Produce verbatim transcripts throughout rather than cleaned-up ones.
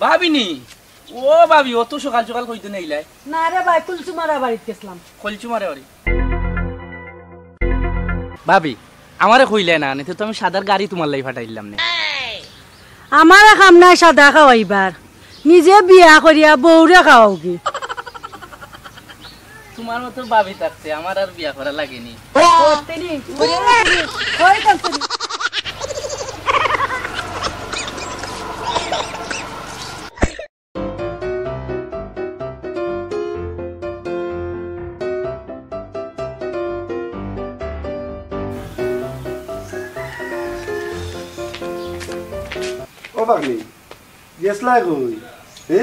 ভাবিনি, ও ভাবি, অত সকাল সকাল কইতে নেইলাই? না রে ভাই, কুলসুমারা বাড়িত গেছলাম। কলচুমারে বাড়ি। ভাবি, আমারে কইলে না, নিতে তো আমি সাদার গাড়ি তুমার লাগি ফাটাইলাম নে। আমারে কাম নাই সাদা খাওয়াইবার, নিজে বিয়া করিয়া বউরে খাওয়াওগি। তুমার মতো ভাবি থাকতে আমার আর বিয়া করা লাগেনি। ও পাগলি, গেছলা কই? হে?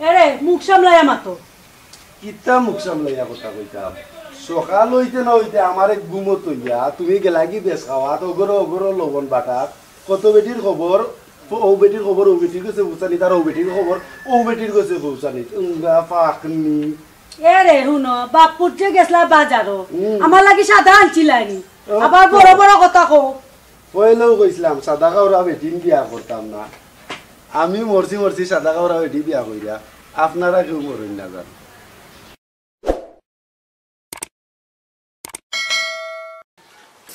এরে, মুখ সামলাইয়া মাতো। কিতা মুখ সামলাইয়া কথা কইতাম? সকাল অইতে না অইতে আমারে ঘুমো থইয়া তুমি গেলাগি বেশ খাওয়াত, অগরো অগরো লবণ বাটাত। কত বেটির খবর, ও বেটির খবর, ও বেটির গেছে পৌঁছানি, তার ও বেটির খবর, ও বেটির গেছে পৌঁছানি। উঙ্গা ফাকনি। এরে, হুনো, বাপ পুত যে গেছলা বাজারো, হুম। আমার লাগি সাদা আনছিলায়নি। ও, আবার তো। বড় বড় কথা কও। পয়লাউ কইছলাম, সাদা কাউরা বেটিন বিয়া করতাম না। আমি মরছি মরছি সাদা কাউরা বেটি বিয়া কইরা। আপনারা কেউ মরইন না যান।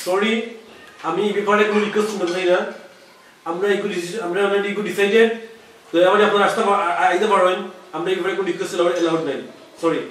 সরি, আমি এই ব্যাপারে কোনো রিকোয়েস্ট শুনতে চাই না। আমরা এগু ডিসিশন, আমরা অলরেডি এগু ডিসাইডেড। তো আমাদের আপনারা আসতে পা-, আ-, আ-, আইতে পারবেন। আমরা এই ব্যাপারে কোনো রিকোয়েস্ট অ্যালাউড নাই। সরি।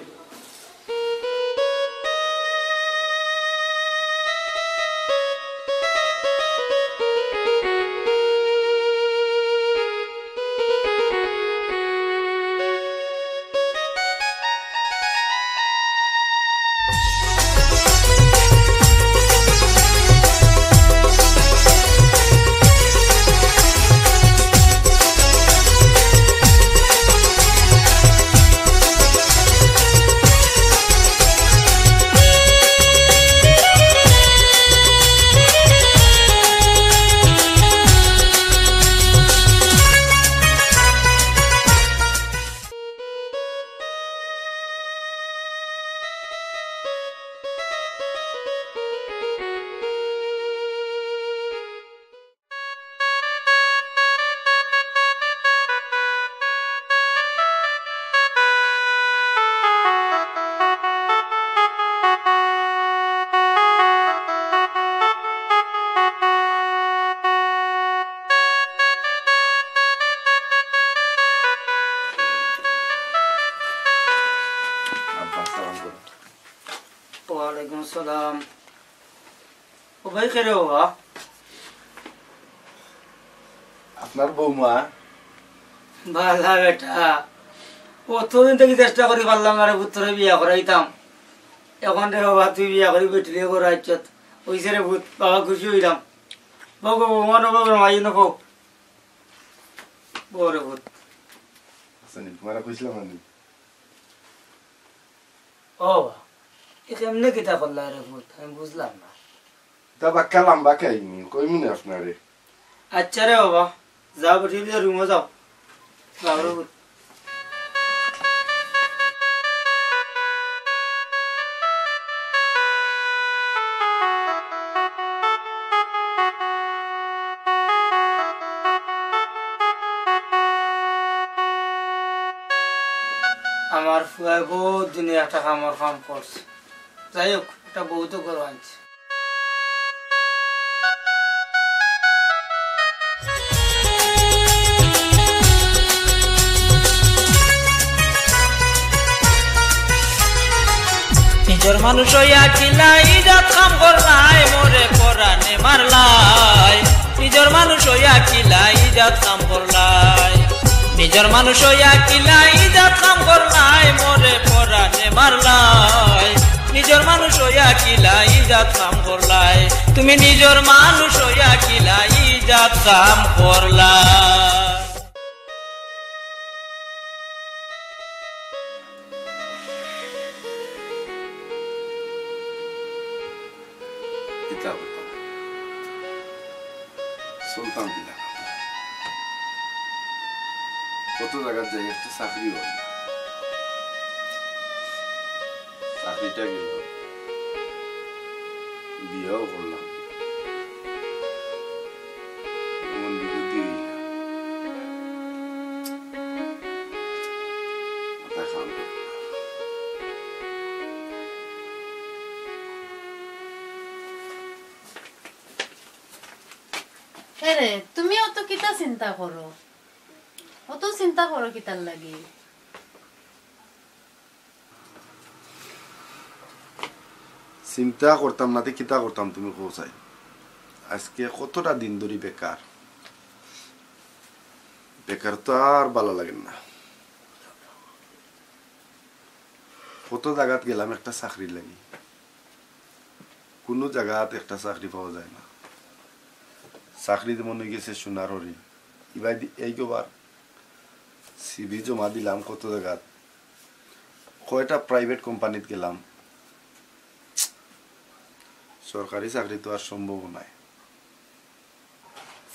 আব্বা, আসসালামু আলাইকুম। ওয়ালাইকুম আসসালাম। ও ভাই, কে রে বাবা? আপনার বৌমা। বালা বেটা, অতদিন থাকি চেষ্টা করি পারলাম না রে পুত, তোরে বিয়া করাইতাম। এখন রে বাবা, তুই বিয়া করি বেটিরে ঘরো আইছত। অইছে রে পুত, বাবা খুশি অইলাম। বউ গো, বৌমা নবো, বৌমা আইও নবো। বউ রে পুত। আচ্ছা, নি, তোমারে কইছিলাম আমি। ও বা, এ কেমনে কিতা করলা রে পুত? আমি বুঝলাম না। তা বাক্কা লম্বা কাহিনী, কইমু নে আপনারে। আচ্ছা রে বাবা, যাও বেটি, রুমো যাও। যাও রে পুত। আমার ফুয়ায় বউত দিনে একটা কামর কাম করছে। যাই হোক, একটা বউ তো ঘরো আনছে। নিজর মানুষ অইয়া কিলা ইজাত কাম করলায়, মোরে পরানে মারলায়। নিজর মানুষ অইয়া কিলা ইজাত কাম করলায়। নিজর মানুষ অইয়া কিলা ইজাত কাম করলায়, মোরে পরানে মারলায়। নিজর মানুষ অইয়া কিলা ইজাত কাম করলায়। তুমি নিজর মানুষ অইয়া কিলা ইজাত কাম করলায়। কিতা করতাম? চলতাম কিলা? কত জাগাত যাই, একটা চাকরি অয় না। চাকরিটা গেল, বিয়াও করলাম, এমন বিপদই অইলাম। এরে, তুমি অত কিতা চিন্তা করো? অত চিন্তা করো কিতার লাগি? চিন্তা করতাম না তে কিতা করতাম, তুমি কও চাই। আজকে কতটা দিন ধরি বেকার, বেকার তো আর ভালা লাগের না। কত জাগাত গেলাম একটা চাকরির লাগি, কুনু জাগাত একটা চাকরি পাওয়া যায় না। চাকরি যেমন অইগেছে সোনার হরিণ। ইবাদি এই গোবার সিভি জমা দিলাম কত জাগাত, কয়টা প্রাইভেট কোম্পানিত গেলাম, সরকারি চাকরি তো আর সম্ভব নায়।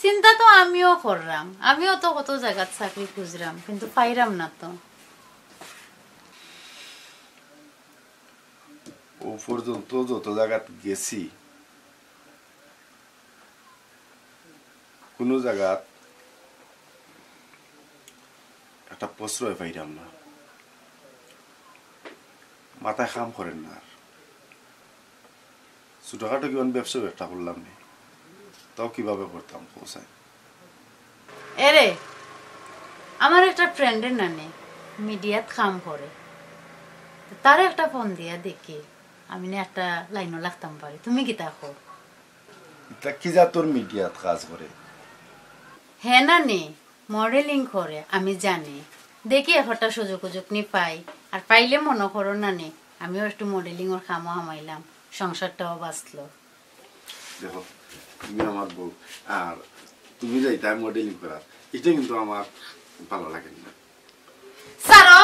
চিন্তা তো আমিও কররাম, আমিও তো কত জাগাত চাকরি খুঁজরাম, কিন্তু পাইরাম না তো। অউ পর্যন্ত যত জাগাত গেছি, কুনু জাগাত একটা প্রশ্রয় পাইরাম না, মাথায় কাম করের না। আর ছোটখাটো কিমান ব্যবসা একটা করলাম নি, তাও কিভাবে করতাম, কও চাই। এরে, আমার একটা ফ্রেন্ডর নানি মিডিয়াত কাম করে, তারে একটা ফোন দিয়া দেখি, আমি নে একটা লাইনো লাগতাম পারি। তুমি কিতা কও? ইতা কি জাতর মিডিয়াত কাজ করে? হে নানি, মডেলিং করে, আমি জানি। দেখি একটা সুযোগ উজুক নি পাই, আর পাইলে মনো করো নানি, আমিও একটু মডেলিংর কামো হামাইলাম, সংসারটাও বাঁচলো। দেখো, তুমি আমার বউ, আর তুমি যাইতায় মডেলিং করার, ইটা কিন্তু আমার ভালা লাগের না। ছাড়ো,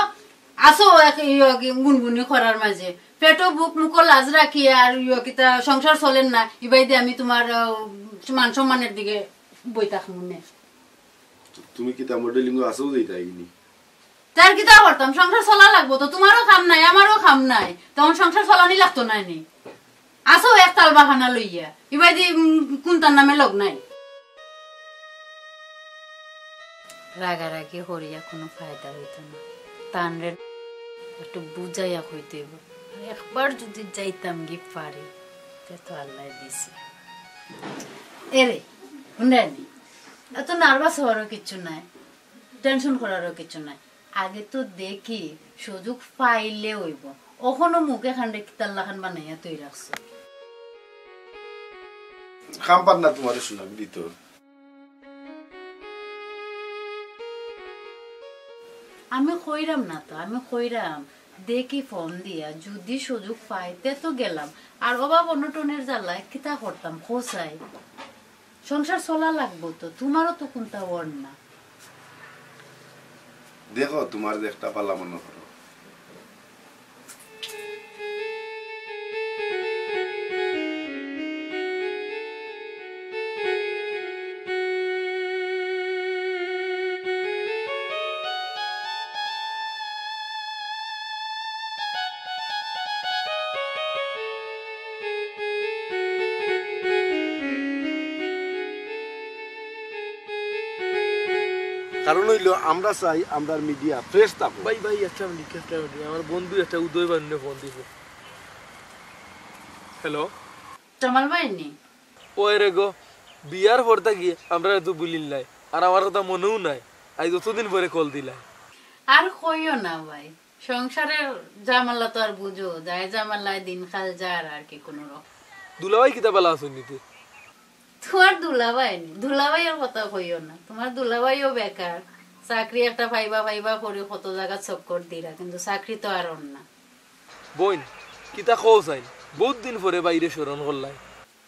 আছো এক ইয়ো কি গুনগুনি করার মাঝে, পেটো বুক মুখো লাজ রাখি আর ইয়ো কিতা সংসার চলের না, ইবাদি আমি তুমার, আহ, মান সম্মানর দিকে বই থাকমু নে। তো তুমি কিতা মডেলিংও আছো যাইতায় নি? তার কিতা করতাম, সংসার চলা লাগবো তো, তুমারও কাম নাই, আমারও কাম নাই, তখন সংসার চলানি লাগতো না নি? আছো এক তাল বাহানা লইয়া, ইবাদি, উম, কুনটার নামে লগ নাই। রাগারাগি করিয়া কুনু ফায়দা অইতো না, তানরে একটু বুঝাইয়া কইতে অইবো। আর একবার যুদি যাইতাম গি পারি, তে তো আল্লায় দিছে। এরে, হুনরায়নি, এত নার্ভাস অওয়ারও কিচ্ছু নাই, টেনশন করারও কিচ্ছু নাই। আগে তো দেখি, সুযোগ পাইলে অইবো। অখনো মুখে খান্ডে কিতার লাখান বানাইয়া তুই রাখছো। কাম পার না তুমারে শোনা, বুঝি তো। আমি কইরাম না তো, আমি কইরাম, দেখি ফোন দিয়া, যুদি সুযোগ পাই, তে তো গেলাম। আর অভাব অনটনের জ্বালায় কিতা করতাম, কও চাই? সংসার চলা লাগবো তো, তুমারও তো কুনতা অর না। দেখো, তুমার যে একটা পালা মনো করো। কারণ অইলো আমরা চাই আমরার মিডিয়া ফ্রেশ থাকো। ভাই, ভাই, একটা মিনিট, একটা মিনিট। আমার বন্ধু একটা উদয় বান্নে ফোন দিছে। হ্যালো। জামাল ভাই নি? ওই রে গো, বিয়ার পর থাকি আমরা তো ভুলিল নাই, আর আমার কথা মনেও নাই। আইজ অতদিন পরে কল দিলা। আর কইও না ভাই, সংসারের ঝামেলা তো আর বুঝো, যায় ঝামেলায় দিনকাল যার আর কি কুনু রকম। দুলাভাই কিতা বালা আছইন নি তে? তুমার দুলাভাই নি, দুলাভাইর কথা কইও না। তুমার দুলাভাইও বেকার, চাকরি একটা পাইবা পাইবা করি কত জাগা চক্কর দিরা, কিন্তু চাকরি তো আর অর না। বইন, কিতা কও চাইন? বউত দিন পরে ভাইরে স্মরণ করলায়।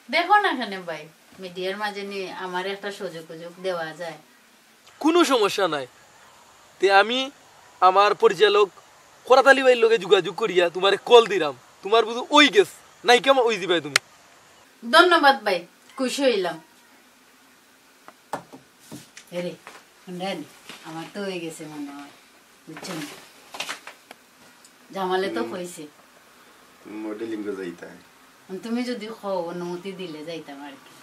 দেখো না কেনে ভাই, মিডিয়ার মাঝে নি আমারে একটা সুযোগ উজুগ দেওয়া যায়। কুনু সমস্যা নাই। তে আমি আমার পরিচালক করাত আলী ভাইর লগে যোগাযোগ করিয়া তুমারে কল দিরাম। তুমার বুঝি অই গেছ, নায়িকা অই যিবায় তুমি। ধন্যবাদ ভাই, খুশি অইলাম। এরে, হুনরায়নি, আমার তো অই গেছে মনে অয়, বুঝছো নি? জামালে তো হুম। কইছে। তুমি মডেলিং এ যাইতায়। তুমি যুদি কও, অনুমতি দিলে যাইতাম আর কি।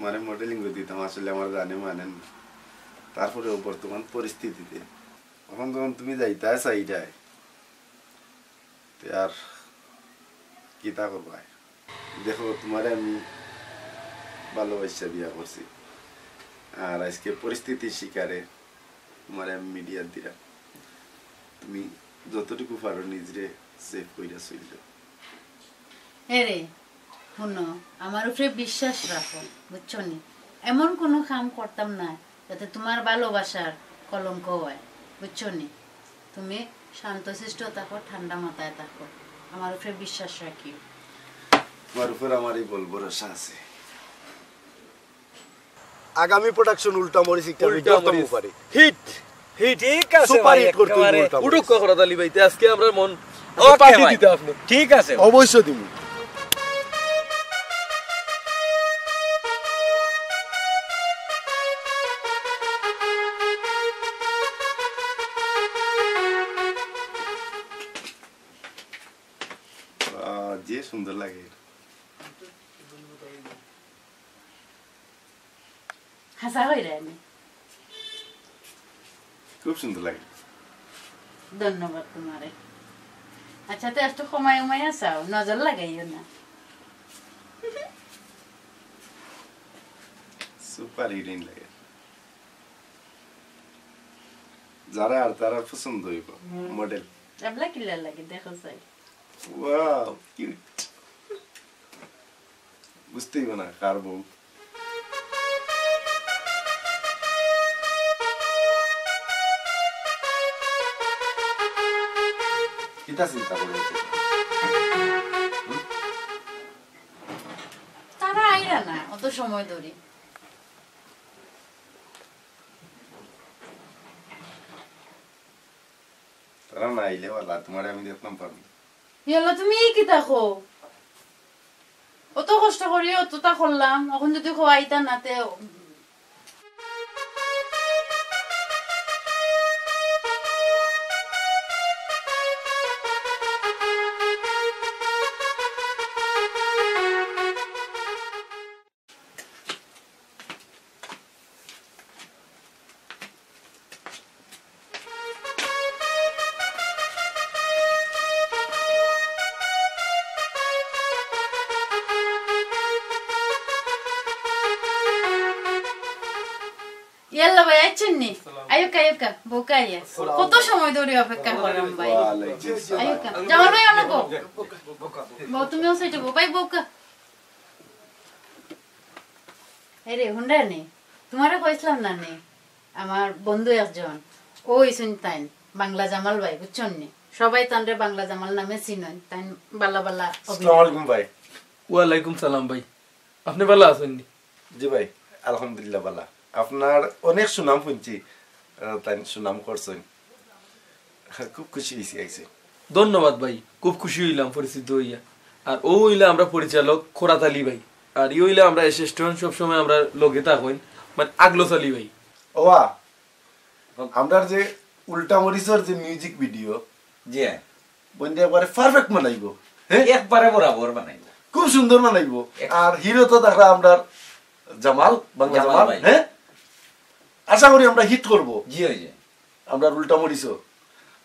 মানে মডেলিং এ দিতাম, আসলে আমার জানে মানে না। তারপরেও বর্তমান পরিস্থিতিতে অখন যখন তুমি যাইতায় চাইরায়, তে আর কিতা করবায়? দেখো, তুমারে আমি ভালোবাসা বিয়া করছি। আর আজকে পরিস্থিতির শিকারে তোমার আমি মিডিয়া দিলাম। তুমি যতটুকু পারো নিজরে সেভ কইরা চললো। এরে, হুনো, আমার উপরে বিশ্বাস রাখো, বুঝছো নি? এমন কোনো কাম করতাম না যাতে তোমার ভালোবাসার কলঙ্ক হয়, বুঝছো নি? তুমি শান্তশিষ্ট থাকো, ঠান্ডা মাথায় থাকো, আমার উপরে বিশ্বাস রাখিও। তোমার উপর আমার এই বল ভরসা আছে। আগামী প্রোডাকশন উল্টা মরিচ একটা উল্টা ভিডিও মরিচ। তমু পারে। হিট। হিট। ঠিক আছে সুপার ভাই, হিট করতে হইব একেবারে। উল্টা মরিচ। উঠুক করাত আলী ভাই, তে আজকে আমরা মন আচ্ছা, ওকে পার্টি ভাই। দিতে আপনি। ঠিক আছে। অবশ্যই দিমু। আহ, যে সুন্দর লাগে। হাসা হই রে আমি। খুব সুন্দর লাগে। ধন্যবাদ তোমারে। আচ্ছা, তো একটু কমাই উমাই আসাও, নজর লাগাইও না। সুপার হিটিং লাগে। যারা আর তারা পছন্দ হইব। মডেল। এবলা কিলা লাগে, দেখো চাই। Wow, cute. বুঝতেই না কার বউ। কিতা চিন্তা করে? তারা আইরা না, অত সময় ধরে। তারা না আইলে বালা, তোমারে আমি দেখতাম পারবো। ইয়াল্লা, তুমি এই কিতা কও? অত কষ্ট করি অতটা করলাম, এখন যদি কও আইতা না, তে ইয়াল্লা ভাই, আইছেন নি? আয়ুকা, আয়ুকা, বউকা আইয়া। কত সময় ধরে অপেক্ষা করলাম ভাই। আয়ুকা, জামাল ভাই, অনো বও। বও, তুমিও সাইডে বও, ভাই, বউকা। এরে, হুনরা নি? তোমারে কইছিলাম না নি? আমার বন্ধু একজন, ও ইসুন তাইন, বাংলা জামাল ভাই, বুঝছন নি? সবাই তানরে বাংলা জামাল নামে চিনইন, তাইন বালা বালা অভিনয়। আসসালামু আলাইকুম ভাই। ওয়ালাইকুম সালাম ভাই, আপনি ভালা আছেন নি? জি ভাই, আলহামদুলিল্লাহ ভালা। আপনার অনেক সুনাম শুনছি, আহ, তাইন সুনাম করছেন। খুব খুশি হইছি আইছে। ধন্যবাদ ভাই, খুব খুশি হইলাম পরিচিত হইয়া। আর ও হইলা আমরা পরিচালক খোরাত আলী ভাই, আর ই হইলা আমরা অ্যাসিস্ট্যান্ট, সবসময় আমরা লগে থাকইন, মানে আগলস আলী ভাই। ওয়া, আমরার যে উল্টা মরিচর যে মিউজিক ভিডিও, জি। বন্ধু একবারে পারফেক্ট বানাইবো। হ্যাঁ, একবারে বরাবর বানাইবো। খুব সুন্দর বানাইবো। এক- আর হিরো তো দেখা আমরার জামাল, বাংলা জামাল জামাল, ভাই। হ্যাঁ, আশা করি আমরা হিট করব। জি, ওই যে। আমরার উল্টা মরিচও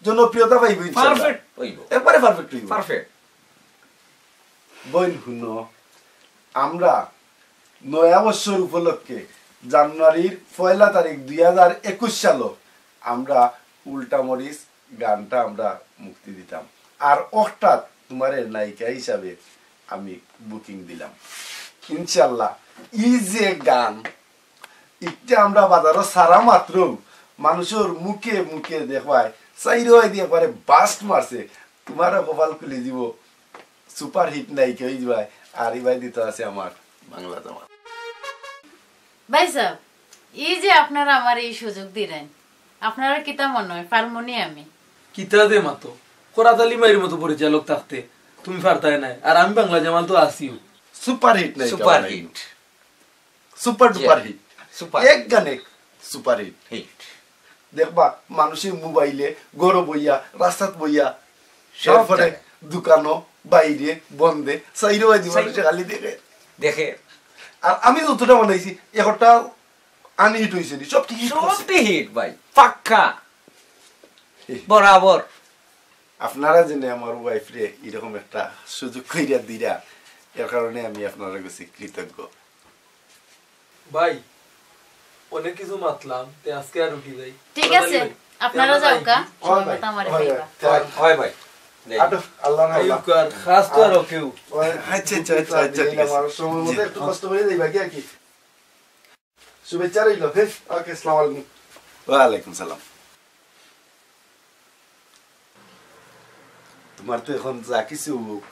জনপ্রিয়তা পাইবো ইনশাআল্লাহ। পারফেক্ট হইবো। একবারে পারফেক্ট হইবো। পারফেক্ট। বইন হুনো, আমরা নয়া বছর উপলক্ষে জানুয়ারির পয়লা তারিখ দুই হাজার একুশ সালো আমরা উল্টা মরিচ গানটা আমরা মুক্তি দিতাম। আর অর্থাৎ তোমারে নায়িকা হিসাবে আমি বুকিং দিলাম। ইনশাআল্লাহ, এই যে গান, ইটা আমরা বাজারো সারা মাত্র মানুষের মুখে মুখে দেখবায়, চাইরোয় দিয়ে একবারে বাস্ট মারছে। তোমারও কপাল খুলি দিব, সুপার হিট নায়িকা হয়ে যাবায়। আর ইবাই দিতে আছে আমার বাংলা জামাল। ভাই সাহেব, এই যে আপনারা আমার এই সুযোগ দিলেন, আপনারা কিতা মনে হয়, পারমুনি আমি? কিতা দে মাতো, খোরাত আলী ভাইর মতো পরিচালক থাকতে তুমি পারতায় নাই, আর আমি বাংলা জামাল তো আছিও। সুপার হিট নায়িকা সুপার বানাইবো। হিট। সুপার জি। Duper hit. সুপার। এক গানে সুপার হিট। হিট। দেখবা, মানুষের মোবাইলে, ঘরো বইয়া, রাস্তাত বইয়া, সব এরপরে জায়গায়। দোকানো, বাইরে, বন্ধে, চাইরোয় দি চাইরো। মানুষে খালি দেখে। দেখে। আর আমি যতটা বানাইছি, একটা আনহিট হইছে নি, সবটি হিট করছে। সবটি হিট ভাই, পাক্কা। হিট। বরাবর। আপনারা জেনে আমার ওয়াইফরে এরকম একটা সুযোগ কইরা দিরা, এর কারণে আমি আপনারা কাছে কৃতজ্ঞ। ভাই, অনেক কিছু মাতলাম, তে আজকে আর উঠি যাই। ঠিক আছে, আপনারা যাও কা, সময় মতো আমারে কইবা। হয়, হয় ভাই। নেই। আটো, আল্লাহ না আল্লাহ। আইউক্কা, খাস তো আর ওকেও। আচ্ছা, আচ্ছা, আচ্ছা, আচ্ছা, ঠিক আছে। আমার সময় মতো একটু কষ্ট করে যাইবা কি আর কি? শুভেচ্ছা রইল। হ্যাঁ, ওকে, আসসালামু আলাইকুম। ওয়ালাইকুম সালাম। তোমার তো এখন যা কিছু হোক,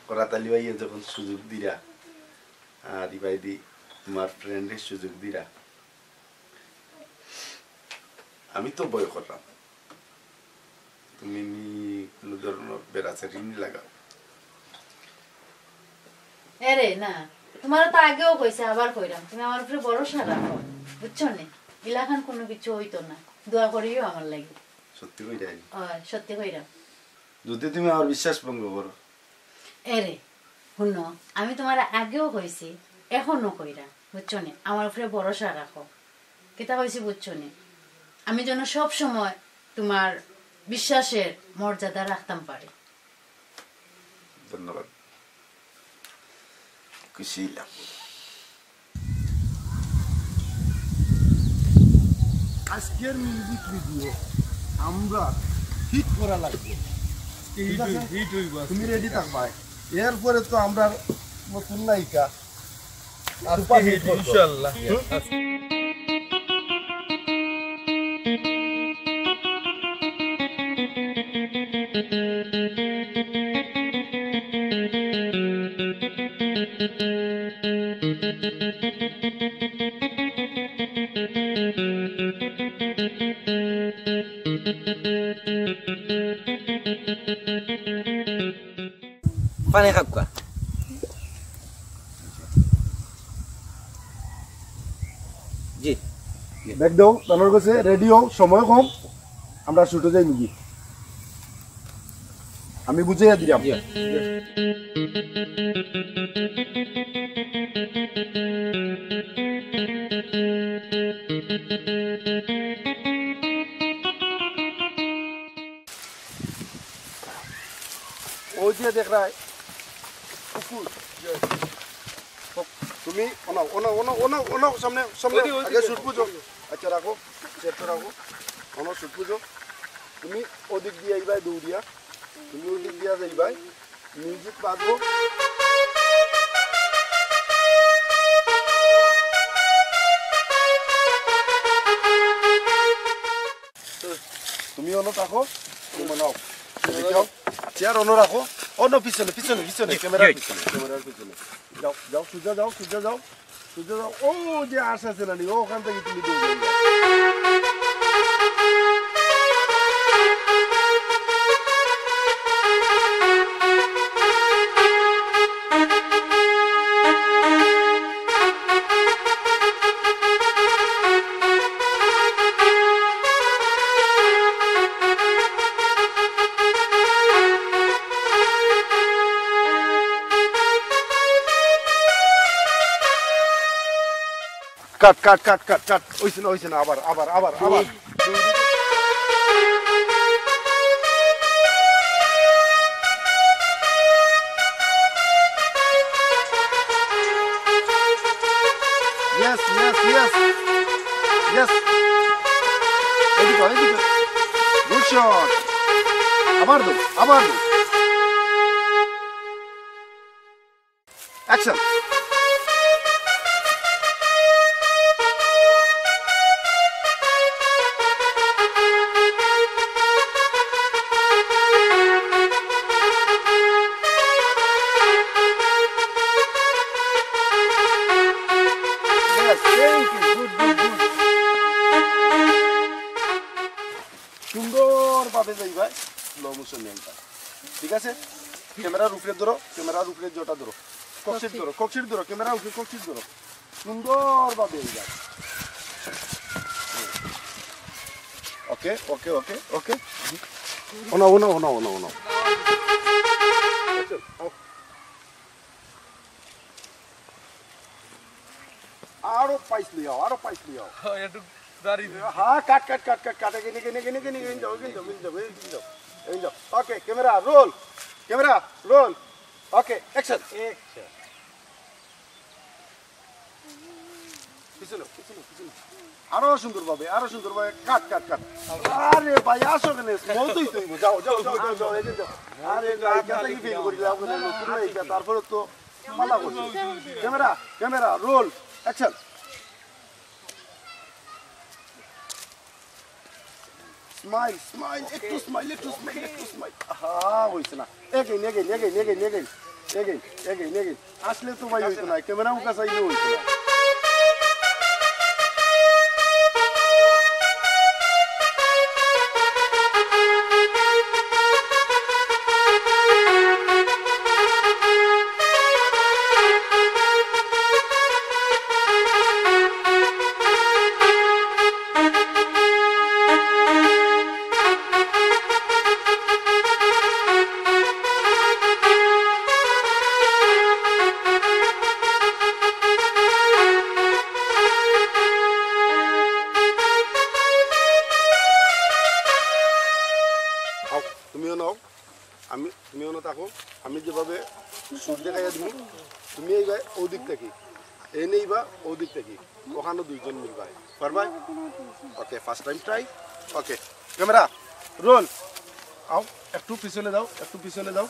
করাত আলী ভাইয়ে যখন সুযোগ দিরা, আর ইবায়দি তোমার ফ্রেন্ডে সুযোগ দিরা, আমি তো ভয় করলাম তুমি নি কোনো ধরনের বেড়াচারি নি লাগাও। এরে না, তোমার তো আগেও কইছে, আবার কইরাম, তুমি আমার উপরে ভরসা রাখো, বুঝছো নি? ইলাখান কোনো কিছু হইতো না, দোয়া করিও আমার লাগি। সত্যি কইরায়? অয়, সত্যি কইরাম। যদি তুমি আমার বিশ্বাস ভঙ্গ করো। এরে, হুনো, আমি তোমার আগেও কইছি, এখনো কইরাম, বুঝছো নি? আমার উপরে ভরসা রাখো। কিতা কইছি বুঝছো নি? আমি যেন সব সময় তোমার বিশ্বাসের মর্যাদা রাখতাম পারি। ধন্যবাদ, খুশি হইলাম। আজকের মিউজিক ভিডিও আমরা হিট করা লাগবে। আজকে ঠিক হিট আছে? হইব, হিট হইব আজকে। তুমি রেডি থাকবায়। এরপরে তো আমরা নতুন নায়িকা আজকে সুপারহিট হিট, করবো। ইনশাআল্লাহ। হুম? আজকে পানি খাউক্কা। জি। ব্যাগ দাও, তানোর কাছে রেডি হও, সময় কম, আমরা শুটে যাই নাকি? আমি বুঝাইয়া দিলাম। জি। ওই যে দেখরায়, কুকুর। তুমি অনাও, অনাও, অনাও, অনাও, অনাও, সামনে, সামনে। ওই যে, ওই যে, আগে শুট বুঝো। আচ্ছা, রাখো, চেয়ারটা রাখো। অনাও শুট বুঝো। তুমি ওদিক দিয়া আইবায় দৌড়িয়া, তুমি ওদিক দিয়া যাইবায়। মিউজিক বাজবো। তুমি অনো থাকো, তুমি নাও। এদিকে আও। চেয়ার অনো রাখো। অনো পিছনে, পিছনে, পিছনে, ক্যামেরার পিছনে, ক্যামেরার পিছনে। যাও, যাও, সোজা যাও, সোজা যাও, সোজা যাও। ও যে আশ আছে না নি, ওখান থেকে তুমি দৌড়ে যাও। কাট, কাট, কাট, কাট, কাট। অইছে না, অইছে না, আবার, আবার, আবার, আবার। Yes, yes, yes. Yes. এদিকে, এদিকে। Good shot. আবার দাও, আবার দাও। Action. Yes, thank you. Good, good, good. সুন্দরভাবে যাইবা slow motion নিয়ন্ত্রণ। ঠিক আছে? ক্যামেরার উপরে ধরো, ক্যামেরার উপরে জটা ধরো। ককশিট ধরো, ককশিট ধরো, ক্যামেরার উপরে ককশিট ধরো। সুন্দরভাবে এই যাও। ওকে, ওকে, ওকে, ওকে। ওনা, ওনা, ওনা, ওনা, ওনা। আরো পাইস লইয়াও, আরো পাইস লইয়াও। একটু দাঁড়িয়ে দিন। হ্যাঁ, কাট, কাট, কাট, কাট, কাট। এগিন, এগিন, এগিন, এগিন, এগিন যাও, এগিন যাও, এগিন যাও, এগিন যাও। Okay, camera, roll. Camera, roll. Okay, action. Action. পিছনে, পিছনে, পিছনে। আরো সুন্দরভাবে, আরো সুন্দরভাবে। কাট, কাট, কাট। আরে ভাই, আসো কেনে? মন তো হইতে হইব। যাও, যাও, যাও, যাও, যাও, এই যে যাও। আরে, লাইকা থাকি ফিল করি লাভ নাই, নতুন লাইকা, তারপরে তো মানা করছি। Camera, camera, roll, action. Smile, smile, একটু স্মাইল, একটু স্মাইল, একটু স্মাইল। আহা, হইছে না। Again, again, again. আসলে তো ভাই হইতো না, ক্যামেরা মুখা চাইলে হইতো না। আও, তুমিও নাও। আমি, তুমি অনো থাকো, আমি যেভাবে শুট দেখাইয়া দিমু, তুমি এইবা ওদিক থাকি, এনে এইবা ওদিক থাকি, ওখানো দুইজন মিলবায়, পারবায়? ওকে, ফার্স্ট টাইম ট্রাই। ওকে, ক্যামেরা, রোল। আও, একটু পিছনে যাও, একটু পিছনে যাও।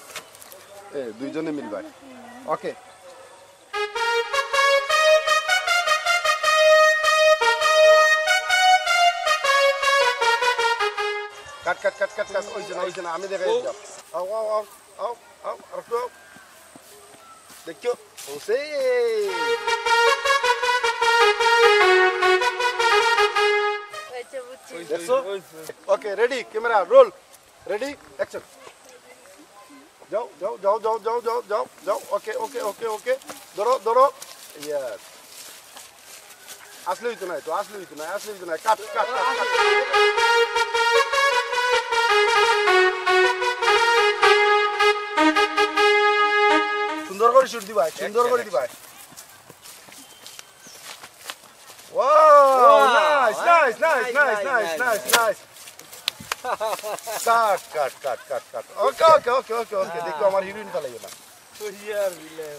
এ, দুইজনে মিলবায়। ওকে। কাট, কাট, কাট, কাট, কাট। ওই যে না, ওই যে না, আমি দেখাই দিলাম। আও, আও, আও, আও, আও, আর একটু আও। দেখো, ও সেই। ওই যে বুঝছি। দেখছো? Okay, ready, camera, roll. Ready, action. যাও, যাও, যাও। ওকে, ওকে, ওকে, ওকে। ধরো, ধরো। ইয়েস। আসলে হইতো না, তো আসলে হইতো না, আসলে হইতো না। কাট, কাট, কাট, কাট। সুন্দর করি শুট দিবায়, সুন্দর করি দিবায়। Wow, wow, nice, nice, nice, nice, nice, nice, nice, nice, nice. কাট, কাট, কাট, কাট, কাট। ওকে, ওকে, ওকে, ওকে, ওকে। দেখো, আমার হিরোইন ফালাইও না। ওই আর বিলাই।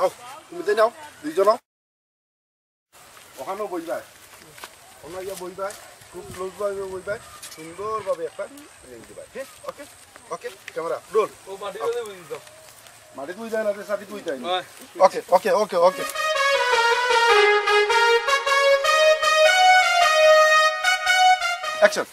আও, তুমি যাই নাও, দুইজন আও। ওখানো বইবায়। ওখানো ইয়া বইবায়। খুব ক্লোজ ভাবে বইবায়। সুন্দরভাবে একটা নেই দিবায়। হ্যাঁ? ওকে? ওকে? Camera, role. ও মাটি বইতে বইতে দাও। মাটি বই যায় না, রে, সাথে বই যায় না। ওকে, ওকে, ওকে, ওকে। অ্যাকশন।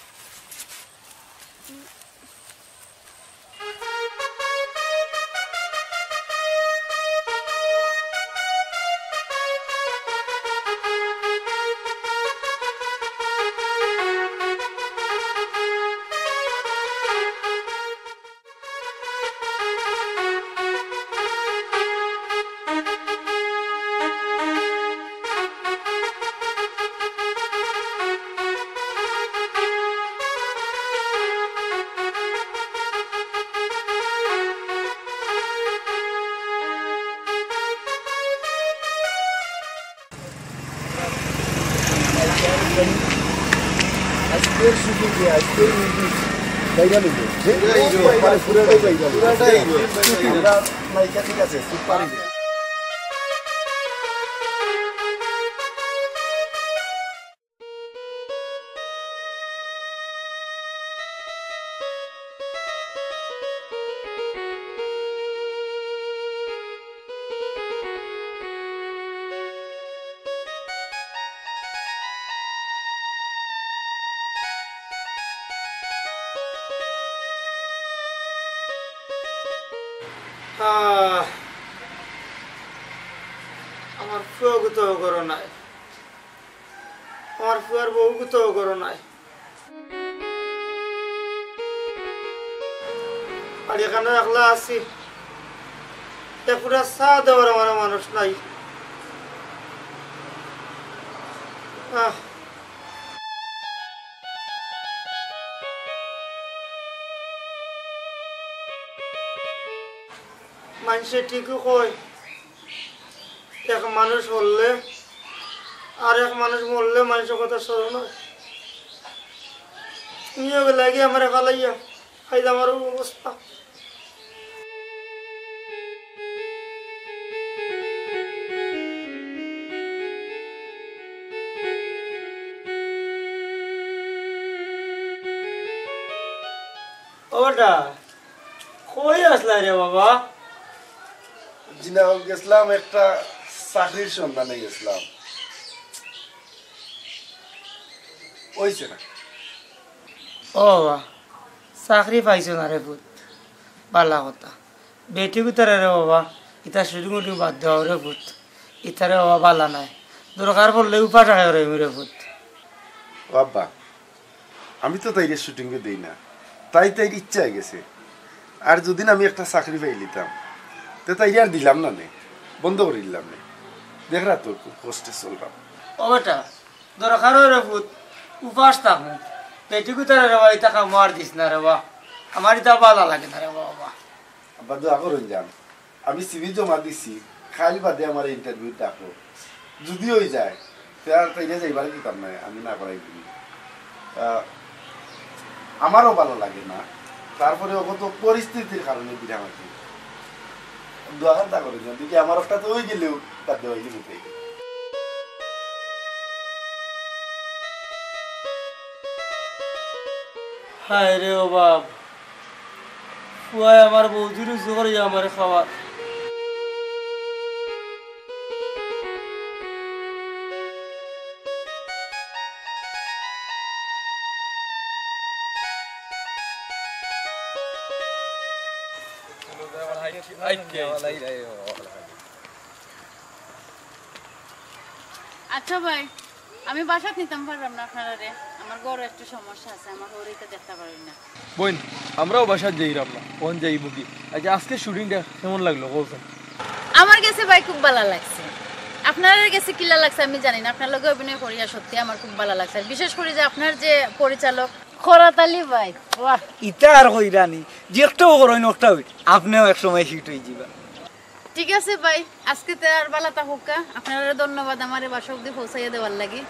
আজকের শুটিং, আজকের মিউজিক ভাইরাল হইব। পুরাটাই ভাইরাল। পুরাটাই ভাইরাল। আমরা নায়িকা ঠিক আছে, সুপার হিট। আহ, আমার ফুয়া গুতাও করো নাই, আমার ফুয়ার বউ গুতাও করো নাই। বাড়িখানো একলা আছি, এ পুরা চা দেওয়ার আমার মানুষ নাই। আহ, মানষে ঠিকউ কয়, এক মানুষ হরলে আর এক মানুষ মরলে মানষর কথা স্মরণ অয়। তুমিও গেলাগি আমারে ফালাইয়া, আইজ আমারও অবস্থা। ও বেটা, কই আছলায় রে বাবা? জি না, গেছলাম একটা চাকরির সন্ধানে গেছলাম, অইছে না। ও বাবা, চাকরি পাইছো না রে পুত, বালা কথা। বেটি গুতারে রে বাবা, ইতা শুটিং উটিং বাদ দেও রে পুত, ইতারে বাবা বালা নায়, দরকার পড়লে উপাস আয় রে, রে পুত। ও আব্বা, আমি তো তাইরে শুটিংও দেই না, তাই তাইর ইচ্ছায় গেছে। আর যুদি আমি একটা চাকরি পাইলিতাম, তে তাইরে আর দিলাম না নে, বন্ধ করি দিলাম নে। দেখরা তো খুব কষ্টে চলরাম। ও বেটা, দরকার অয় রে পুত, উপাস থাকমু। বেটি গুতারে রে বা, ইতা কামো আর দিস না রে বা। আমার ইতা বালা লাগে না রে বাবা। আব্বা, দোয়া করইন যান। আমি সিভি জমা দিছি, কাইল বাদে আমারে ইন্টারভিউ ডাকো। যুদি অই যায়, তে আর তাইলে যাইবার কিতাম নাই, আমি না করাই দিই। আহ, আমারও বালা লাগে না, তারপরে অগত পরিস্থিতির কারণে দিলাম আর কি। দোয়া খান তা করে দিলাম, দেখি আমার একটা তো অই গেলেও তার দেওয়াই দিব। হায় রে ও বাপ, পুয়ায় আমার বউজির উজু করিয়া আমারে খাওয়ার। আচ্ছা ভাই, আমি বাসাত নিতাম পাররাম না আপনারারে। আমার ঘরো একটু সমস্যা আছে, আমার ঘরো ইতা দেখতা পারইন না। বইন, আমরাও বাসাত যাইরাম না, অখন যাইমু কি? আচ্ছা, আজকে শুটিংটা কেমন লাগলো, কও চাই? আমার গেছে ভাই খুব বালা লাগছে। আপনারার গেছে কিলা লাগছে আমি জানি না, আপনার লগে অভিনয় করিয়া সত্যি আমার খুব বালা লাগছে। আর বিশেষ করি যে আপনার যে পরিচালক খরাত আলী ভাই, ওয়াহ। ইতা আর কইরানি, যে একটাও করইন, ওটাও আপনেও এক সময় হিট অই যিবা। ঠিক আছে ভাই, আজকে তে আর বালা থাকউক্কা। আপনারারে ধন্যবাদ আমারে বাসা অবধি পৌঁছাইয়া দেওয়ার লাগি।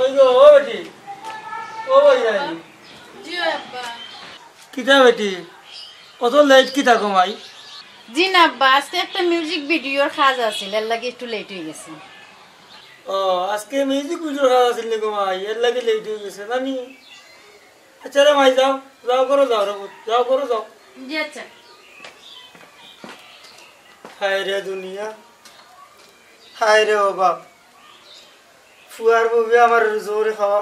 ওই গো, ও বেটি, ও ভাই, জি আব্বা। কিতা বেটি, অত লেট কিতা গো মাই? জি না আব্বা, আজকে একটা মিউজিক ভিডিওর কাজ আছিল, এর লাগি একটু লেট অই গেছে। ও, আজকে মিউজিক ভিডিওর কাজ আছিল নি গো মাই, এর লাগি লেট অই গেছে, জানি। আচ্ছা রে মাই, যাও, যাও ঘরো যাও রে পুত, যাও ঘরো যাও। জি আচ্ছা। হায় রে দুনিয়া, হায় রে ও বাপ, ফুয়ার বউয়ে আমার রুজুরে খাওয়া।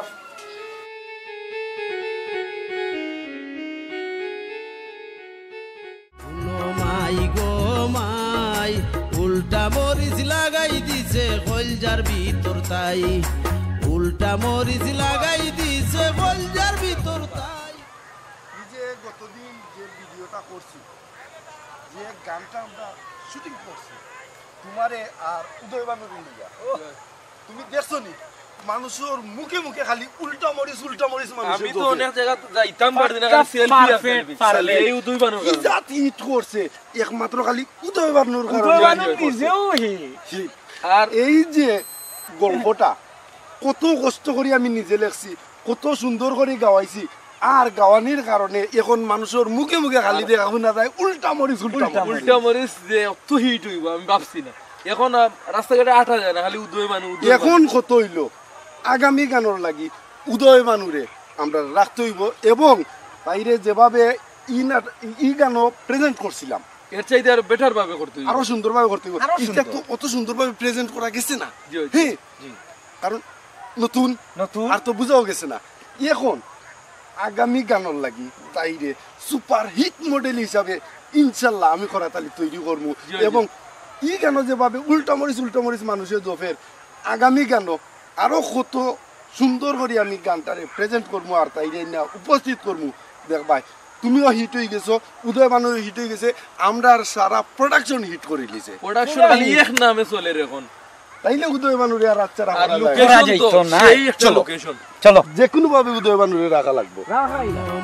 হুনো মাই গো মাই, উল্টা মরিচ লাগাই দিছে কইলজার ভিতর তাই, উল্টা মরিচ লাগাই দিছে কইলজার ভিতর তাই। এই যে গতদিন যে ভিডিওটা করছি, যে গানটা আমরা শুটিং করছি, তোমারে আর উদয় বানুরে লইয়া, তুমি দেখছো নি? মানুষর মুখে মুখে খালি উল্টা মরিচ, উল্টা মরিচ মানুষে আমি তো জপে। অনেক জায়গা যাইতাম, পারছি না, খালি পাক্কা সেলফি আর perfect, সেলফি। Perfect। এই উদয় বানুর কি কারণে। জাত হিট করছে, একমাত্র খালি উদয় বানুর কারণে। উদয় বানু নিজেও হিট। হিট। আর এই যে গল্পটা, কত কষ্ট করি আমি নিজে লেখছি, কত সুন্দর করি গাওয়াইছি, আর গাওয়ানির কারণে এখন মানুষর মুখে মুখে খালি দেখা হুনা যায় উল্টা মরিচ, উল্টা উল্টা মরিচ। উল্টা মরিচ যে অত হিট অইবো আমি ভাবছি না। এখন, আহ, রাস্তাঘাটে আটা যায় না, খালি উদয় বানু, উদয় বানু। এখন কত অইলো, আগামী গানর লাগি উদয় বানুরে আমরা রাখতে অইবো, এবং তাইরে যেভাবে ই নাট-, ই গানও প্রেজেন্ট করছিলাম, এর চাইতে আরো বেটার ভাবে করতে অইবো। আরো সুন্দরভাবে করতে অইবো। আরো ইটা সুন্দর। তো অত সুন্দরভাবে প্রেজেন্ট করা গেছে না। জি, জি, হ্যাঁ, জি। কারণ নতুন, নতুন। আর তো বুঝাও গেছে না। এখন আগামী গানর লাগি তাইরে সুপারহিট মডেল হিসাবে ইনশাল্লাহ আমি করাতালি তৈরি করমু। জি, জি। এবং ই গানও যেভাবে উল্টা মরিচ, উল্টা মরিচ মানুষে জফের, আগামী গানও আরো কত সুন্দর করি আমি গানটারে প্রেজেন্ট করমু আর তাইরে না উপস্থিত করমু। দেখবায়, তুমিও হিট অই গেছো, উদয়বানুও হিট অই গেছে, আমরার সারা প্রোডাকশন হিট করি লিছে। প্রোডাকশন খালি এক নামে চলের এখন। তাইলে উদয়বানুরে আর আচ্ছা রাখা আর যায় না। লোকেশন তো করা যাইতো না। সেই একটা চলো। লোকেশন। চলো। যে কোনো ভাবে উদয়বানুরে রাখা লাগবো।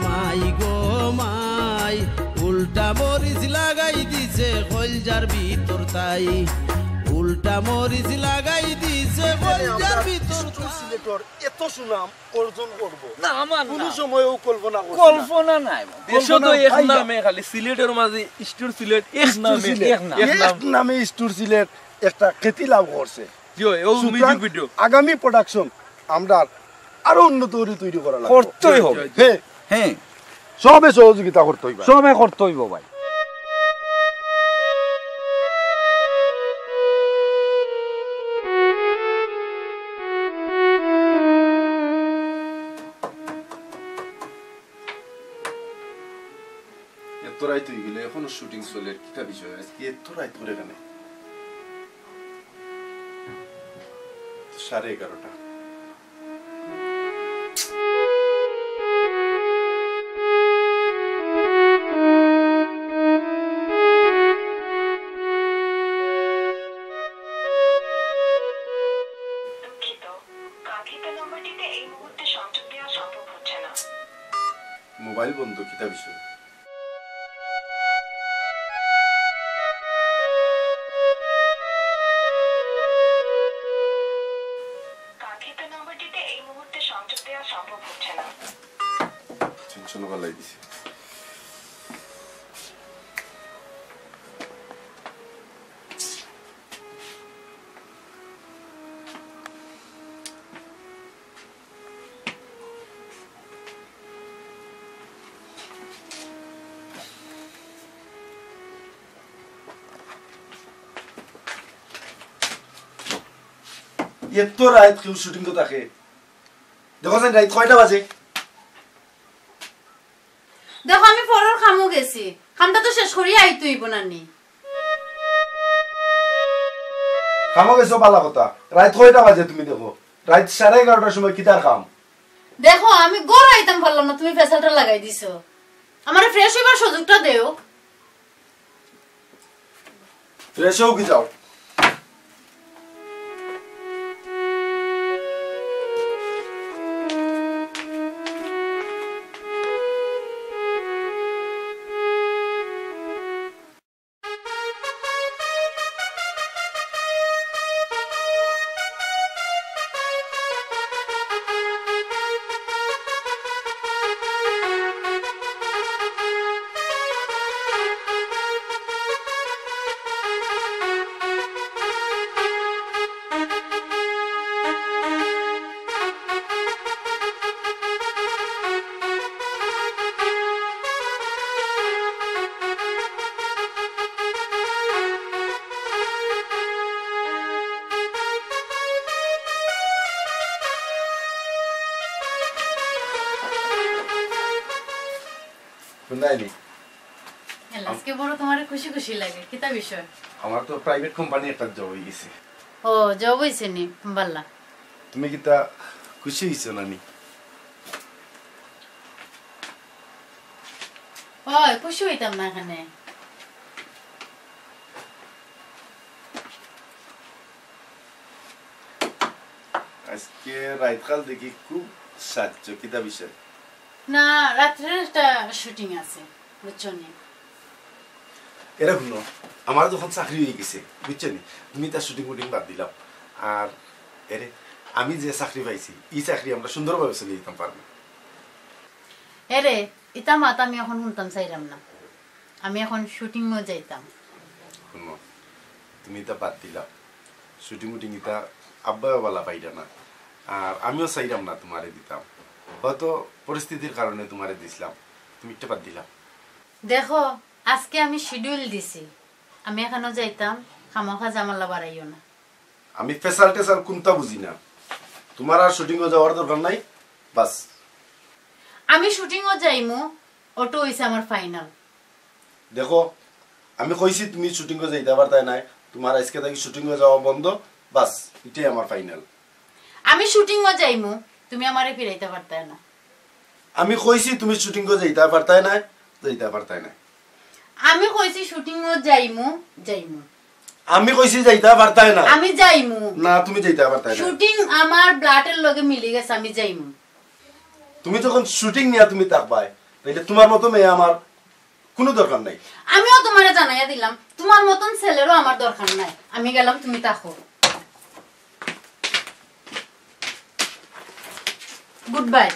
মাই গো মাই, উল্টা মরিচ লাগাই দিছে কইলজার ভিতর তাই, উল্টা মরিচ লাগাই দিছে কইলজার ভিতর তাই। সিলেটর এত সুনাম অর্জন করবো। না, আমার কোনো না। সময়ও কল্পনা করছি না। কল্পনা নাই। দেশো তো কল্পনা এক নাই। নামে খালি সিলেটর মাঝে স্টোর সিলেট, এক স্টোর নামে, সিলেট। এক নাম। এক এক নাম। নামে স্টোর সিলেট একটা খ্যাতি লাভ করছে। জি, ও সুতরাং মিউজিক ভিডিও। আগামী প্রোডাকশন আমরা আরো উন্নত করে তৈরি করা লাগবে। করতেই হবে। জি, জি, জি। হ্যাঁ। হ্যাঁ। সবে সহযোগিতা করতে হইবে। সবে করতে হইব ভাই। এত রাইত হয়ে গেলে এখনো শুটিং চলে, কিতা বিষয়? আজকে এত রাইত করে কেন? সাড়ে এগারোটা। দুঃখিত, কাঙ্ক্ষিত নম্বরটিতে এই মুহূর্তে সংযোগ দেওয়া সম্ভব হচ্ছে না। মোবাইল বন্ধ, কিতা বিষয়? কাঙ্ক্ষিত নম্বরটিতে এই মুহূর্তে সংযোগ দেওয়া সম্ভব হচ্ছে না। টেনশন বাড়াই দিছে। এত রাইত কেউ শুটিং তো থাকে? দেখো যেন রাইত কয়টা বাজে? দেখো, আমি পরর কামো গেছি, কামটা তো শেষ করিয়া আইতে অইবো না নি? কামো গেছো, বালা কথা। রাইত কয়টা বাজে তুমি দেখো? রাইত সাড়ে এগারোটার সময় কিতার কাম? দেখো, আমি ঘর আইতাম পারলাম না, তুমি ফেসালটা লাগাই দিছো। আমারে ফ্রেশ হইবার সুযোগটা দেও। ফ্রেশ হও কি যাও। হুন্দাইনি। হ্যালো, আম- আজকে বড় তোমার খুশি খুশি লাগে, কিতা বিষয়? আমার তো প্রাইভেট কোম্পানি একটা জব হয়ে গেছে। ও, জব হইছে নি? বাল্লা। তুমি কিতা খুশি হইছো না নি? ওই, খুশি হইতাম না এখানে। আজকে রাইতকাল দেখি খুব সাজছো, কিতা বিষয়? না, রাত্রে একটা শুটিং আছে, বুঝছো নি? এরে হুনো, আমার যখন চাকরি হয়ে গেছে, বুঝছো নি, তুমি তার শুটিং উটিং বাদ দিলাও। আর এরে, আমি যে চাকরি পাইছি, এই চাকরি আমরা সুন্দরভাবে চলে যেতাম পারবো। এরে, ইতা মাত আমি এখন শুনতাম চাইরাম না। আমি এখন শুটিংও যাইতাম। হুনো, তুমি ইতা বাদ দিলাও। শুটিং উটিং ইতা আব্বাও বালা পাইরা না। আর আমিও চাইরাম না তোমারে দিতাম। হয়তো পরিস্থিতির কারণে তুমারে দিছলাম, তুমি ইটা বাদ দিলাও। দেখো, আজকে আমি শিডিউল দিছি, আমি এখানো যাইতাম, খামোখা ঝামেলা বাড়াইও না। আমি ফেসাল টেসাল কুন্তা বুঝি না, তুমার আর শুটিংও যাওয়ার দরকার নাই। বাস। আমি শুটিংও যাইমু, ওটা অইছে আমার ফাইনাল। দেখো, আমি কইছি তুমি শুটিংও যাইতা পারতায় নায়, তুমার আজকে থাকি শুটিংও যাওয়া বন্ধ। বাস, ইটাই আমার ফাইনাল। আমি শুটিংও যাইমু, তুমি আমারে ফিরাইতা পারতায় না। আমি কইছি তুমি শুটিংও যাইতা পারতায় নায়, যাইতা পারতায় নায়। আমি কইছি শুটিংও যাইমু, যাইমু। আমি কইছি যাইতা পারতায় না। আমি যাইমু। না, তুমি যাইতা পারতায় না। শুটিং আমার ব্লাডের লগে মিলি গেছে, আমি যাইমু। তুমি যখন শুটিং নিয়া তুমি থাকবায়, তাইলে তুমার মতো মেয়ে আমার কুনু দরকার নাই। আমিও তুমারে জানাইয়া দিলাম, তুমার মতন ছেলেরও আমার দরকার নাই। আমি গেলাম, তুমি থাকো। Good bye.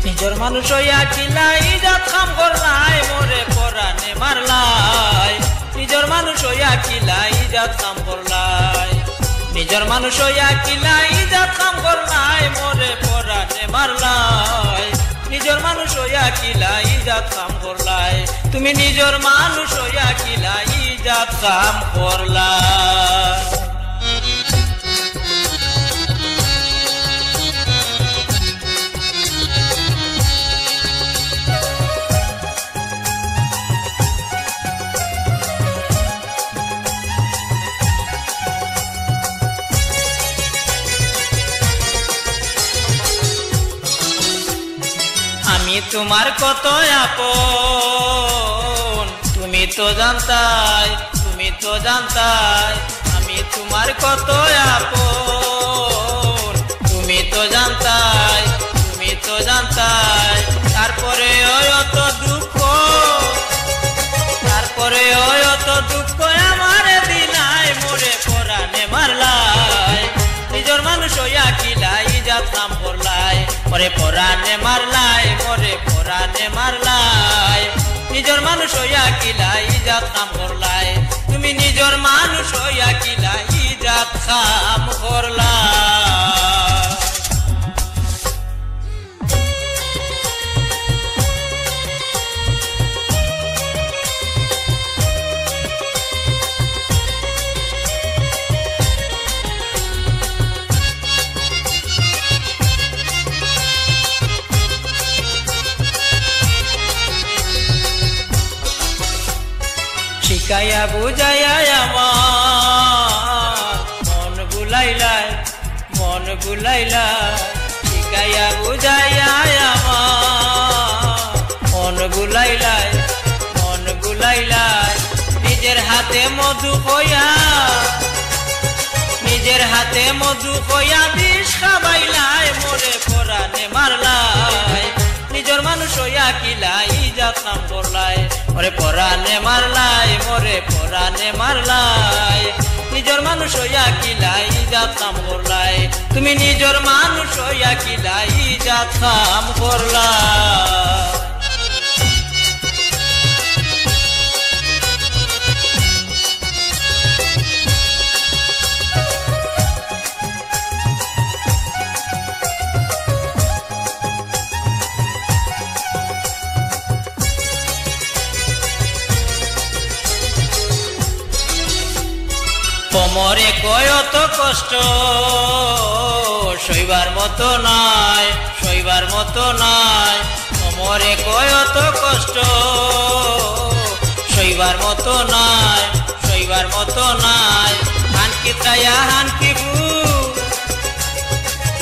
নিজর মানুষ অইয়া কিলা ইজাত কাম করলায়, মোরে পরানে মারলায়। নিজর মানুষ অইয়া কিলা ইজাত কাম করলায়। নিজর মানুষ অইয়া কিলা ইজাত কাম করলায়, মোরে পরানে মারলায়। নিজর মানুষ অইয়া কিলা ইজাত কাম করলায়। তুমি নিজর মানুষ অইয়া কিলা ইজাত কাম করলায়। আমি তুমার কত আপন, তুমি তো জানতায়, তুমি তো জানতায়। আমি তুমার কত আপন, তুমি তো জানতায়, তুমি তো জানতায়। তারপরেও অত দুঃখ, তারপরেও অত দুঃখ আমারে দিলায়, মোরে পরানে মারলায়। নিজর মানুষ অইয়া কিলা ইজাত কাম করলায়, মোরে পরানে মারলায়, মোরে পরানে মারলায়। নিজর মানুষ অইয়া কিলা ইজাত কাম করলায়। তুমি নিজর মানুষ অইয়া কিলা ইজাত কাম করলায়। শিখাইয়া বুঝাইয়া আমার মন ভুলাইলায়, মন ভুলাইলায়। শিখাইয়া বুঝাইয়া আমার মন ভুলাইলায়, মন ভুলাইলায়। নিজর হাতে মধু কইয়া, নিজর হাতে মধু কইয়া বিষ খাবাইলায়, মোরে পরানে মারলায়। নিজর মানুষ অইয়া কিলা ইজাত কাম করলায়, মোরে পরানে মারলায়, মোরে পরানে মারলায়। নিজর মানুষ অইয়া কিলা ইজাত কাম করলায়। তুমি নিজর মানুষ অইয়া কিলা ইজাত কাম করলায়। কমরে কয় অত কষ্ট, সইবার মতো নায়, সইবার মতো নায়। কমরে কয় অত কষ্ট, সইবার মতো নায়, সইবার মতো নায়। হানকি খায়া হানকি ফুর,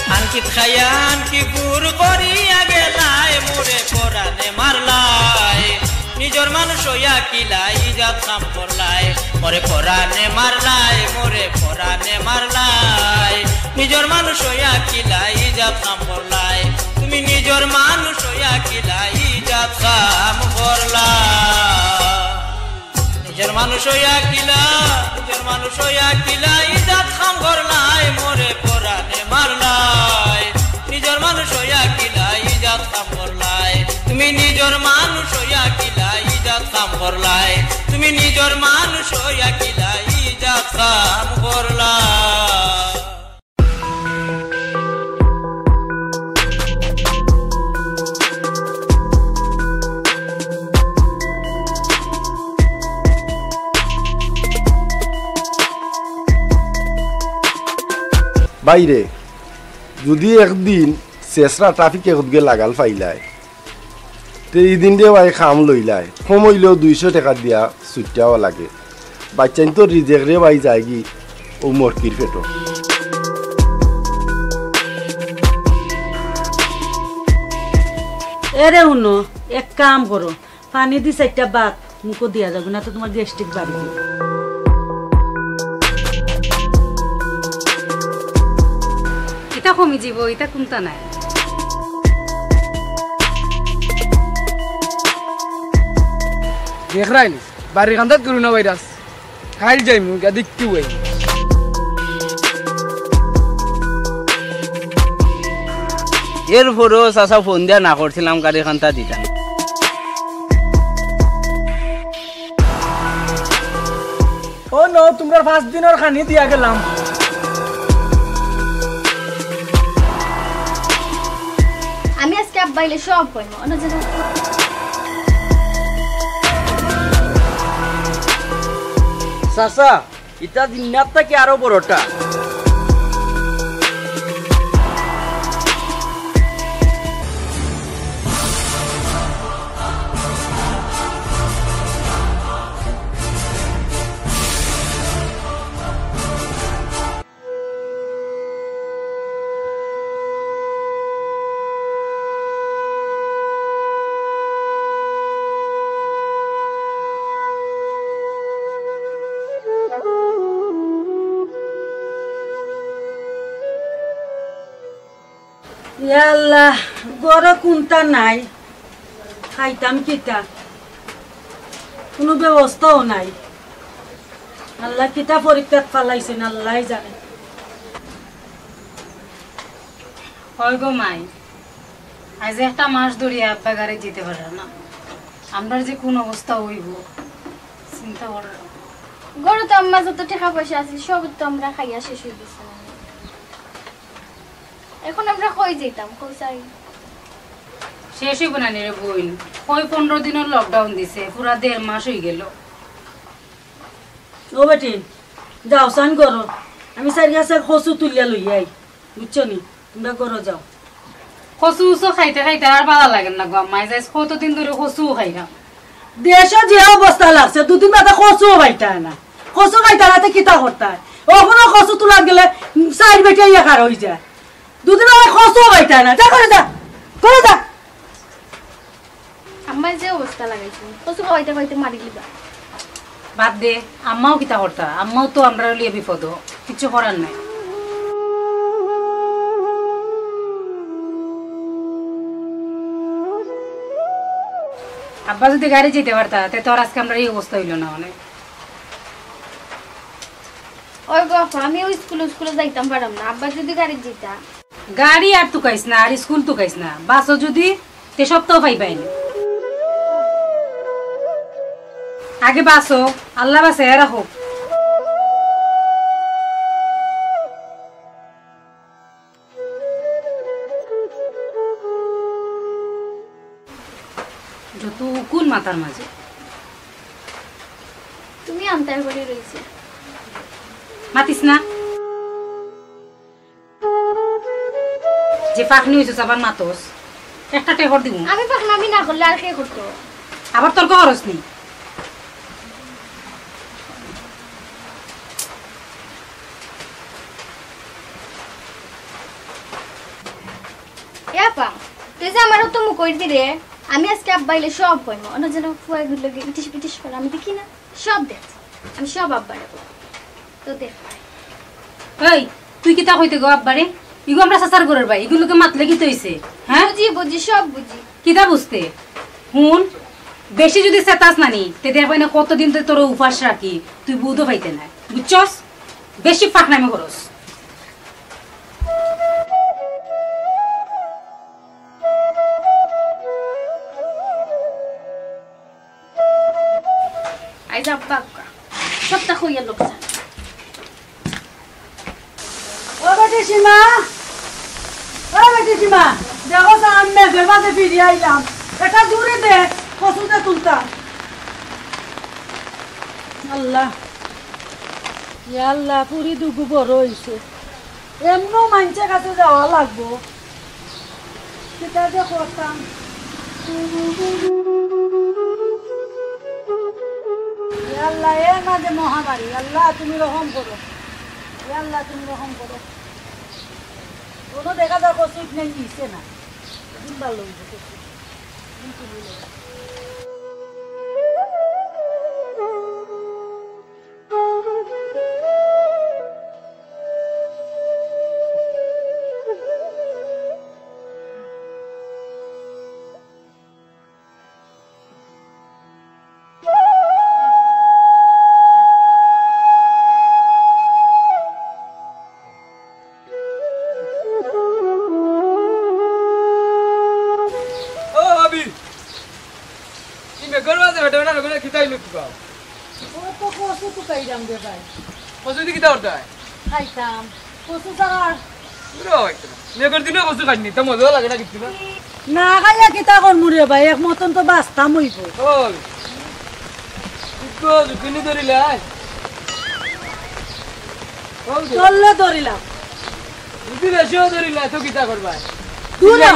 হানকি খায়া হানকি ফুর করিয়া গেলায়, মোরে পরানে মারলায়। নিজর মানুষ অইয়া কিলা ইজাত কাম করলায়, মোরে পরানে মারলায়, মোরে পরানে মারলায়। নিজর মানুষ অইয়া কিলা ইজাত কাম করলায়, তুমি নিজর মানুষ অইয়া কিলা ইজাত নিজর মানুষ অইয়া কিলা, নিজর মানুষ অইয়া কিলা ইজাত কাম করলায়, মোরে পরানে মারলায়। নিজর মানুষ অইয়া কিলা ইজাত কাম করলায়, তুমি নিজর মানুষ অইয়া কিলা ইজাত কাম করলায়, তুমি নিজর মানুষ অইয়া কিলা ইজাত কাম করলায়। ভাইরে, যুদি একদিন শেষরা ট্রাফিকে কতগে লাগাল পাইলায়, তে ই দিন রে ভাই কাম লইলায়, কম অইলেও দুইশো টেকা দিয়া ছুটিয়াও লাগে। বাচ্চাইন্তর রিজেক রে ভাই যায়গি অউ মরকির পেটো। এরে হুনো, এক কাম করো, পানি দি চাইরটা ভাত মুখো দিয়া যাও, না তো তুমার গ্যাস্ট্রিক বাড়ি যাইবো। ইতা কমি যাইবো, ইতা কুন্তা নায়। দেখরায়নি, বাড়ির কান্দাত করোনা ভাইরাস। কাইল যাইমু, গিয়া দেখতে অই। এরপরেও চাচা ফোন দিয়া না করছিলাম, গাড়ি খান্তা দিতাম। ও নো, তুমরার পাঁচ দিনর খানি দিয়া গেলাম। আমি আজকে আব্বা আইলে সব কইমু, অন্য যেন। চাচা, ইটা জিন্নাত থাকি আরো বড়টা। ইয়া আল্লাহ, ঘরো কুন্তা নাই, খাইতাম কিতা? কুনু ব্যবস্থাও নাই। আল্লাহ কিতা পরীক্ষাত ফালাইছইন, আল্লায় জানে। অয় গো মাই, আইজ একটা মাস ধরিয়া আব্বা গাড়ি দিতে পাররা না। আমরার যে কুন অবস্থা অইবো, চিন্তা করো। ঘরো তো আম্মা যত টেকা পয়সা আছিল, সব তো আমরা খাইয়া শেষ অই গেছে। এখন আমরা কই যাইতাম, কই যাই? শেষ অইবো না নি রে বইন, কই পনরো দিনর lockdown দিছে, পুরা দেড় মাস অই গেল। ও বেটি, যাও, চান করো, আমি চাইর গাছা কচু তুলিয়া লইয়া আই, বুঝছো নি? তুমরা ঘরো যাও। কচু উচু খাইতে খাইতে আর ভালা লাগে না গো আম্মা, আইজ কতদিন ধরি কচু খাইরাম। দেশো যে অবস্থা লাগছে, দুদিন বাদে কচুও পাইতায় না। কচু পাইতায় না, তে কিতা করতায়? অখনো কচু তুলাত গেলে, উম, চাইর বেটিয়ে খার অই যায়। দুদিন বাদে কচুও পাইতায় না। যা ঘরো যা, ঘরো যা। আম্মায় যে অবস্থা লাগাইছে, কচু খাওয়াইতে খাওয়াইতে মারি লিবা। বাদ দে, আম্মাও কিতা করতা? আম্মাও তো আমরারে লইয়া বিপদো, কিচ্ছু করার নাই। আব্বা যুদি গাড়ি যাইতে পারতা, তে তো আর আইজকে আমরার ই অবস্থা অইলো না অনে। ওই গো আপা, আমি ওই স্কুলে, স্কুলে যাইতাম পারতাম না, আব্বা যুদি গাড়ি যাইতা। গাড়ি আর তুকাইস না, আর স্কুল তুকাইস না, বাসো যুদি তে সপ্তাহ পাইবায় নি। আগে বাসো, আল্লাহ বাঁচাইয়া রাখো। যত কোন মাথার মাঝে। তুমি আন্তায় করে রইছে। মাতিস না। যে ফাঁকনি হইছস আবার মাতস। একটা টেহর দিমু। আমি ফাঁকনামি না করলে আর কে করতো? আবার তর্ক করস নি? এ আপা, তুই যে আমার তো মুখ কই দিরে, আমি আজকে আব্বা আইলে সব কইমু। অন্য যেন ফুয়াগুলো ইটিস পিটিস করে, আমি দেখি না, সব দেখ, আমি সব আব্বারে কই। তো দেখ। এই, তুই কিতা কইতে গো আব্বারে? ইগু আমরা চাচার ঘরর ভাই, ইগুর লগে মাতলে কিতা অইছে? হ্যাঁ? বুঝি, বুঝি, সব বুঝি। কিতা বুঝতে? হুন, বেশি যুদি চেতাস না নি, তে দেখবে না কতদিন তো তোর উপাস রাখি, তুই বুঝও পাইতে নাই, বুঝছস? বেশি ফাঁকনামি করস। আইজ আব্বা আক্কা, সবটা কইয়া লোক। ও বেটি সীমা, ও বেটি সীমা, দেখো তো আমি মেঘের মাঝে ফিরিয়া আইলাম। এটা দূরে দে, কচুতে তুলতাম। আল্লাহ, ইয়া আল্লাহ, পুরি দুগু বড় অইছে। এমনও মাইনষের কাছে যাওয়া লাগবো। কিতা যে করতাম। ইয়া আল্লাহ, এর মাঝে মহামারী। আল্লাহ, তুমি রহম করো। ইয়া আল্লাহ, তুমি রহম করো। কোনো দেখা যার কচু ইতনে নিছে না। দিন ভালো হইব কচু। দিন তুমি নেই। ও ভাবি, ই মেঘর মাঝে বেটা বেটা বেটা কিতা অইলো কিবা? ও তো কচু তুকাইরাম রে ভাই। কচু দি কিতা করতায়? খাইতাম। কচু ছাড়া আর দূর হ, অইতো না। মেঘর দিনে কচু খাইনি, তা মজাও লাগে না কিচ্ছু না। না খাইয়া কিতা করমু রে ভাই, এক মতন তো বাঁচতাম অইবো। ওই, তুই তো জুকিনি ধরিলাই। ওই যে। চললে ধরিলাম। যদি বেশিও ধরিলাই, তো কিতা করবায়? দূর হ।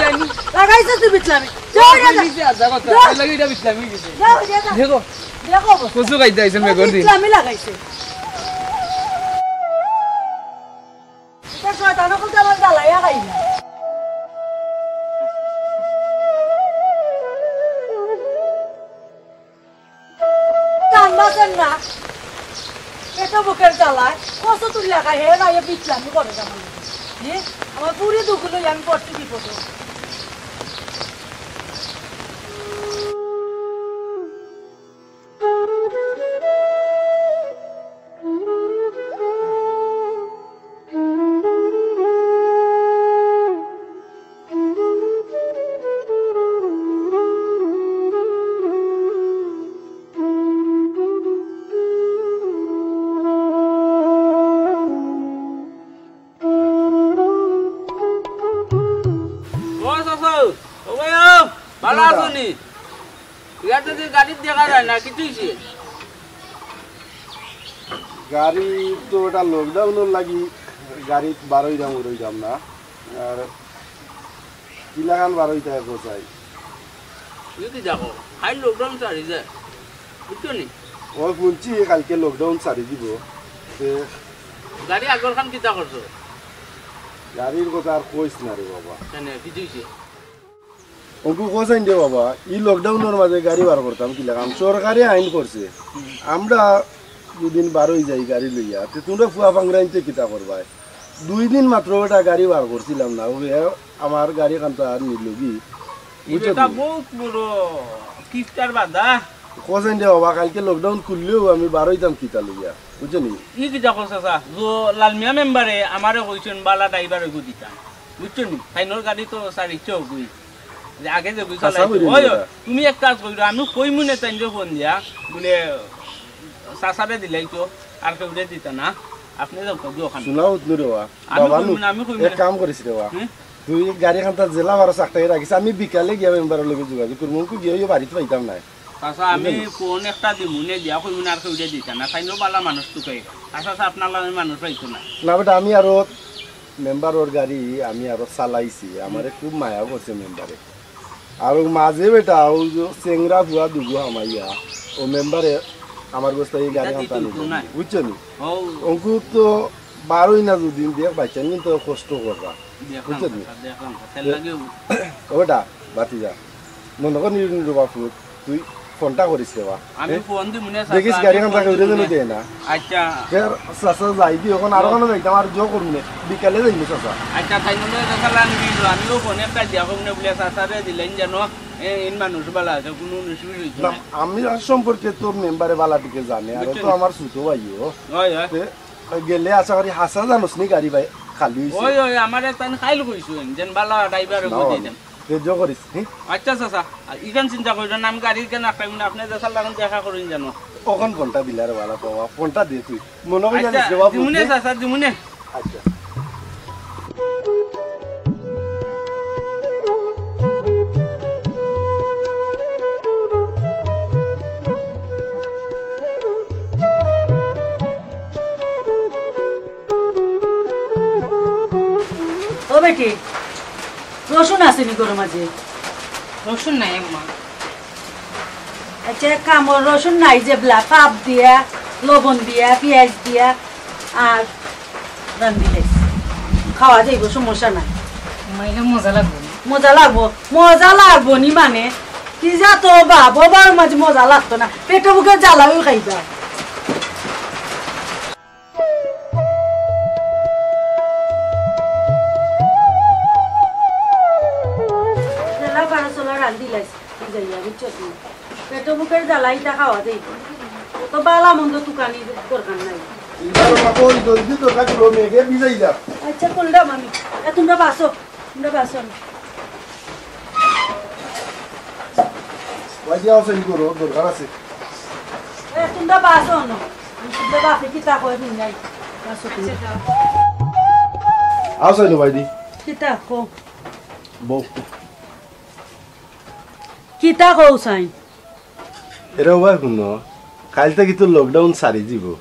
লাগাইছে তুই বিটলামি। যাও, যাও, যাও। নিজে আর যা কথা, যাও। এর লাগি এটা বিটলামি গেছে। যাও, যাও, যাও। দেখো। দেখো অবস্থা। কচু খাইতে আইছেন মেঘর দিন। বিটলামি লাগাইছে। এটা শয়তান অকল তো আমার জ্বালাইয়া খাই না। কান বাসেন না। এত বুকের জ্বালায়। কচু তুলিয়া খাই, হে না, এ বিটলামি করে আমার লগে। হে? আমার পুরি দুগুলো আমি পড়ছি বিপদে। ও চাচা, ও ভাই, ও, ভালা আছো নি? ইয়াতে যে গাড়িত দেখা যায় না, কিতা অইছে? গাড়ি তো এটা লকডাউনর লাগি গাড়িত বারইরাম, উড়ইরাম না। আর কিলাখান বারইতা একো চাই। যদি দেখো, হাই লকডাউন সারি যায়, বুঝছো নি? ও শুনছি কালকে লকডাউন সারি দিব। তে গাড়ি আগর খান কিতা করছো? গাড়ির কথা আর কইস না রে বাবা। কেনে, কিতা অইছে? অঙ্কু কইছইন দে বাবা, ই লকডাউনর মাঝে গাড়ি বার করতাম কিলাখান, সরকারে আইন করছে। আমরা দুদিন বারই যাই গাড়ি লইয়া, তে তোমরা ফুয়া পাংরা ইনতে কিতা করবায়? দুই দিন মাত্র ওটা গাড়ি বার করছিলাম না, ওবে আমার গাড়ি খান তো আর নিলগি। বুঝছো এটা তুমি? বহুত বড় কিস্টার বাধা। কইছইন দে বাবা, কালকে লকডাউন খুললেও আমি বারইতাম কিতা লইয়া, বুঝছো নি? ই কিতা কইছ চাচা? জো লালমিয়া মেম্বারে আমারে কইছইন বালা ড্রাইভার অগু দিতা। বুঝছো নি? তাইনর গাড়ি তো সারিছে অগুই। যে আগে যে গুই চালাইছে। ওই, ওই, তুমি এক কাজ কইরো, আমি কইমু নে তাইনরে ফোন দিয়া, বুলে, চাচারে দিলাই তো, আর কেউরে দিতা না। আপনে যাও, কই ওখানে। শোনা উঠলো রে ওয়া। আমি বাবা কইমু নু, না, আমি কইমু এক না। কাম করিস রে ওয়া। হুম? তুই গাড়ি খান্তা জেলা বারো চাকটাই রাখিস, আমি বিকালে গিয়া মেম্বারর লগে যোগাযোগ করমু, অঙ্কু গিয়া ওই বাড়িত পাইতাম না। চাচা, আমি বুঝলেন? ফোন একটা দিমু নে দিয়া কইমু না, আর কেউরে দিতা না। তাইনও বালা মানুষ তুকাই। আচ্ছা, আচ্ছা, আপনার লাগে মানুষ পাইতো না। না বেটা, আমি আরো মেম্বারর গাড়ি আমি আরো চালাইছি, আমারে খুব মায়া করছে মেম্বারে। আর ও মাঝে বেটা, ও যে চেংরা ফুয়া দুগু হামাইয়া, ও মেম্বারে আমার গোস্তা এই গাড়ি এটা আনতে দিতে আনি হতো না। বুঝছো নি? ও। অঙ্কু তো বারোই না দুদিন দেখ বাইচান কিন্তু কষ্ট করবা। দেখলাম বুঝছো নি? চাচা, দেখলাম চাচা, এর লাগেও। ওটা, বাতি যা। মনে কর নিরু নিরু বাপু, তুই ফোনটা করিস রে বা। আমি এ? ফোন দিমু নে, চাচা, দেখিস আমি গাড়ি খান ফোন তাকে দিমু উড়ে নে। দেয় না। আচ্ছা। এর চাচা যাই দি, অখন আরো ও। খানো যাইতাম, আর জো করমু নে। বিকালে যাইমু চাচা। আচ্ছা, তাই বলে চাচা লাগি দিল, আমিও ফোন একটা দিয়া কম নে বলে চাচারে দিলেন যেন, এ, ইন মানুষ বালা আছে, কোনো অসুবিধা হইতো না, না। আমি আর সম্পর্কে তোর মেম্বারে বালা দিকে জানে, আর ও তো বুঝছেন? আমার ছোট ভাইও। হয়, হয়। তে, গেলে আশা করি হাসা জানোস নি গাড়ি ভাই খালি হইছে। ওই, ওই, আমার একটা খাইল কইছুন, যেন বালা ড্রাইভার না, বুঝে আমি দেন। ধৈর্য করিস, হুম? আচ্ছা, চাচা, আর ইখান চিন্তা করিও না, আমি গাড়ি কেন রাখতাম না, আপনি যে সালাম দেখা করুন জানো। কখন ফোনটা দিলে রে বালা বাবা? ফোনটা দে তুই। মনে করি আচ্ছা, জানিস রে বাবা, দিমুনে, বুঝলি? চাচা, দিমুনে। আচ্ছা। ও বেটি, রসুন আছে নি ঘরর মাঝে? রসুন নাই আম্মা। আচ্ছা, এক কাম কর, রসুন নাই যে বলা, ফাপ দিয়া, লবণ দিয়া, পিয়াজ দিয়া, আর রান্দিলে খাওয়া যাইব, সমস্যা নাই। মাইলে মজা লাগবো না। মজা লাগবো, মজা লাগবো নি মানে? কি যা তো বাপ, ও বাবার মাঝে মজা লাগতো না, পেটো ভুকে জ্বালাও খাইবা। জ্বালা বারো চলা রান্দিলাইস। বুঝাইয়া, বুঝছো তুমি? পেটো ভুকের জ্বালা ইটা খাওয়া যাইব। অত বালা মন্দ তুকানি দরকার নাই। ইবার বাবা ওই জলদি তো কাজ লো মেঘে ভিজাই যা। আচ্ছা, করলাম আমি। এ, তোমরা বাসো, তোমরা বাসো না। ওই যে আসো, ই করো, দরকার আছে। এ, তোমরা বাসো না। তোমরা বাসে কিতা কয় শুনি নাই। বাসো তুমি। আসো নি ভাইদি। কিতা কও? বউ। কিতা কও চাই? এরে ও ভাই হুনো, কাইল থাকি তো লকডাউন সারি যিবো।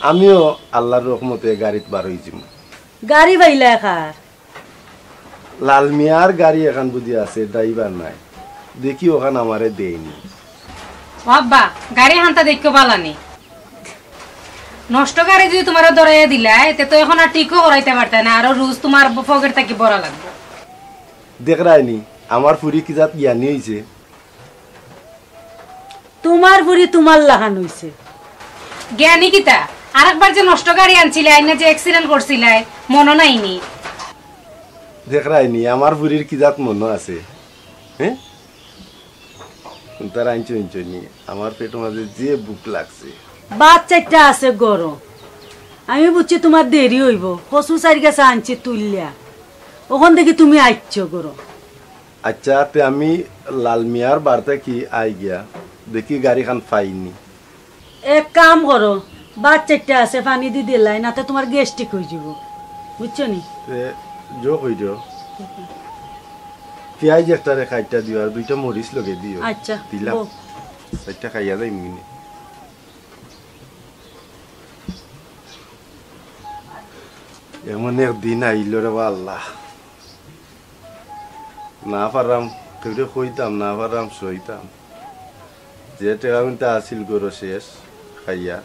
আমিও আল্লার রহমতে গাড়িত বার অই যিমু। গাড়ি পাইলায় কার? লাল মিয়ার গাড়ি এখান বুঝি আছে, ড্রাইভার নাই। দেখি অখান আমারে দেইনি। ও আব্বা, গাড়ি হানতা দেখিও বালা নি। নষ্ট গাড়ি যদি তুমারে ধরাইয়া দিলায়, তে তো অখন আর ঠিকও করাইতা পারতায় না, আরো রুজ তুমার পকেট থাকি ভরা লাগবো। দেখরায়নি, আমার ফুরি কি জাত জ্ঞানী অইছে। তুমার ফুরি তুমার লাখান অইছে। জ্ঞানী কিতা? আরেকবার যে নষ্ট গাড়ি আনছিলায়, আইনা যে accident করছিলায়, মনো নাই নি? দেখরায়নি, আমার ফুরির কি জাত মনো আছে? হ্যাঁ? তারা আনছো, আনছো নি, আমার পেটর মাঝে যে ভুক লাগছে। ভাত চাইরটা আছে ঘরো। আমি বুঝছি তুমার দেরি অইবো। কচু চাইর গাছা আনছি তুলিয়া। অখন দেখি তুমি আইছো ঘরো। আচ্ছা, তে আমি লাল মিয়ার বাড়ি থাকি আই গিয়া, দেখি গাড়িখান পাইনি। এক কাম করো, ভাত চাইরটা আছে, পানি দি দিলাও, নাতে তুমার গ্যাস্ট্রিক অই যিবো, বুঝছো নি? তে জো কই দিও। পিয়াইজ একটারে কাইট্টা দিও, আর দুইটা মরিচ লগে দিও। আচ্ছা, দিলাম। বউ। চাইরটা খাইয়া যাইমু নে। এমন এক দিন আইলো রে বা আল্লাহ। না পাররাম, কেউরে কইতাম, না পাররাম, সইতাম। যে টেকা কুন্তা আছিল ঘরো শেষ, খাইয়া।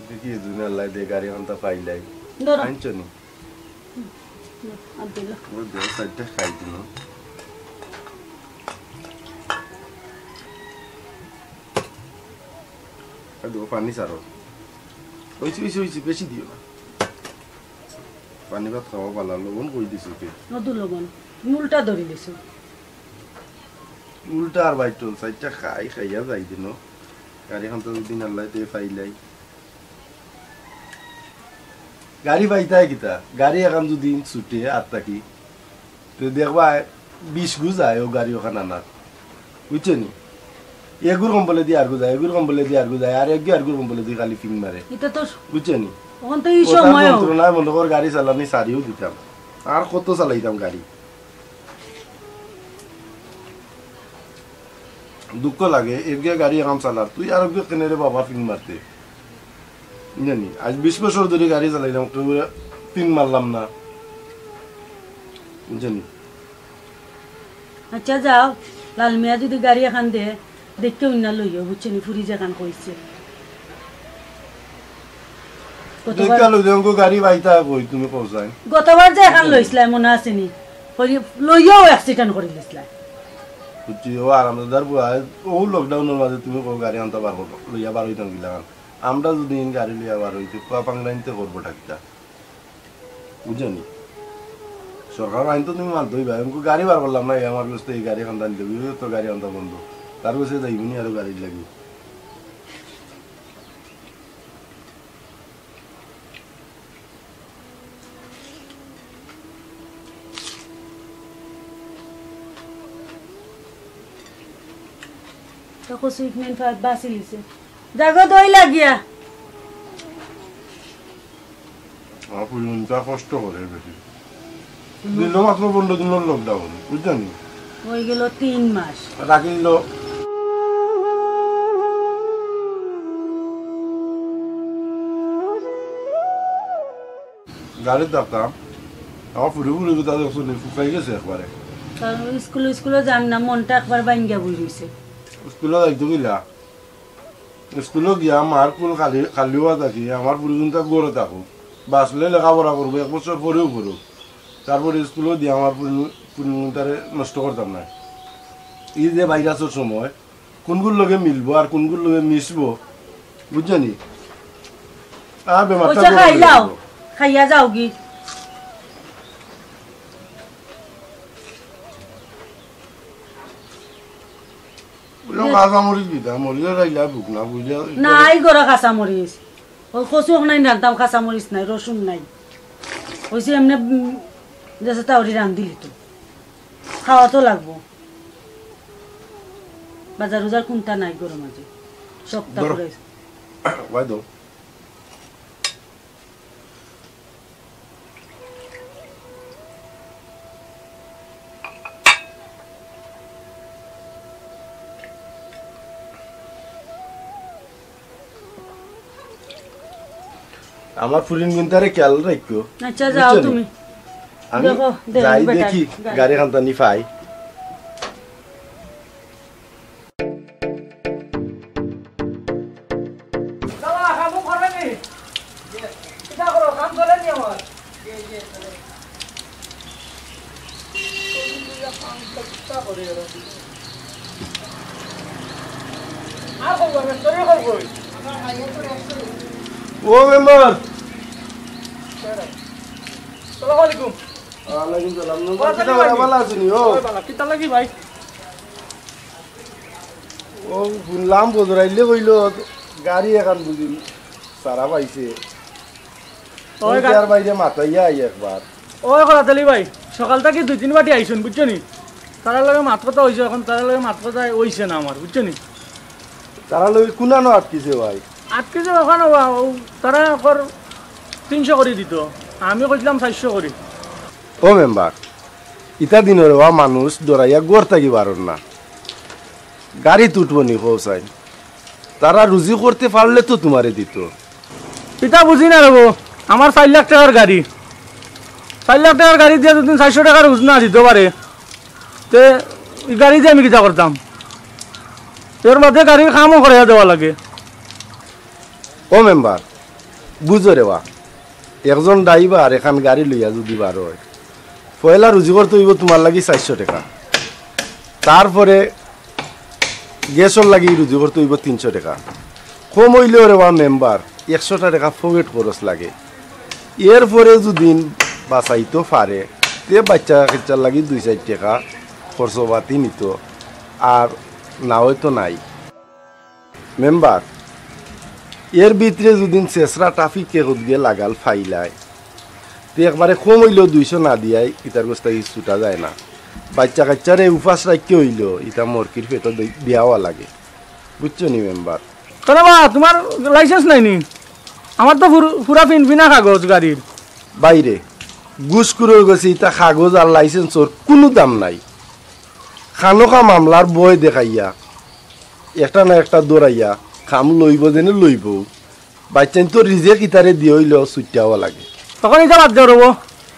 দেখি দুনিয়ার লাই দে গাড়ি আনতা পাইলাই। ধরো। আনছো নি? হুম, আব্দুল্লাহ। ওই দে, চাইরটা খাই দিন। আর দেবো পানি ছাড়ো। অইছে, অইছে, অইছে, বেশি দিও না। পানি ভাত খাওয়া বালা, লবণ কই দিছো কে? মধু লবণ। তুমি উল্টা ধরি দিছো। উল্টা আর বাইটল, চাইরটা খাই, খাইয়া যাই দিন। গাড়ি খান তো দুদিন আল্লাহ দিয়ে পাইলাই। গাড়ি পাইতায় কিতা? গাড়ি এখান দুদিন ছুটে আর থাকি। তো দেখবা, বিশ গু যায় ও গাড়ি ওখান আনার। বুঝছো নি? এগুর কম্বলে দিয়ে আর গু যায়, এগুর কম্বলে দিয়ে আর গু যায়, আর এগু আর গুর কম্বলে দিয়ে খালি ফিং মারে। এটা তো বুঝছো নি? অখন তো এই ওটার সময় যন্ত্রণায় মনে কর গাড়ি চালানি সারিও দিতাম। আর কত চালাইতাম গাড়ি? দুঃখ লাগে, এগিয়ে গাড়ি এখন চালার, তুই আর এগিয়ে কেনে রে বাবা ফিং মারতে? জানি, আজ বিশ বছর ধরে গাড়ি চালাইলাম, কেউ ফিং মারলাম না। জানি। আচ্ছা যাও, লাল মিয়া যদি গাড়ি এখন দে, দেখতে উন্না লইও, বুঝছো নি? ফুরি যেখান কইছে। গতবার দেখতে লই যাও, গাড়ি বাইতা কই তুমি পৌঁছায়। গতবার যে এখন লইছিলাম, মনে আছে নি? ওই লইয়াও অ্যাক্সিডেন্ট করি দিছলা। বুঝছি, ও আরামদাদার বুয়া, ও লকডাউনর মাঝে তুমি কও গাড়ি আনতা বার করো, লইয়া বার হইতাম গিলা। আমরা যদি ইন গাড়ি লইয়া বার হইতে, পুয়া পাংলাইনতে করবো ডাক্তার। বুঝছো নি? সরকার আইন তো তুমি মানতে হইবা। আমি গাড়ি বার করলাম না, এই আমার গোস্তে এই গাড়ি খান্দান দেবো, তো গাড়ি আনতা বন্ধ। তার গোস্তে যাইবো নি আরো গাড়ির লাগি। তখন সুইট মেন বাসি লিছে। জাগো দই লাগিয়া। আমার ফুলমুনটা কষ্ট করে বেশি। দিল মাত্র পনেরো দিনের লকডাউন, বুঝছো নি? হয়ে গেল তিন মাস। রাখি দিল। গাড়িত থাকতাম, আমার ফুরি ফুরি কথা দেখছো নি, ফুকাই গেছে একবারে। কারণ স্কুলে স্কুলে যান না, মনটা একবার ভাঙ্গা বই রইছে। স্কুলে যাইতো কিলা? স্কুলে গিয়া মার কুল খালি, খালি হওয়া থাকি, আমার ফুরি কিন্তু ঘরে থাকো। বাঁচলে লেখাপড়া করবো, এক বছর পরেও করুক। তারপরে স্কুলে দিয়া আমার ফুরি, ফুরি তারে নষ্ট করতাম না। এই যে ভাইরাসের সময়, কোনগুর লগে মিলবো আর কোনগুর লগে মিশবো, বুঝছো নি? আর বেমারটা ওইসা বড় খাই হয়ে লাও, যাবো। খাইয়া যাও গি। বুঝলাম, কাঁচা মরিচ দিতাম, মরিচের রাইলা বুক না, বুঝলে? নাই গরো কাঁচা মরিচ। ওই কচু অখনাই রান্ধতাম, কাঁচা মরিচ নাই, রসুন নাই। ওই যে এমনি, উম, যেসে তাওরি রান্ধিলি তো। খাওয়া তো লাগবো। বাজার উজার কোনটা নাই গরো মাঝে। সপ্তাহ ধরো। করে। ভাই দাও। আমার ফুরিন গুনতারে খেয়াল রাখিও। আচ্ছা, যাও বুঝছো নি? তুমি। আমি দেখো, দেখো, যাই বেটা, দেখি, গাড়ি। গাড়ি খান্তা নি পাই। বাবা, কাম করে নি? কিতা করো? কাম চলে নি আমার? আর করবো, আমি তোরে করবো। ও মেম্বার। সালাম আলাইকুম। ওয়ালাইকুম সালাম। মেম্বার, ওয়ালাইকুম কিতা সালাম। ভালা আছো নি? ও। ওই বালা, কিতা লাগি ভাই? ও, শুনলাম বজরাইলে কইলো গাড়ি এখান বুঝি সারা পাইছে। ওই ওই গা- তার বাইরে মাতাইয়া আই একবার। ওই করাতলি ভাই, সকাল থাকি দুই তিন বাটি আইছুন, বুঝছো নি? তারার লগে মাত কথা হইছে, এখন তারার লগে মাত কথা হইছে না আমার, বুঝছো নি? তারার লগে কুনানো আটকিছে ভাই? আটকিছে ওখানে, ও, তারা কর তিনশো করি দিত, আমি কইছিলাম চারশো করি। ও মেম্বার, ইতা দিনর ওয়া মানুষ ডরাইয়া ঘর থাকি বারর না। গাড়িত উঠবো নি কও চাই? তারা রুজি করতে পারলে তো তোমারে দিত। ইতা বুঝি না রে বো, আমার চাইর লাখ টেকার গাড়ি, চাইর লাখ টেকার গাড়ি দিয়া যদি চাইরশো টেকার রুজি না দিত পারে, তে ই গাড়ি দিয়া আমি কিতা করতাম? এর বাদে গাড়ির কামও করাইয়া দেওয়া লাগে। ও মেম্বার, বুঝো রে বা, একজন ড্রাইভার এখান গাড়ি লইয়া যদি বার হয়, পয়লা রুজি করতে হইব তোমার লাগি চাইরশো টেকা, তারপরে গ্যাসর লাগি রুজি করতে হইব তিনশো টেকা। কম হইলেও রে বা মেম্বার, একশোটা টেকা পকেট খরচ লাগে। এরপরে যদি বাঁচাইতে পারে, তে বাচ্চা কাচ্চার লাগি দুই চাইর টেকা খরচপাতি নিত, আর না হয়তো নাই। মেম্বার, এর ভিতরে যদি শেষরা ট্রাফিকে কত গিয়ে লাগাল ফাইলায়, তে একবারে কম হইলেও দুইশো না দিয়াই ইতার গোস্তা ছুটা যায় না। বাচ্চা কাচ্চারে উপাস রাখতে হইলেও ইতা মরকির পেটো দি-, দিয়াওয়া লাগে। বুঝছো নি মেম্বার? কেন বা, তোমার লাইসেন্স নাই নি? আমার তো পুর-, পুরা ফিনফিনা কাগজ গাড়ির। বাইরে, ঘুষখুরর গেছে ইতা কাগজ আর লাইসেন্সর কুনু দাম নাই। খানোখা মামলার ভয় দেখাইয়া একটা না একটা দৌড়াইয়া কাম লইব যেনে লইব। বাইচাইন তো রিজেক ইতারে দিয়া হইলেও ছুটিয়াওয়া লাগে। তখন ইতা বাদ দেও রবো,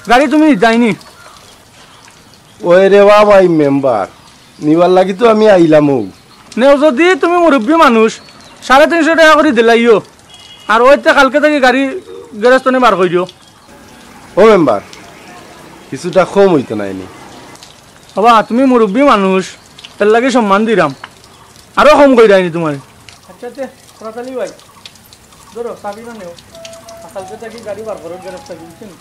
গাড়ি তুমি যাইনি। ওই রে বা ভাই মেম্বার, নিবার লাগি তো আমি আইলাম ও। নেও যদি তুমি মুরব্বী মানুষ, সাড়ে তিনশো টেকা করি দিলাইও। আর ওইতে কালকে থাকি গাড়ি গ্যারেজ তনে বার করিও। ও মেম্বার, কিছুটা কম হইতো নায় নি? বাবা, তুমি মুরব্বী মানুষ, এর লাগি সম্মান দিরাম, আরো কম কইরায়নি তুমারে। আচ্ছা, তে, খোরাতালি ভাই, ধরো, চাবিটা নেও। আর কালকে থাকি গাড়ি বার করো, গ্যারেজ থাকি, বুঝছো নি?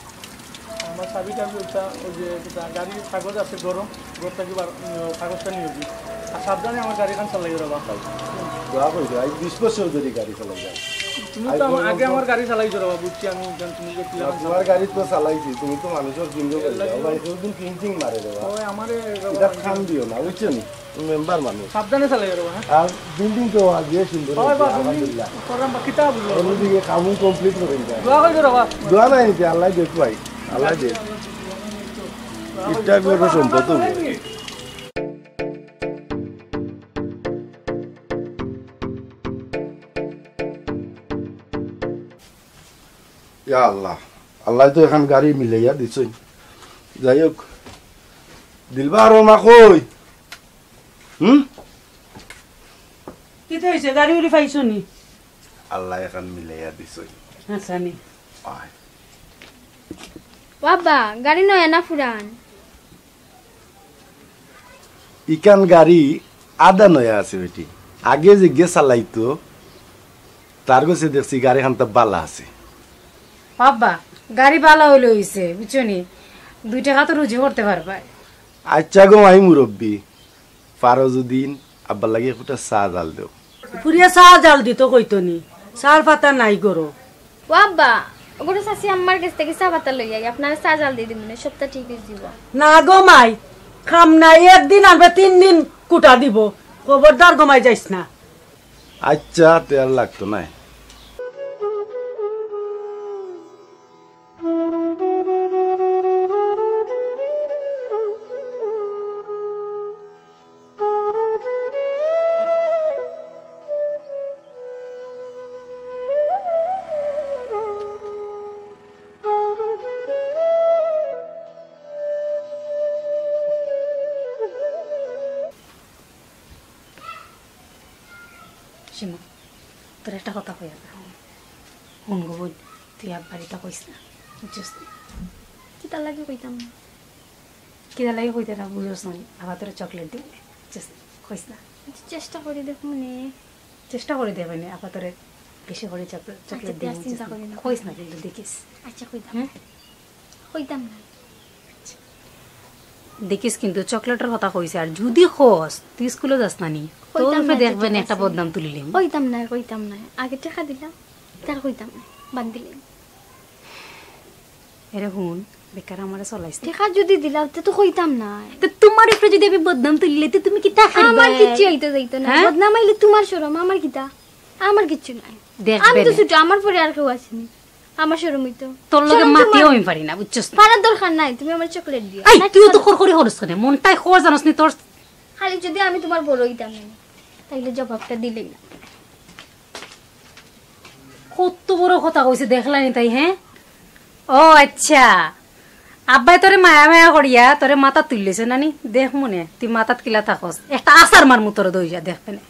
আমার চাবি টাবি ওইটা, ওই যে, কিতা, গাড়ির কাগজ আছে, ধরো, ঘর থাকি বার, উম, কাগজটা নিও গি। আর সাবধানে আমার গাড়িখান চালাইও রে বাবা। দোয়া করি, আজ বিশ বছর ধরি গাড়ি চালাই যাও। তুমি তো আমার, আগে আমার গাড়ি চালাইছো রে বাবা, বুঝছি আমি, কারণ তুমি যে না, কিলা তোমার গাড়ি তো চালাইছি, তুমি তো মানুষের জিন্দো করে যাও ভাই, কেউ দিন পিং পিং মারে রে বাবা। ওই আমারে এটা খাম দিও না, বুঝছো নি? মেম্বার মানুষ। সাবধানে চালাই যাবো, হ্যাঁ? আর বিল্ডিং তো আজ যে সুন্দর হয় হয়েছে, বা, বিল্ডিং আলহামদুলিল্লাহ। করাম বা, কিতা বুঝবো? আমি দিকে কাম কমপ্লিট করে দিই। দোয়া করি দেবো, বা। দোয়া নাই নিতে, আল্লাহ দেখ ভাই, আল্লাহ দেখ। ইটা বড় সম্পদ তো। ইয়া আল্লাহ, আল্লাহ তো এখন গাড়ি মিলাইয়া দিছইন। যাই হোক, দিলবার, ও মা কই? হুম? কিতা হইছে? গাড়ি উড়ি পাইছো নি? আল্লাহ এখন মিলাইয়া দিছইন। আচ্ছা নি। আয়। বাবা, গাড়ি নয়া না পুরান? ইখান গাড়ি আধা নয়া আছে বেটি। আগে যেগিয়ে চালাইতো, তার গেছে দেখছি গাড়িখান তো বালা আছে। বাবা, গাড়ি বালা হইলে হইছে, বুঝছো নি? দুই টেকা তো রুজি করতে পারবায়। আচ্ছা গো মাই মুরব্বি, পারো যদি আব্বার লাগি একটা চা জাল দেও। ফুরিয়ে চা জাল দিত কইতো নি, চার পাতা নাই গরো। ও আব্বা, ওগুলো চাচি আম্মার গেছ থাকি চা পাতা লই আই, আপনারে চা জাল দি দিমুনে, সবটা ঠিক অই যিবো। না গো মাই, কাম নাই, একদিন আনবে তিন দিন কুটা দিবো, খবরদার গো মাই যাইছ না। আচ্ছা, তে আর লাগতো নায়। শিমু, তোরে একটা কথা কইয়ার। হুন গো বইন, তুই আব্বারে ইতা কইছ না, বুঝছস নি? কিতার লাগি কইতাম না? কিতার লাগি কইতে না বুঝছস না? আব্বা তোরে চকলেট দিবো, বুঝছস নি? কইছ না। আচ্ছা, চেষ্টা করি দেখমুনে। চেষ্টা করি দেখমুনে, আব্বা তোরে বেশি করি চকলেট, আচ্ছা, চকলেট দিবো, চিন্তা করি না। কইছ না কিন্তু দেখিস। আচ্ছা, কইতাম। হুম? কইতাম না। দেখিস কিন্তু চকলেটর কথা কইছে, আর যদি কস তুই স্কুলো যাস না নি, তোর উপরে দেখবে না একটা বদনাম তুলিলিমু। কইতাম না, কইতাম না। আগে টেকা দিলাম, তার কইতাম না, বাদ দিলাম। এরে হুন, বেকার আমারে চলাইছ না। টেকা যদি দিলাও, তে তো কইতাম না। তে তোমার উপরে যদি আমি বদনাম তুলিলে, তে তুমি কিতা করবে? আমার কিচ্ছু অইতো যাইতো না। হ্যাঁ? বদনাম আইলে তোমার শরম, আমার কিতা? আমার কিচ্ছু নাই। দেখবে আমি তো না। ছোট, আমার পরে আর কেউ আছেনি। আমার শরম অইতো। তোর লগে শরম মাতিও তোমার। আমি পারি না, বুঝছস না? পারার দরকার নাই, তুমি আমার চকলেট দিও। এই, না, তুইও তো খরখরি করস কেনে? মনটাই খর জানোস নি তোর। খালি যদি আমি তোমার বড় অইতাম না, তাইলে জবাবটা দিলেই না। কত বড় কথা কইছে দেখলানি তাই, হ্যাঁ? ও আচ্ছা, আব্বায় তোরে মায়া মায়া করিয়া তোরে মাথাত তুলিলিছে নানি? দেখমুনে তুই মাথাত কিলা থাকস, একটা আছাড় মারমু তোরে দইয়া, দেখবে না।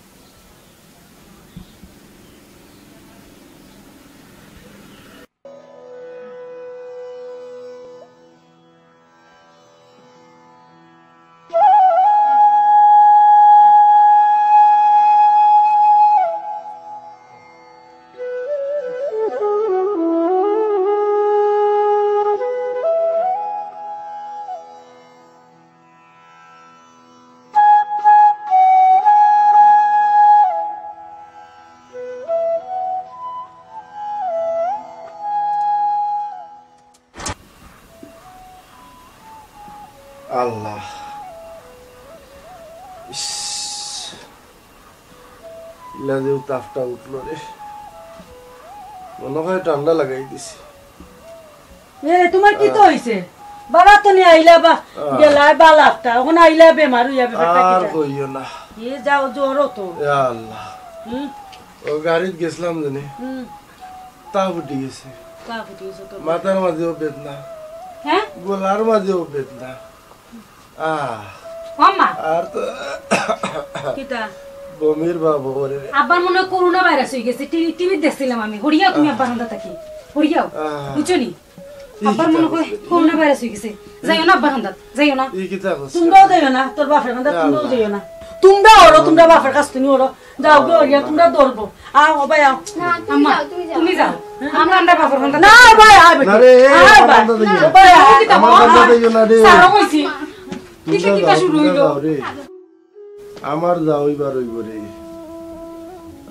আল্লাহ। ইস। ইলা যে তাপটা উঠলো রে। মনে হয় ঠান্ডা লাগাই দিছি। এ, তোমার কিতা অইছে? বাবা তো নি আইলা বা, গেলায় বালা একটা, অখন আইলা বেমার অইয়া, ব্যাপারটা আর কিতা? কইও না। এ যাও, জ্বরও তো। ইয়া আল্লাহ। হুম। ও গাড়িত গেছিলাম জানি। হুম। তা ফুটি গেছে। তা ফুটি গেছে তো। মাথার মাঝেও বেদনা। হ্যাঁ? গলার মাঝেও বেদনা। আহ। ও আম্মা। আর তো কিতা? বমির ভাব অইরে। আব্বার মনে হয় করোনা ভাইরাস অই গেছে। টিভি, টিভিত দেখছিলাম আমি। হরিয়াও তুমি আব্বার হান্দা থাকি। হরিয়াও। আহ। বুঝছো নি? আব্বার মনে হয় করোনা ভাইরাস অই গেছে। যাইও না আব্বার কান্দাত, যাইও না। ই কিতা কস? তোমরাও যাইও না, তোর বাপের কান্দাত তোমরাও যাইও না। তোমরা ওরো, তোমরা বাপের কাছ তুমি ওরো। যাও গো, ওরিয়া তোমরা ধরবো। আও, ও ভাই, আও। না, তুমি আম্মা, যাও, তুমি যাও। তুমি যাও। আমরা, আমরা বাপের কান্দাত না, ভাই, আয় বেটি। না রে, এ, আয় আমার ভাই। কান্দাত যাইও না। ও ভাই, আয়। আমার কান্দাত যাইও না রে। সারা কইছি। কিতা, কিতা শুরু অইলো? যাও রে। আমার যা অইবার অইবো রে,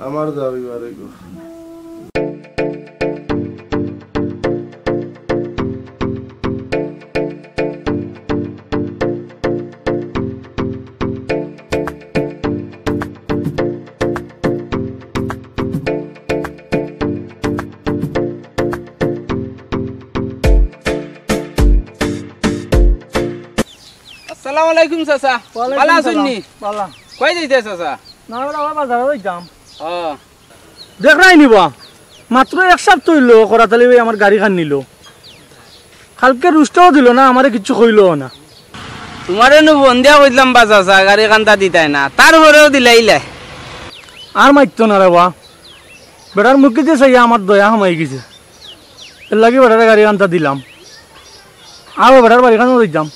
আমার যা অইবার অইবো। আসসালামু আলাইকুম চাচা। ওয়ালাইকুম ভালা আছইন নি? সালাম। ভালা। কই যাইতে চাচা? না, আমরা আবার বাজারো যাইতাম। ও। দেখরায় নি বা, মাত্র এক সপ্তাহ অইলো করাত আলী ভাই আমার গাড়িখান নিলো। কালকে রুস্টাও দিলো না, আমারে কিচ্ছু কইলোও না। তুমারে নু ফোন দিয়া কইছলাম বা চাচা, গাড়িখান্তা দিতায় না, তারপরেও দিলাইলায়। আর মাতিও না রে বা, বেটার মুখে যে চাইয়া আমার দয়া হামাই গেছে, এরলাগি বেটারে গাড়িখান্তা দিলাম। আও বেটার বাড়িখানো যাইতাম।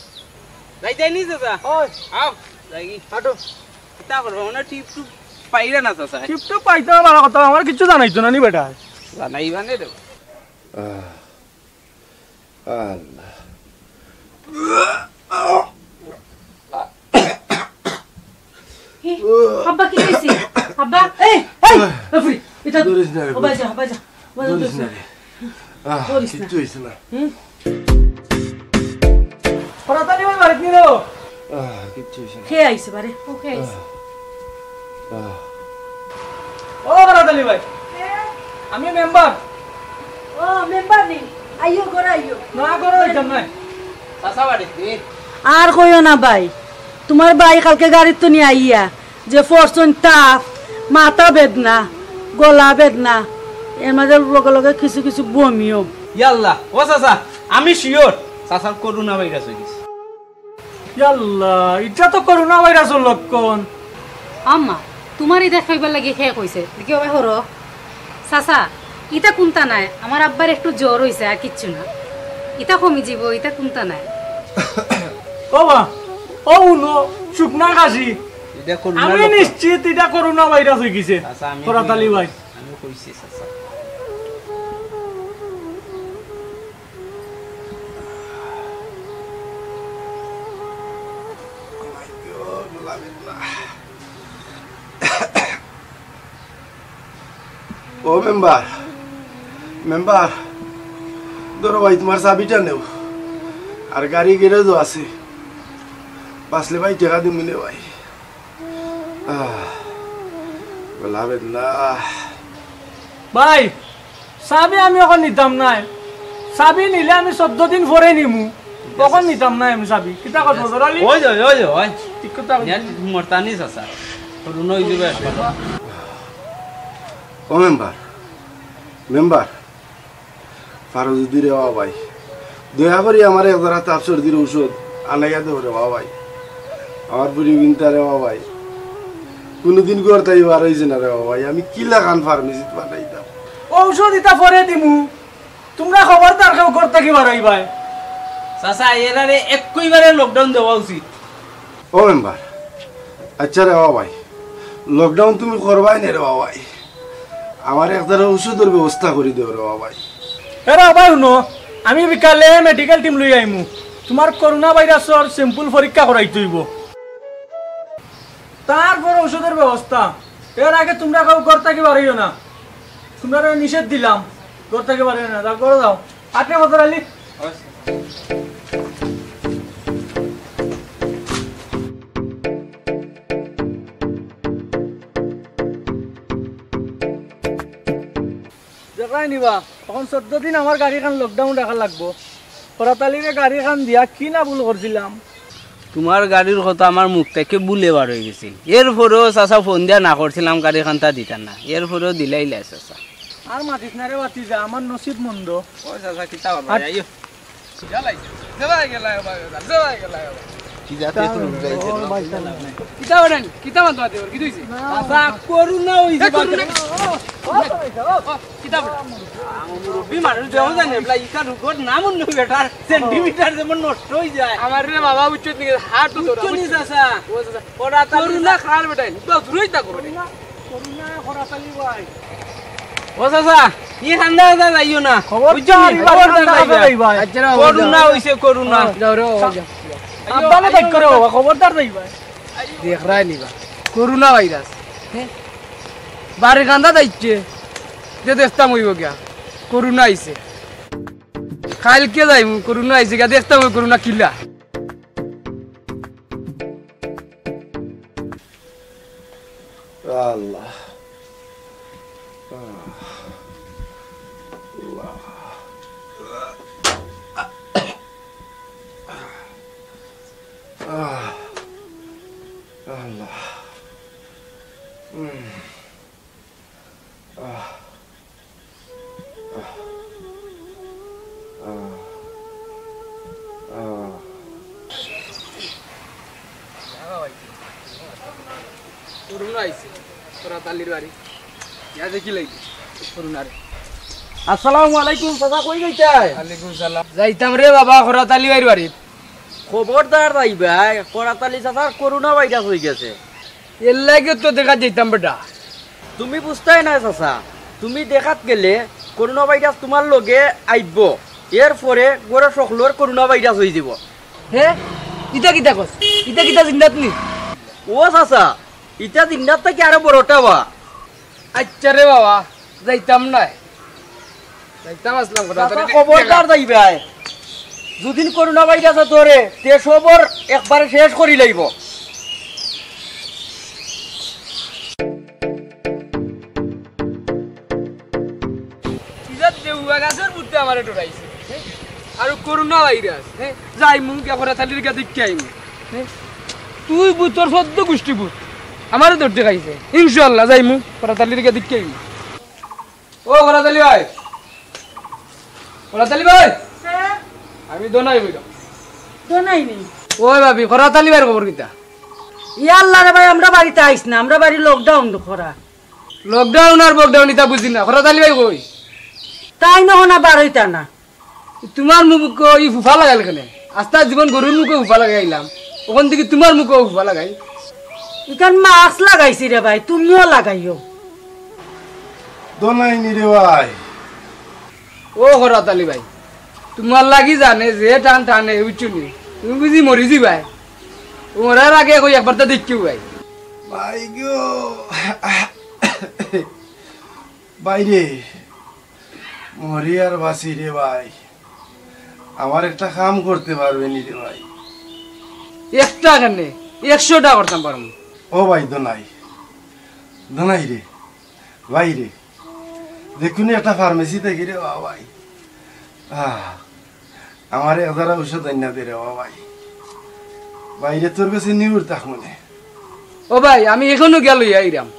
যাইতায় নি চাচা? ওই। আও, যাইগি। হাঁটো। কিতা করবা? মানে টিপ টুপ পাইরা না চাচা? টিপ টুপ পাইতাম, ভালা কথা, আমারে কিচ্ছু জানাইতো না নি বেটায়। জানাইবা নে রে। আহ, আল্লাহ। এ, আব্বা, কিতা অইছে? আব্বা, এই, এই, বাফরে, ইটা ধরিস না রে, ও ভাই, যা, ভাই, যা, ভাই, যা, ধরিস না রে। আহ, ধরিস না। কিচ্ছু অইছে না। হুম? করাত আলী ভাই বাড়িত নি রে? আহ, কিচ্ছু অইছে না। কে আইছে বারে? ও কে আইছে? আহ, আহ। ও করাত আলী ভাই, আমি মেম্বার। ও মেম্বার নি? আইও, ঘরো আইও। না, ঘরো যাইতাম নায়। চাচা বাড়িত নি? আর কইও না ভাই, তুমার ভাই কালকে গাড়িত থুনিয়া আইয়া যে ফরছইন তাপ, মাথা বেদনা, গলা বেদনা, এর মাঝে লগে লগে কিছু কিছু বমিও। ইয়াল্লা, ও চাচা, আমি sure চাচার করোনা ভাইরাস অই গেছে। ইয়াল্লা, ইটা তো করোনা ভাইরাসর লক্ষণ। আম্মা, তুমার ইটা খাইবার লাগি কে কইছে? দেখি ও ভাই হরো। চাচা, ইটা কুন্তা নায়, আমার আব্বার একটু জ্বর অইছে, আর কিচ্ছু না। ইটা কমি যিবো, ইটা কুন্তা নায়। ও বা, ও উনো, শুকনা কাশি। ইটা করোনা আমি লক্ষণ। নিশ্চিত ইটা করোনা ভাইরাস অই গেছে। আচ্ছা, আমি করাত আলী ভাই। আমি কইছি, চাচা। ও মেম্বার, মেম্বার, ধরো ভাই, তুমার চাবিটা নেও, আর গাড়ি গ্যারেজও আছে, বাঁচলে ভাই টেকা দিমু নে ভাই। আহ, গলা বেদনা। ভাই, চাবি আমি অখন নিতাম নায়। চাবি নিলে আমি চৌদ্দ দিন পরে নিমু। অখন নিতাম নায় আমি চাবি। কিতা কথা বলো, আলী? ওই যে, ওই যে, ওই। ঠিক কথা কইছো। মরতানি চাচা। করোনা অই যাইবো একবার। ও মেম্বার, মেম্বার, পারো যদি রে বাবা ভাই, দয়া করি আমারে এক জোড়া তাপ সর্দির ঔষধ আনাইয়া দেও রে বাবা ভাই। আমার বুড়ি বিনতা রে বাবা ভাই, কুনুদিন ঘর থাকি বার অইছে না রে বাবা ভাই, আমি কিলাখান ফার্মেসিত পাঠাইতাম? ঔষধ ইতা পরে দিমু, তুমরা খবরদার কেউ ঘর থাকি বার অইবায়। চাচা, এরারে একইবারে lockdown দেওয়া উচিত। ও মেম্বার, আচ্ছা রে বাবা ভাই, lockdown তুমি করবায় নে রে বাবা ভাই, আমার এক জোড়া ঔষধর ব্যবস্থা করি দেও রে বাবা ভাই। এ রে বাবা ভাই, হুনো, আমি বিকালে মেডিকেল টিম লই আইমু, তুমার করোনা ভাইরাসর sample পরীক্ষা করাইতে অইবো, তারপর ঔষধর ব্যবস্থা। এর আগে তুমরা কেউ ঘর থাকি বার অইও না, তুমরারে নিষেধ দিলাম, ঘর থাকি বার অইও না, যাও ঘরো যাও। আটে বদর আলী। দেখরায় নি বা, অখন চৌদ্দ দিন আমার গাড়িখান lockdown রাখা লাগবো। করাত আলীরে গাড়িখান দিয়া কি না ভুল করছিলাম। তুমার গাড়ির কথা আমার মুখ থাকি ভুলে বার অই গেছিল। এরপরেও চাচা ফোন দিয়া না করছিলাম, গাড়িখানতা দিতা না। এরপরেও দিলাইলায় চাচা। আর মাতিস না রে ভাতিজা, আমার নসিব মন্দ। ও চাচা, কিতা করবা? আর আইও। জ্বালাই, জ্বালাই গেলায় বাবা, জ্বালাই গেলায় বাবা। কি জাতে তো রোগ যাইছে না। কিতা বেটা নি? কিতা মাতো মাতো? কিতা অইছে? চাচা, করোনা অইছে। এ, করোনা। বাচ্চা। ও, ও, ও, কিতা বেটা? আমার মুরব্বি মানুষ দেওয়া যায় না, এবলা ইটা রোগর নাম অন্য বেটা, সেন্টিমিটার যেমন নষ্ট অই যায়। আমার রে বাবা, উচ্চ দিকে হাত তো ধরা, বুঝছো নি, উচ্চ। চাচা? ও চাচা, ওরা তার করোনা খারাপ বেটা, তো দূরেই থাকো বেটা। করোনা খরাতালি ভাই। ও চাচা, ই ঠান্ডা ঠান্ডা যাইও না। খবর বুঝছো নি? কি? খবরদার ঠান্ডা যাইবা। যাইবা। আচ্ছা, না, করোনা যাও। অইছে, করোনা। যাও রে, যাও, যাও। আব্বালে আইও, বাইক করে আইও। বাবা, খবরদার যাইবা। দেখরায় নিবা। Corona virus. হ্যাঁ? বাড়ি কান্দা যাইছে। যে দেখতাম অইবো গিয়া। করোনা আইছে। কাইলকে যাইমু, করোনা আইছে গিয়া। দেখতাম অই করোনা কিলা। আল্লাহ। আল্লাহ। আল্লাহ। উম। আহ। করোনা আইছে, খরাতালির বাড়ি। ইয়া দেখি লাগি, করোনারে। আসসালামু আলাইকুম, চাচা, কই যাইতায়? ওয়ালাইকুম সালাম। যাইতাম রে বাবা, খরাতালি ভাইর বাড়িত। খবরদার যাইবায়, খরাতালি চাচার করোনা ভাইরাস অই গেছে। এর লাগিও তো দেখাত যাইতাম বেটা। তুমি বুঝতায় না চাচা, তুমি দেখাত গেলে করোনা ভাইরাস তুমার লগে আইবো, এরপরে ঘরর সকলর করোনা ভাইরাস অই যিবো। হে, ইতা কিতা কস? ইতা কিতা জিন্দাত নি? ও চাচা, ইতা জিন্দাত থাকি আরো বড়টা বা। আচ্ছা রে বাবা, যাইতাম নায়। যাইতাম আছলাম কথা। চাচা, খবরদার যাইবায়। যুদি করোনা ভাইরাসে ধরে, তে সবর একবারে শেষ করি লাইবো। ইজাত দেউয়া গাছর বুদ্ধে আমারে ডরাইছে, হ্যাঁ? আর করোনা ভাইরাস, হ্যাঁ? যাইমু গিয়া খরাতালির গিয়া দেখিয়া আইমু, হ্যাঁ? তুই ভূতর সদ্য গুষ্টি ভূত, আমারে ধরতে খাইছে। ইনশাআল্লাহ যাইমু, খরাতালির গিয়া দেখিয়া আইমু। ও খরাতালি ভাই, খরাতালি ভাই, হ্যাঁ? আমি দোনাই বইলাম। দোনাই নি? ওই ভাবি, খরাতালি ভাইর খবর কিতা? ইয়া আল্লাহ রে ভাই, আমরা বাড়িত আইস না, আমরা বাড়ি lockdown করা। Lockdown আর বকডাউন ইতা বুঝি না। খরাতালি ভাই কই? তাইন অখনা বারইতা না। তুমার মুখো ই ফুফা লাগাইল কেনে? আস্তা জীবন গরুর মুখো ফুফা লাগাইলাম, অখন দেখি তুমার মুখো ফুফা লাগাই। ইখান mask লাগাইছি রে ভাই, তুমিও লাগাইও। দোনাই নি রে ভাই। ও খরাতালি ভাই, তুমার লাগি জানে যে টান টানে, বুঝছো নি? তুমি বুঝি মরি যিবায়। মরার আগে কই একবার তো দেখিও ভাই। ভাই গো, ভাই রে, মরি আর বাঁচি রে ভাই, আমার একটা কাম করতে পারবে নি রে ভাই? একটা কেনে, একশোটা করতাম পারমু। ও ভাই দোনাই, দোনাই রে, ভাই রে, দেখুন একটা ফার্মেসি থাকি রে বা ভাই। আহ, আমারে এক জারা ঔষধ আইনা দে রে বা ভাই। ভাই রে, তোর গেছে নিউর তাক মনে। ও ভাই, আমি এখনো গিয়া লইয়া আইরাম।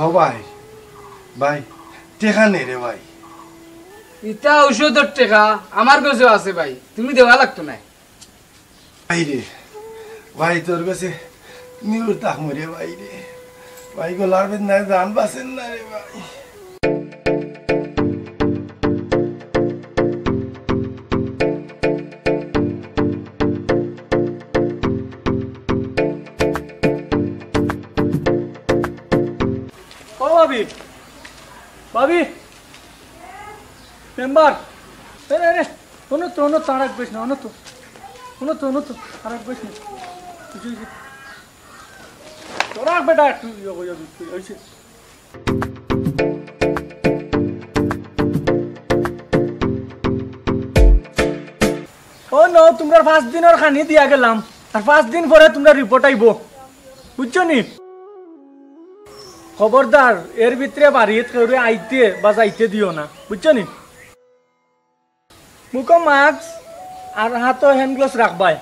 ও ভাই, ভাই, টেকা নে রে ভাই। ইতা ঔষধর টেকা আমার গেছেও আছে ভাই, তুমি দেওয়া লাগতো নায়। ভাই রে, ভাই তোর গেছে নিউর তাক মরে ভাই রে। ভাই গলার বেদনায় জান বাঁচের না রে ভাই। ও ভাবি, ভাবি, মেম্বার, এ রে, রে, অনো তো, অনো তো, আর রাগ করিস না, অনো তো, অনো তো, অনো তো, আর রাগ করিস না। বুঝলি? তোরা বেটা একটু ইয়ে করিয়া দিতে হইছে। ও ন, তুমরার পাঁচ দিনর খানি দিয়া গেলাম, আর পাঁচ দিন পরে তুমরার রিপোর্ট আইবো, বুঝছো নি? খবরদার, এর ভিতরে বাড়িত কেউরে আইতে বা যাইতে দিও না, বুঝছো নি? মুখো মাস্ক আর হাতো হ্যান্ড গ্লাভস রাখবায়।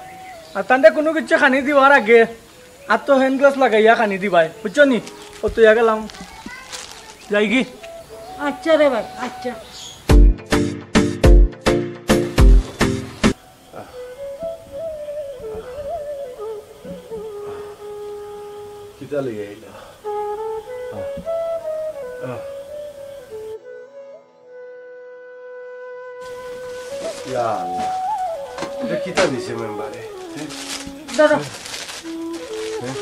আর তানরে কুনু কিচ্ছু খানি দিবার আগে হাতো হ্যান্ড গ্লাভস লাগাইয়া খানি দিবায়, বুঝছো নি? ও তো ইয়া গেলাম, যাইগি। আচ্ছা রে ভাই, আচ্ছা। চালি আইল। আহ। আহ। ইয়া আল্লাহ। ইটা কিতা দিছে মেম্বারে? ধরো। হ্যাঁ?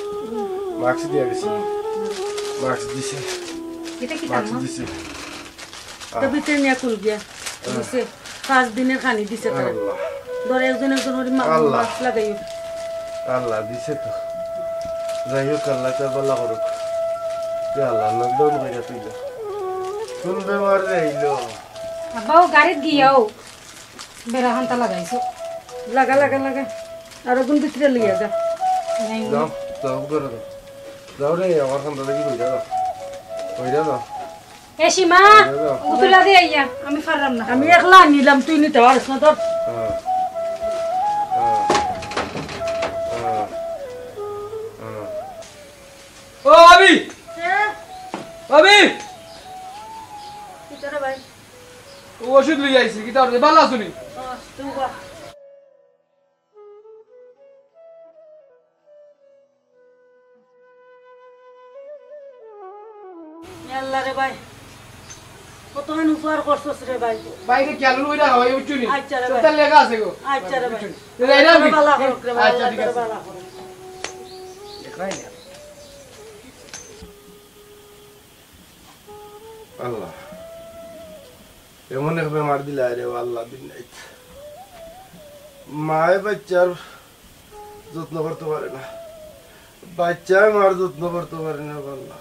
মাস্ক দিয়া গেছে। মাস্ক দিছে। ইটা কিতা মাস্ক মা? দিছে। তো ভিতরে নিয়া খুল গিয়া। দিছে। পাঁচ দিনের খানি দিছে তারা। আল্লাহ। ধর একজন একজন করে মা-, আল্লাহ। মাস্ক লাগাইও। আল্লাহ দিছে তো। যাই হোক, আল্লাহ তার ভালা করুক। ইয়া আল্লাহ, lockdown কইরা তুই যা। কোন বেমার রে আইলো? আব্বা, ও গাড়িত গিয়াও বেড়া খান্তা লাগাইছো। লাগা, লাগা, লাগা। আর ওগুন ভিতরে লইয়া যা। যাও, যাও, ঘরে যাও। যাও রে, আমার খান্তা দেখি কইরা যাও। কইরা যাও। এ সীমা, উতলা দে আইয়া, আমি পারলাম না। আমি একলা নিলাম, তুই নিতে পারস না, ধর। হ্যাঁ। হ্যাঁ। হ্যাঁ। হ্যাঁ। ও ভাবি! হ্যাঁ? ভাবি! কিতা রে ভাই? ও ওষুধ লইয়া আইছি, কিতা অইছে? ভালা আছো নি? ও, তুই বা। এ আল্লাহ রে ভাই, কতখান উপকার করছস রে ভাই। ভাই, এটা খেয়াল করে রাখো, এই উঠছুনি। আচ্ছা রে ভাই। সবটা লেখা আছে গো। আচ্ছা রে ভাই। বুঝছো নি? তো যাই না আমি। ভালা করুক রে ভাই, আচ্ছা, আল্লাহ ঠিক তোরে আছে। ভালা করুক। দেখাই না। আল্লাহ, এমন এক বেমার দিলা রে আল্লাহ, দিন রাইত। মায়ে বাচ্চার যত্ন করতে পারে না, বাচ্চায় মার যত্ন করতে পারে না, আল্লাহ।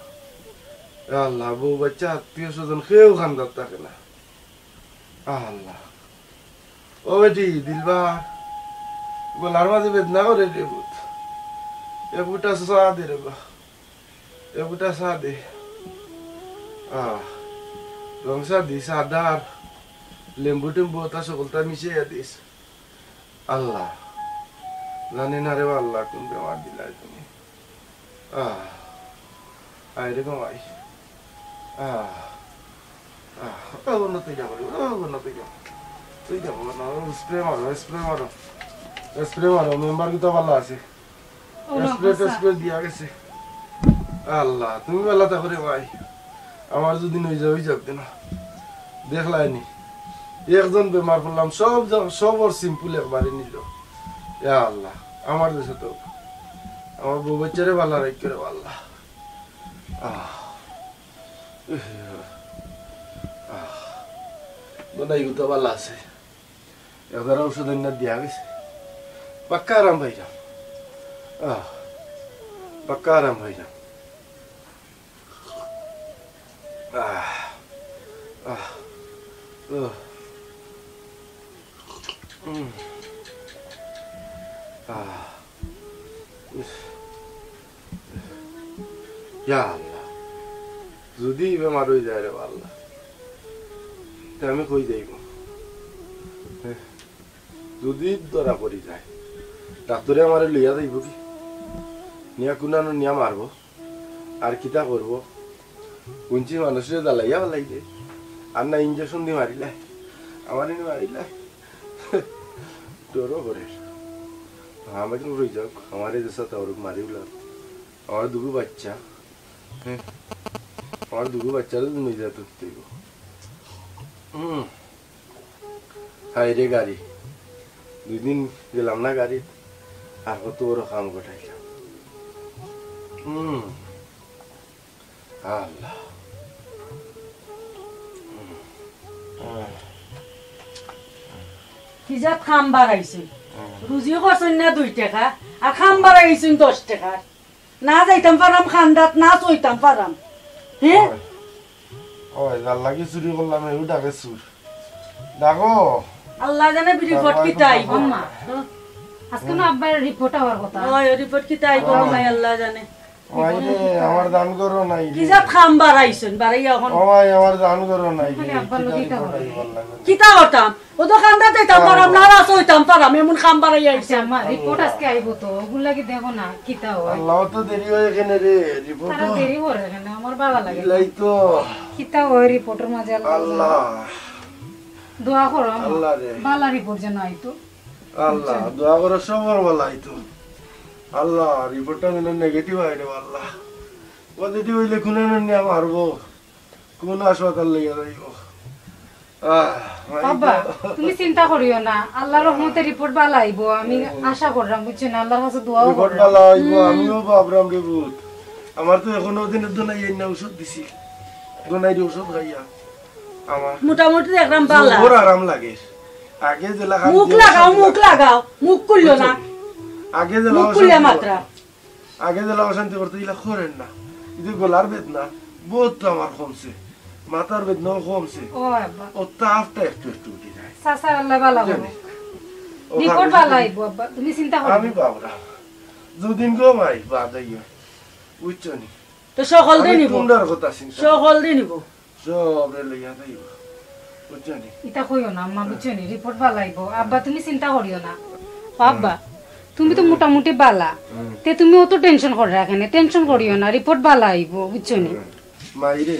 এ আল্লাহ, বউ বাচ্চা আত্মীয় স্বজন কেউ খান্দাত থাকে না। আল্লাহ। ও বেটি, দিলবার, গলার মাঝে বেদনা করে রে পুত। এক ফুটা চা দে রে বা, এক ফুটা চা দে। আহ, রং চা দিস, আদা আর লেম্বু টেম্বু ওটা সকলটা মিশাইয়া দিস। আল্লাহ, জানি না রে আল্লাহ, কোন বেমার দিলাই তুমি। আহ, আয় রে কমাই। আহ, আহ, ও না তুই যাবো রে, ও না তুই যাবো। তুই যাবো না, ও স্প্রে মারো, স্প্রে মারো। স্প্রে মারো, মেম্বার কিন্তু ভালা আছে। ও না, স্প্রে হাছা। টেস্প্রে দিয়া গেছে। আল্লাহ, তুমি ভালা থাকো রে ভাই। আমার যদি নই যাও, ওই যাক না। দেখলায়নি? একজন বেমার করলাম, সব যা-, সবর সিম্পল একবারে নিল। ইয়া আল্লাহ, আমার দেশে তো আমার বউ বাচ্চারে ভালা রাখ করে আল্লাহ। আহ। আহ। বোধহয় এগুলো তো ভালা আছে। একবার ঔষধ আনিয়া দিয়া গেছে। পাক্কা আরাম পাইলাম। আহ। পাক্কা আরাম পাইলাম। আহ, আহ, উহ। উম। আহ, উহ। ইয়া আল্লাহ, যদি ই বেমার অই যায় রে আল্লাহ, তে আমি কই যাইমু? যদি ধরা পড়ি যায়, ডাক্তরে আমারে লইয়া যাইবো কি? নিয়া কুনানো নিয়া মারবো। আর কিতা করবো? কুঞ্চি মানুষরে জ্বালাইয়া ফালাই দে। আর না ইঞ্জেকশন দি মারিলাই। আমারে নি মারিলাই। ডরও করের। আমার কিন্তু রই যাউক। আমারে যেসা তাওরুক মারি উলার। আমার দুগু বাচ্চা। হ্যাঁ। আমার দুগু বাচ্চারে তো নিয়ে যেতে হইব। হুম। হায় রে গাড়ি, দুই দিন গেলাম না গাড়িত, আর কত বড় কাম ঘটাইলাম। হুম, আল্লাহ। কি জাত কাম বাড়াইছে? রুজি করছইন না দুই টেকা, আর কাম বাড়াইছইন দশ টেকা। না যাইতাম পারাম খান্দাত, না চইতাম পারাম। হ্যাঁ? ওই, ওই, যার লাগি চুরি করলাম, এও ডাকে চুর। ডাকো। আল্লাহ জানে রিপোর্ট কিতা আইবো। আম্মা, আজকে না আব্বার রিপোর্ট আওয়ার কথা। ওই, রিপোর্ট কিতা আইবো, আল্লাহ জানে। ওই রে, আমার দান করো নাই রে। কি জাত কাম বাড়াইছইন, বাড়াইয়া এখন। ওই, আমার দান করো নাই রে। খালি আব্বার লগে কিতা করো? কিতা করতাম? ও তো খান্দাত যাইতাম পারাম না, রাস হইতাম পারাম, এমন কাম বাড়াই আইছে। আচ্ছা, আম্মা, রিপোর্ট আজকে আইবো তো, ওগুলা কি দেখো না, কিতা হয়? আল্লাহ তো দেরি হয় এখানে রে, রিপোর্ট তারা তো দেরি করে এখানে, আমার বালা লাগে না। ইলাই তো। কিতা হয় রিপোর্টের মাঝে আল্লাহ আল্লাহ। জানে। দোয়া করো, আম্মা। আল্লাহ রে। বালা রিপোর্ট যেন আইতো। আল্লাহ, দোয়া করো সবর বালা আইতো। আল্লাহ, রিপোর্টটা যেন নেগেটিভ আয় রে আল্লাহ। পজিটিভ অইলে কুনানো নিয়া মারবো, কুন হাসপাতাল লইয়া যাইবো? আহ, ভাই আব্বা, গো। তুমি চিন্তা করিও না, আল্লাহর রহমতে রিপোর্ট ভালা আইবো, আমি আশা করলাম, বুঝছো না? আল্লাহর কাছে দোয়াও রিপোর্ট করলাম। ভালা আইবো, হুম। আমিও ভাবলাম রে পুত। আমার তো এখনো দিনের দোনাই এই না ঔষধ দিছি, দোনাইর ঔষধ খাইয়া আমার মোটামুটি দেখলাম ভালা। জবর আরাম লাগে। আগে যেলা খান মুখ দিয়ে লাগাও, অশান্তি মুখ করতো। লাগাও, মুখ খুললো না। আগে যেলা মুখ খুললে অশান্তি মাত্রা। করতো। আগে যেলা অশান্তি করতো, ইলা করের না। এই যে গলার বেদনা, বহুত তো আমার কমছে। মাথার বেদনাও কমছে। ও আব্বা। ও তাপটা একটু একটু উঠি যায়। চাচার আল্লাহ ভালা জানি। করুক। ও রিপোর্ট খালি ভালা শুধু আইবো আব্বা, তুমি চিন্তা করো আমি না। বাবরা। দুদিন গো ভাই, বাদ আইয়া। বুঝছো নি? তো সকল আমি দিন নিব। কুমড়ার কথা চিন্তা সকল দিন নিব। সবরে লইয়া যাইব। বুঝছো নি? ইতা কইও না আম্মা, বুঝছো নি? রিপোর্ট ভালা আইবো। আব্বা, তুমি চিন্তা করিও না। ও আব্বা, তুমি তো মোটামুটি ভালা। হুম। তে তুমি অত টেনশন করিও না, টেনশন করিও না, রিপোর্ট ভালা আইবো, বুঝছো নি? হুম। মাইরে,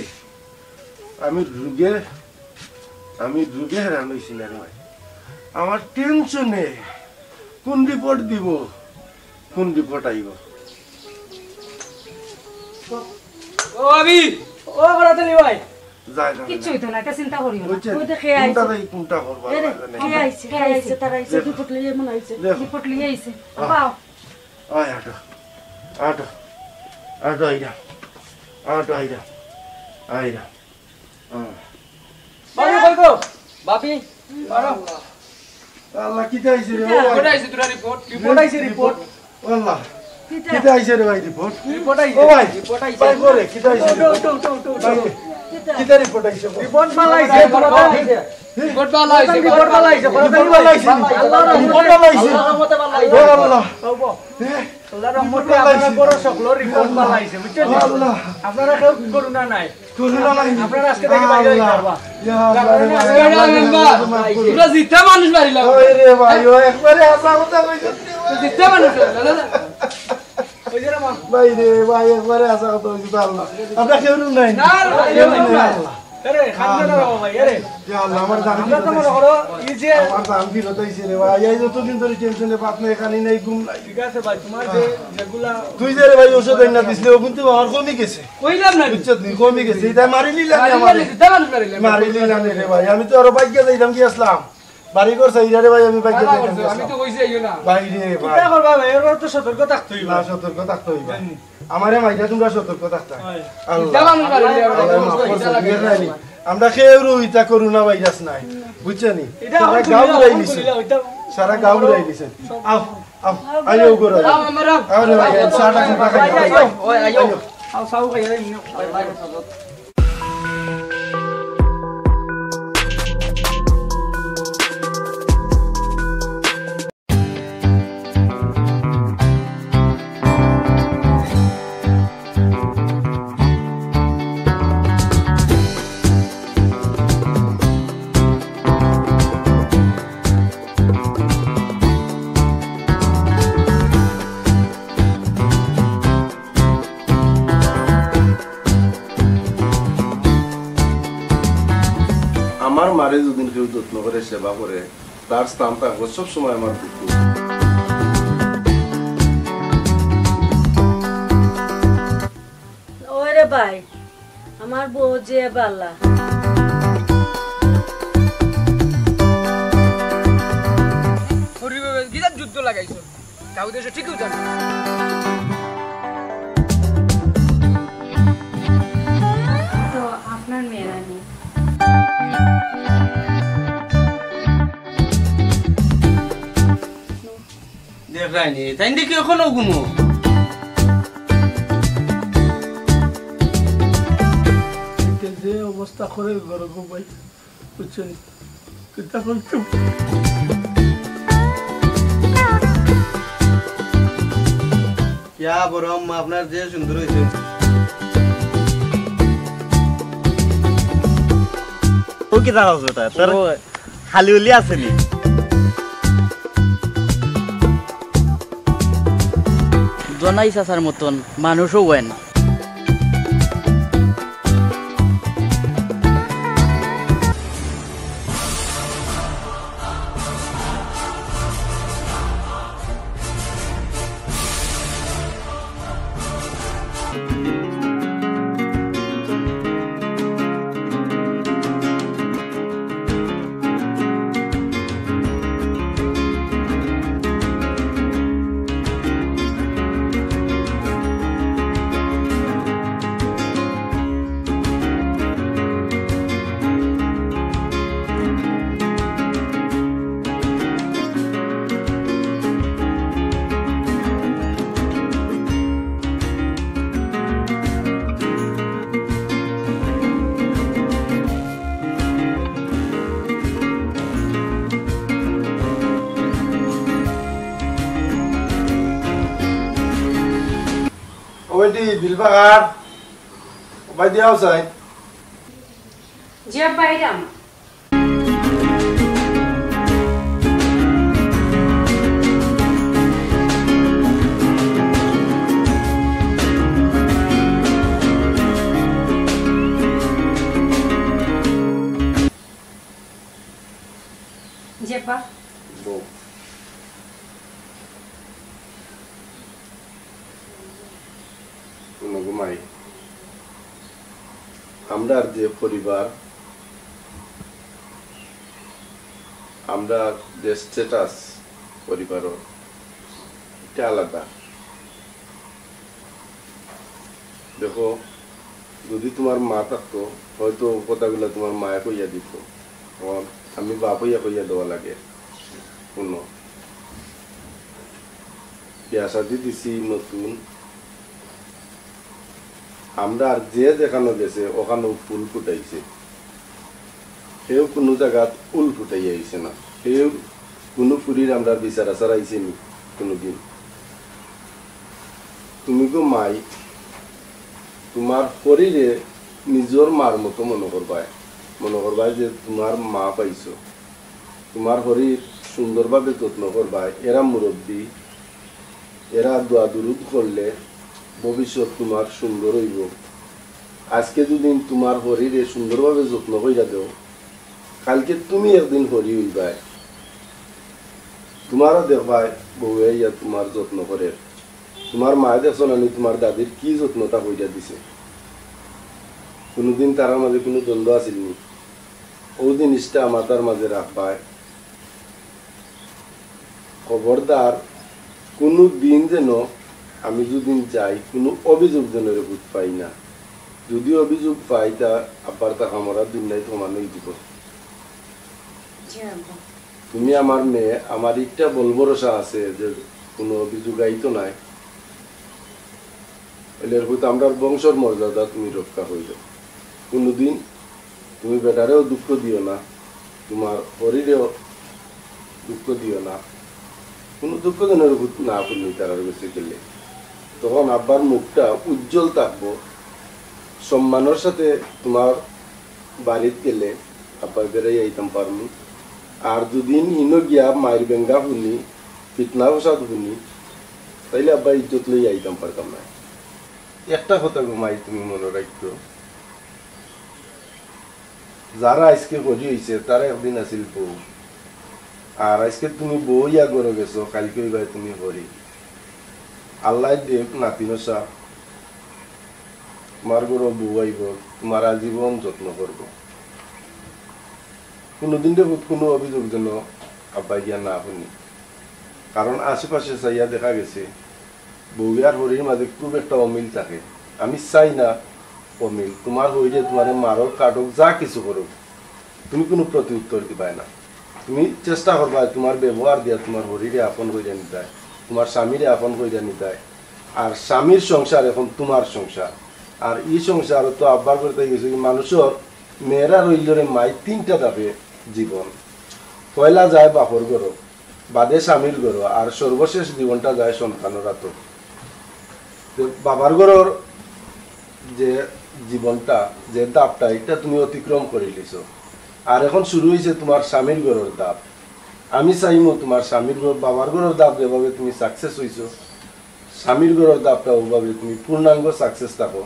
আমি রোগে, আমি রোগে হেরান অইছি না রে ভাই। আমার টেনশনে কোন রিপোর্ট দিব, কোন রিপোর্ট আইব। ও ভাবি, ও বড় তেলি ভাই। যায় না, কিচ্ছু অইতো না, ইতা চিন্তা করিও না। ওই যে ওই যে কে আইছে। কোনটা ভাই, কোনটা করবা, এ রে, কে আইছে, কে আইছে, তারা আইছে, দেখো। রিপোর্ট লইয়া মনে আইছে। দেখো। রিপোর্ট লইয়া আইছে। আহ। বাও। ওই আটো, আটো, আটো, আইরা, আটো, আইরা, আইরা। হুম। ভাবি, কই গো? ভাবি, বারো। আল্লাহ, কিতা আইছে রে? কিতা? ও ভাই। রিপোর্ট আইছে, তোরা রিপোর্ট। রিপোর্ট আইছে, রিপোর্ট। আল্লাহ। কিতা? কিতা আইছে রে ভাই রিপোর্ট? রিপোর্ট আইছে, ও ভাই, রিপোর্ট আইছে। ভাই করে, কিতা আইছে? উঠো, উঠো, উঠো, উঠো, উঠো। ভাই, কিতা? কিতা রিপোর্ট আইছে? রিপোর্ট ভালা আইছে, রিপোর্ট ভালা আইছে। রিপোর্ট ভালা আইছে, রিপোর্ট ভালা আইছে। রিপোর্ট ভালা আইছে। আল্লাহর রহমতে, ভালা আইছে। আল্লাহর রহমতে ভালা আইছে। ও আল্লাহ। হ্যাঁ? আল্লাহর রহমতে রিপোর্ট ভালা আপনার আইছে। বড় সকলর রিপোর্ট ভালা আইছে, বুঝছেন? ও আল্লাহ। আপনারা কেউ করুণা নাই। করুণা নাই। আপনারা আজকে থেকে বাইরে হইতে আল্লাহ। পারবা। ইয়া আল্লাহ রে ভাই, আল্লাহ রে ভাই, আল্লাহ রে ভাই। তোমরা জিতা মানুষ মারিলা। ওই রে ভাই, ও একবারে হাছা কথা কইছস রে ভাই। জিতা মানুষ মারিলা, না, না। ওই যে রে মা। ভাই রে ভাই, একবারে হাছা কথা কইছস, আল্লাহ। আমরা কেউ নাই। না, না, কেউ কেউ নাই। নাই। আল্লাহ। আরে, খাদ্য না বাবা ভাই, আরে। ইয়া আল্লাহ, আমার জান আমরা তো ফিরত মনে আইছে। করো, এই যে আমার জান ফিরত আইছে রে ভাই। এই যতদিন ধরে টেনশনে ভাত নাই, খানি নাই, ঘুম নাই। ঠিক আছে ভাই, তোমার যে, যেগুলা তুই যে রে ভাই ঔষধ আইনা দিছলি, ওগুন তো আমার কমি গেছে। কইলাম না। বুঝছত নি? কমি গেছে। এটা মারি নিলাম রে মারি আমারে। নিলাম, এটা মানুষ মারি নিলাম। মারি নিলাম রে ভাই। আমি তো আরো বাইকে যাইতাম কি আসলাম। বাড়ি ঘর চাইরা রে ভাই, আমি বাইকে ভাড়া যাইতাম করছো, কি আমি আসলাম। তো কইছি আইও না। ভাই রে ভাই। কিতা করবা ভাই? এর তো সতর্ক থাকতে হইবা। না, সতর্ক থাকতে হইবা। জানি। আমারে মাইরা তোমরা সতর্ক থাকতা। হয়। আল্লাহ। ইটা মানুষ মারি নিলাম, আল্লাহ মাফ করছে, ইটা লাগে। বিয়ের রানী। আমরা কেউ ইতা করোনা ভাইরাস নাই। বুঝছো নি? এটা সারা এখন গাঁও খুলিলা, ঘুরাই এখন নিছে। খুলিলা, ওইটা সারা গাঁও ঘুরাই নিছে। আও, আও, আইও ঘুরাই। আও, আমরা আও। আরে ভাই, এই চাটা খাবা খাই। আইও, ওই, আইও। আইও। আও, চাও খাই, এই নিও। আমার মারে যদি কেউ যত্ন করে, সেবা করে, তার স্থান থাকবো সবসময় আমার বুকে। ওরে ভাই, আমার বউ যে বালা। ওরে বাবা, কিতার যুদ্ধ লাগাইছো? গাঁও দেশে ঠিকই জানো। তো আপনার মেয়ে রানী। দেখরায়নি, তাইন দেখি এখনো ঘুমো। এটা যে অবস্থা করে ঘর গো ভাই, বুঝছেন? কিতা করতে? ইয়া বড় আম্মা, আপনার যে সুন্দর হইছে। ও কি দাঁড়াও বেটা? তোর ও। খালি উলি আছে নি? জনাই চাচার মতন মানুষও হয় না। দিলবাগার, ভাই দিয়াও চাই। জি আব্বা, আইরাম। জি আব্বা। বউ। হুনো গো মাই, আমরার যে পরিবার, আমরার যে status পরিবারর, ইটা আলাদা। দেখো, যুদি তুমার মা থাকতো, হয়তো কথাগুলা তুমার মায়ে কইয়া দিত। অখন আমি বাপ অইয়া কইয়া দেওয়া লাগে। হুনো, বিয়া শাদি দিছি নতুন, আমরার যে যেখানো গেছে, অখানো ফুল ফুটাইছে। কেউ কুনু জাগাত উল ফুটাইয়া আইছে না। কেউ কুনু ফুরির আমরার বিচার আচার আইছে নি কুনুদিন? তুমি গো মাই, তুমার হরিরে নিজর মার মতো মনো করবায়, মনো করবায় যে তুমার মা পাইছো। তুমার হরির সুন্দরভাবে যত্ন করবায়। এরা মুরব্বি, এরা দোয়া দুরুদ করলে ভবিষ্যৎ তুমার সুন্দর অইবো। আইজকে যুদি তুমার হরিরে সুন্দরভাবে যত্ন কইরা দেও, কাইলকে তুমি একদিন হরি অইবায়। তুমারও দেখবায় বউয়ে আইয়া তুমার যত্ন করের। তুমার মায়ে দেখছো না নি তুমার দাদির কি যত্নটা কইরা দিছে? কুনুদিন তারার মাঝে কুনু দ্বন্দ্ব আছিল নি? অউ জিনিসটা মাথার মাঝে রাখবায়। খবরদার, কুনুদিন যেন আমি যুদি যাই, কুনু অভিযোগ যেন রে বুঝ পাই না। যুদি অভিযোগ পাই, তা আব্বার তা আমরা দুনিয়াত সমান অই দিব। জি আব্বা। তুমি আমার মেয়ে, আমার একটা বল ভরসা আছে যে কুনু অভিযোগ আইতো নায়। অইলে এর হইতে আমরার বংশর মর্যাদা তুমি রক্ষা করিও। কুনুদিন তুমি বেটারেও দুঃখ দিও না, তুমার হরিরেও দুঃখ দিও না। কুনু দুঃখ যেন না হুনি তারার গেছে গেলে। তখন আব্বার মুখটা উজ্জ্বল থাকবো। সম্মানর সাথে তুমার বাড়িত গেলে আব্বায় বেড়াই আইতাম পারমু। আর যুদি ইনো গিয়া মাইর বেঙ্গা হুনি, ফিতনা ফসাদ হুনি, তাইলে আব্বায় ইজ্জত লইয়া আইতাম পারতাম না। একটা কথা গো মাই তুমি মনো রাখিও, যারা আইজকে হরি অইছে, তারা একদিন আছিল বউ। আর আইজকে তুমি বউ অইয়া ঘরো গেছো, কাইলকে অইবায় তুমি হরি। আল্লায় দেউক নাতিন অসা, তুমার ঘরো বউ আইবো, তুমার আজীবন যত্ন করবো। কুনুদিন দেখো কুনু অভিযোগ যেন আব্বায় গিয়া না হুনি। কারণ আশেপাশে চাইয়া দেখা গেছে, বউ আর হরির মাঝে খুব একটা অমিল থাকে। আমি চাই না অমিল। তুমার হরিয়ে তুমারে মারুক, কাটুক, যা কিছু করুক, তুমি কুনু প্রতি উত্তর দিবায় না। তুমি চেষ্টা করবায় তুমার ব্যবহার দিয়া তুমার হরিরে আপন করিয়া নিতায়, তুমার স্বামীরে আপন করিয়া নিতায়। আর স্বামীর সংসার এখন তুমার সংসার। আর ই সংসারো তো আব্বার ঘর থাকি গেছে কি, মানুষর মেয়েরা রইল রে মাই তিনটা ধাপে জীবন। পয়লা যায় বাপর ঘরো, বাদে স্বামীর ঘরো, আর সর্বশেষ জীবনটা যায় সন্তানর আতো। তো বাবার ঘরর যে জীবনটা, যে ধাপটা, ইটা তুমি অতিক্রম করিলিছো। আর এখন শুরু অইছে তুমার স্বামীর ঘরর ধাপ। আমি চাইমু তুমার স্বামীর ঘর, বাবার ঘরর ধাপ যেভাবে তুমি success অইছো, স্বামীর ঘরর ধাপটা অউভাবে তুমি পূর্ণাঙ্গ success থাকো।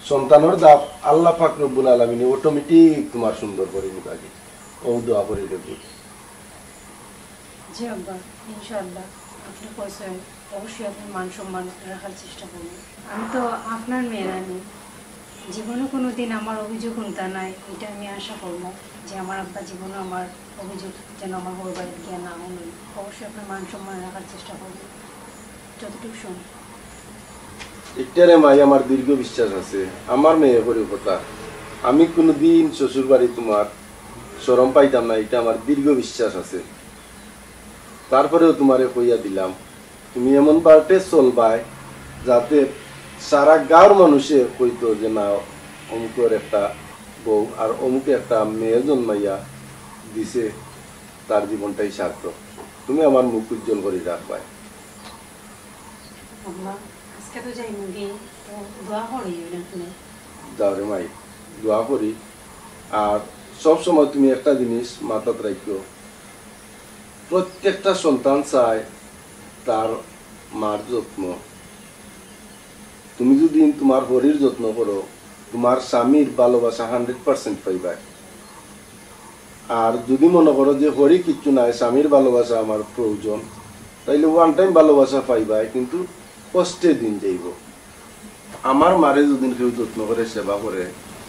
সন্তানর ধাপ আল্লাহ পাক রব্বুল আলামিনে automatic তুমার সুন্দর করি নিবাগি। অউ দোয়া করি দেবো। জি আব্বা, ইনশাআল্লাহ। আপনে কইছইন, অবশ্যই আপনার মান সম্মান রাখার চেষ্টা করব। আমি তো আপনার মেয়ে রানী, জীবনে কোনোদিন আমার অভিযোগ হুনতা নায়, ইটা আমি আশা করব যে আমার আব্বা জীবনে আমার অভিযোগ যেন আমার বউর বাড়িত গিয়া না হুনইন। অবশ্যই আপনার মান সম্মান রাখার চেষ্টা করব, যতটুকু সম্ভব। ইটারে মাই আমার দৃঢ় বিশ্বাস আছে, আমার মেয়ে করি কথা। আমি কুনুদিন শ্বশুর বাড়ি তুমার শরম পাইতাম না, ইটা আমার দৃঢ় বিশ্বাস আছে। তারপরেও তুমারে কইয়া দিলাম, তুমি এমন বাটে চলবায় যাতে সারা গাঁওর মানুষে কইতো যে না, অমুকর একটা বউ আর অমুকে একটা মেয়ে জন্মাইয়া দিছে, তার জীবনটাই সার্থক। তুমি আমার মুখ উজ্জ্বল করি রাখবায়। আম্মা, আজকে তো যাইমুগি, তো দোয়া করি অইলে তুমি। যাও রে মাই, দোয়া করি। আর সব সময় তুমি একটা জিনিস মাথাত রাখিও, প্রত্যেকটা সন্তান চায় তার মার যত্ন। তুমি যদি তোমার হরির যত্ন করো, তোমার স্বামীর ভালোবাসা হান্ড্রেড পার্সেন্ট পাইবায়। আর যদি মনে করো যে হরি কিচ্ছু নাই, স্বামীর ভালোবাসা আমার প্রয়োজন, তাইলে ওয়ান টাইম ভালোবাসা পাইবায়, কিন্তু কষ্টে দিন যাইব। আমার মারে যদি কেউ যত্ন করে, সেবা করে,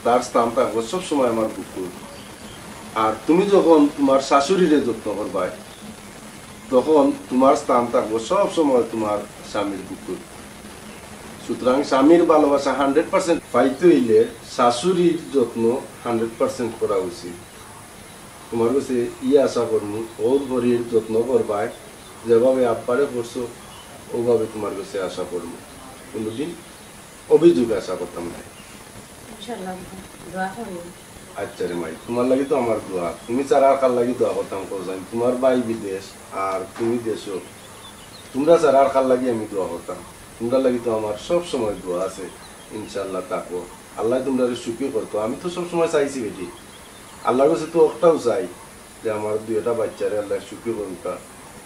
তার স্থান থাকবো সবসময় আমার বুকুত। আর তুমি যখন তোমার শাশুড়িরে যত্ন করবায়, তখন তোমার স্থান থাকবো সব সময় তোমার স্বামীর বুকুত। সুতরাং স্বামীর ভালোবাসা হান্ড্রেড পার্সেন্ট পাইতে হইলে শাশুড়ির যত্ন হান্ড্রেড পার্সেন্ট করা উচিত। তোমার কাছে ই আশা করমু, ওর হরির যত্ন করবায়, যেভাবে আব্বারে করছো, ওভাবে তোমার কাছে আশা করমু। কোনোদিন অভিযোগ আশা করতাম না। ইনশাআল্লাহ, দোয়া করি। আচ্ছা রে মাই, তোমার লাগি তো আমার দোয়া। তুমি ছাড়া আর কার লাগি দোয়া করতাম, কও চাইন? তোমার ভাই বিদেশ, আর তুমি দেশো। তোমরা ছাড়া আর কার লাগি আমি দোয়া করতাম? তোমরা লাগি তো আমার সব সময় দোয়া আছে। ইনশাআল্লাহ থাকো। আল্লাহ তোমরারে সুখী করতো। আমি তো সব সময় চাইছি বেটি, আল্লাহর কাছে তো একটাও চাই যে আমার দুইটা বাচ্চারে আল্লাহ সুখী করুকা,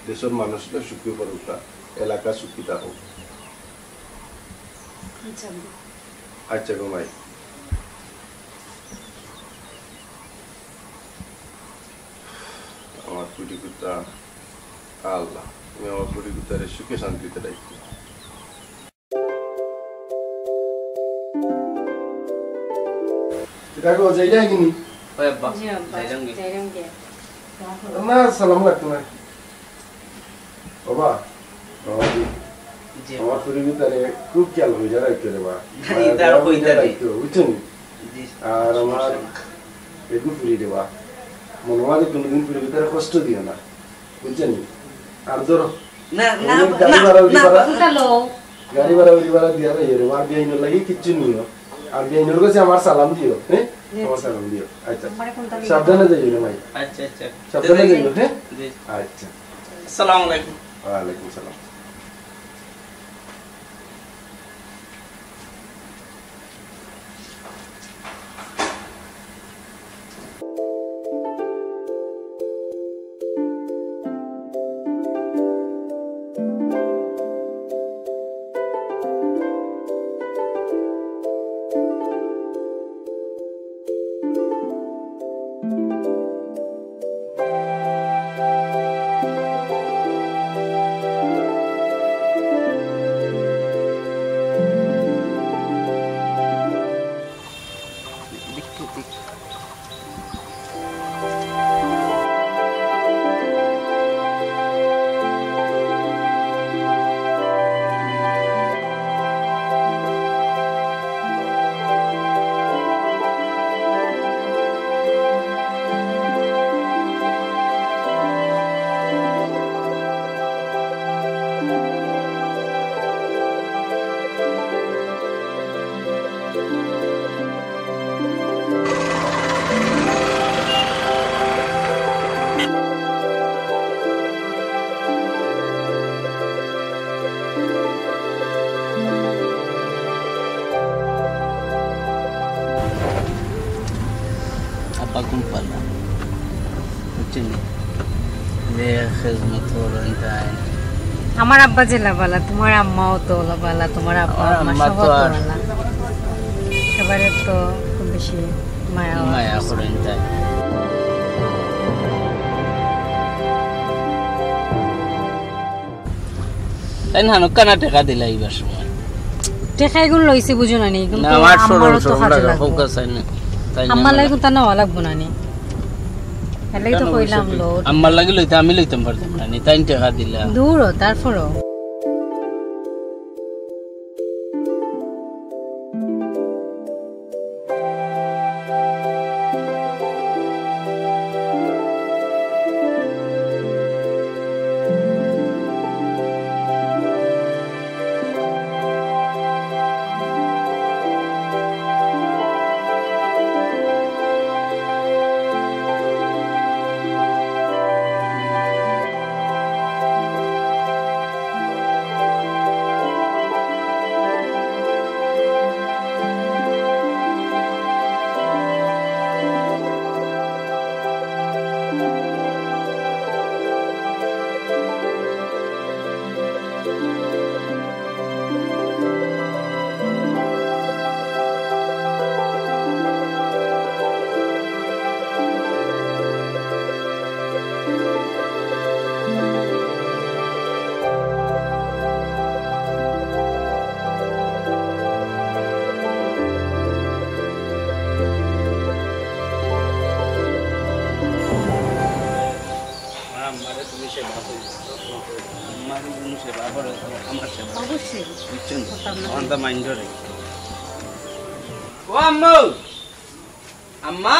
দেশের মানুষকে সুখী করুকা, এলাকা সুখী থাকুক। আচ্ছা, আব্বা। আচ্ছা গো মাই, আমার পুটিকুটা, আল্লাহ, তুমি আমার পুটিকুটারে সুখে শান্তিতে রাখো। কিতা গো, যাইরায় কিনি? ওই আব্বা, জি আব্বা, যাইরাম গি। যাইরাম গি। না, সালাম লাগতো না। বাবা, বাবা জি, জি। আমার পুটিকুটারে খুব খেয়াল করি রাখো রে বা। না, ইতা আর কইতা নাই। বুঝছো নি? জি। আর আমার সমস্যা নাই। এগু পুটি রে বা, মনে হয় কোনোদিন পুটিকুটারে কষ্ট দিও না, বুঝছো নি? আর ধরো, না, না, ওই গাড়ি না, ভাড়া, উড়ি না, ভাড়া। উঠালো। গাড়ি ভাড়া, উড়ি ভাড়া দিয়া যাইও রে, আর বিয়াইনর লাগি কিচ্ছু নিও। আর বিয়াইনর কাছে আমার সালাম দিও, হ্যাঁ? জি। আমার সালাম দিও। আচ্ছা। আমারে কোনটা নিয়ে সাবধানে যাইও রে মাই। আচ্ছা, আচ্ছা। সাবধানে জি, জি। যাইও, হ্যাঁ? জি। আচ্ছা। আসসালামু আলাইকুম। ওয়ালাইকুম সালাম। আব্বা ঘুম পারলা, বুঝছো নি? যে খেজমত করইন তাইন। আমার আব্বা যেলা বালা, তোমার আম্মাও তো অলা বালা, তোমার আব্বা আমার আম্মা আম্মা তো সবাই তো আর বালা। সবারে তো খুব বেশি মায়া মায়া করইন তাইন। তাইন হানু কানা টেকা দিলা ইবার সময়। টেকা এগুন লইছি বুঝো না নি, কিন্তু না, আমার আম্মারও তো কাজে লাগবো। আম্মার লাগি কুন্তা নেওয়া লাগবো না নি। এর লাগি তো কইলাম লো। আম্মার লাগি লইতে আমি লইতাম পারতাম না নি, তাইন টেকা দিলা। দূর ও, তারপরও। আমারে তুমি সেবা করো। আমারে তুমি সেবা করো, আমার সেবা। অবশ্যই। বুঝছেন? করতাম না। আমার তো মাইন্ড ধরে। ও আম্মু! আম্মা!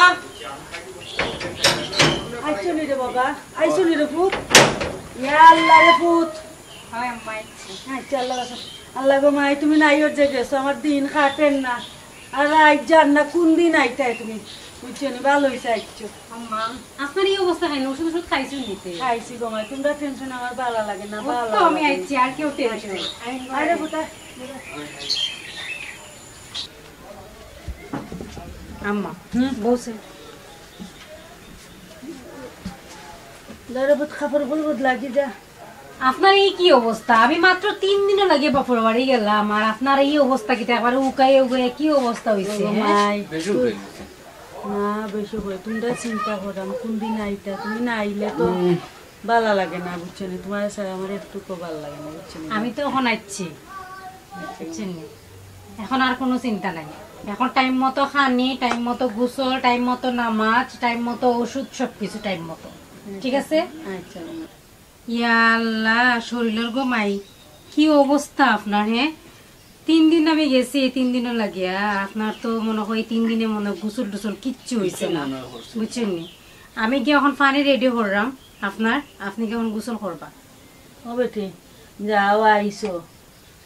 আইছো নি রে বাবা? আইছো নি রে পুত? ইয়া আল্লাহ রে পুত। হয় আম্মা, আইছি। আচ্ছা, আল্লাহ বাঁচাও। আল্লাহ গো মাই, তুমি নাই ওর যে গেছো, আমার দিন কাটের না। আর আইজ জান না কোন দিন আইতায় তুমি, বুঝছো নি? ভালো হইছে আইছো। আম্মা, আপনার এই অবস্থা কেন? ওষুধ ওষুধ খাইছেন নিতে? খাইছি গো মাই, তোমরা টেনশন আমার ভালো লাগে না, ও ভালো তো আমি লাগে। আইছি, আর কেউ টেনশন নেই। আরে বেটা, আম্মা, হুম? বসে। দাঁড়া, বুত কাপড় বল বদলা কি যা। আপনার এই কি অবস্থা? আমি মাত্র তিন দিনও লাগে বাপর বাড়ি গেলাম, আর আপনার এই অবস্থা কিতা? একবারে উকাইয়া উকাইয়া কি অবস্থা হইছে, ও হ্যাঁ? মাই, বেশি তুই উকাই গেছে। না, বেশি করে। তোমরা চিন্তা করো, আমি কোন দিন আইতা, তুমি না আইলে তো উম। ভালা লাগে না, বুঝছো নি? তোমার ছাড়া আমার একটুকু ভালা লাগে না, বুঝছো নি? আমি তো এখন আইছি, বুঝছেন নি? এখন আর কোনো চিন্তা নাই। এখন টাইম মতো খানি, টাইম মতো গোসল, টাইম মতো নামাজ, টাইম মতো ওষুধ, সব কিছু টাইম মতো। ঠিক আছে? আচ্ছা। ইয়া আল্লাহ, শরীরের গো মাই, কি অবস্থা আপনার, হ্যাঁ? তিন দিন আমি গেছি, এই তিন দিনও লাগিয়া। আপনার তো মনে হয় এই তিন দিনে মনে হয় গোসল টোসল কিচ্ছু হইছে কিচ্ছু না, মনে হয় করছে না। বুঝছেন নি? আমি গিয়া এখন পানি রেডি করলাম আপনার, আপনি কি এখন গোসল করবা? ও বেটি, যাও আইছো,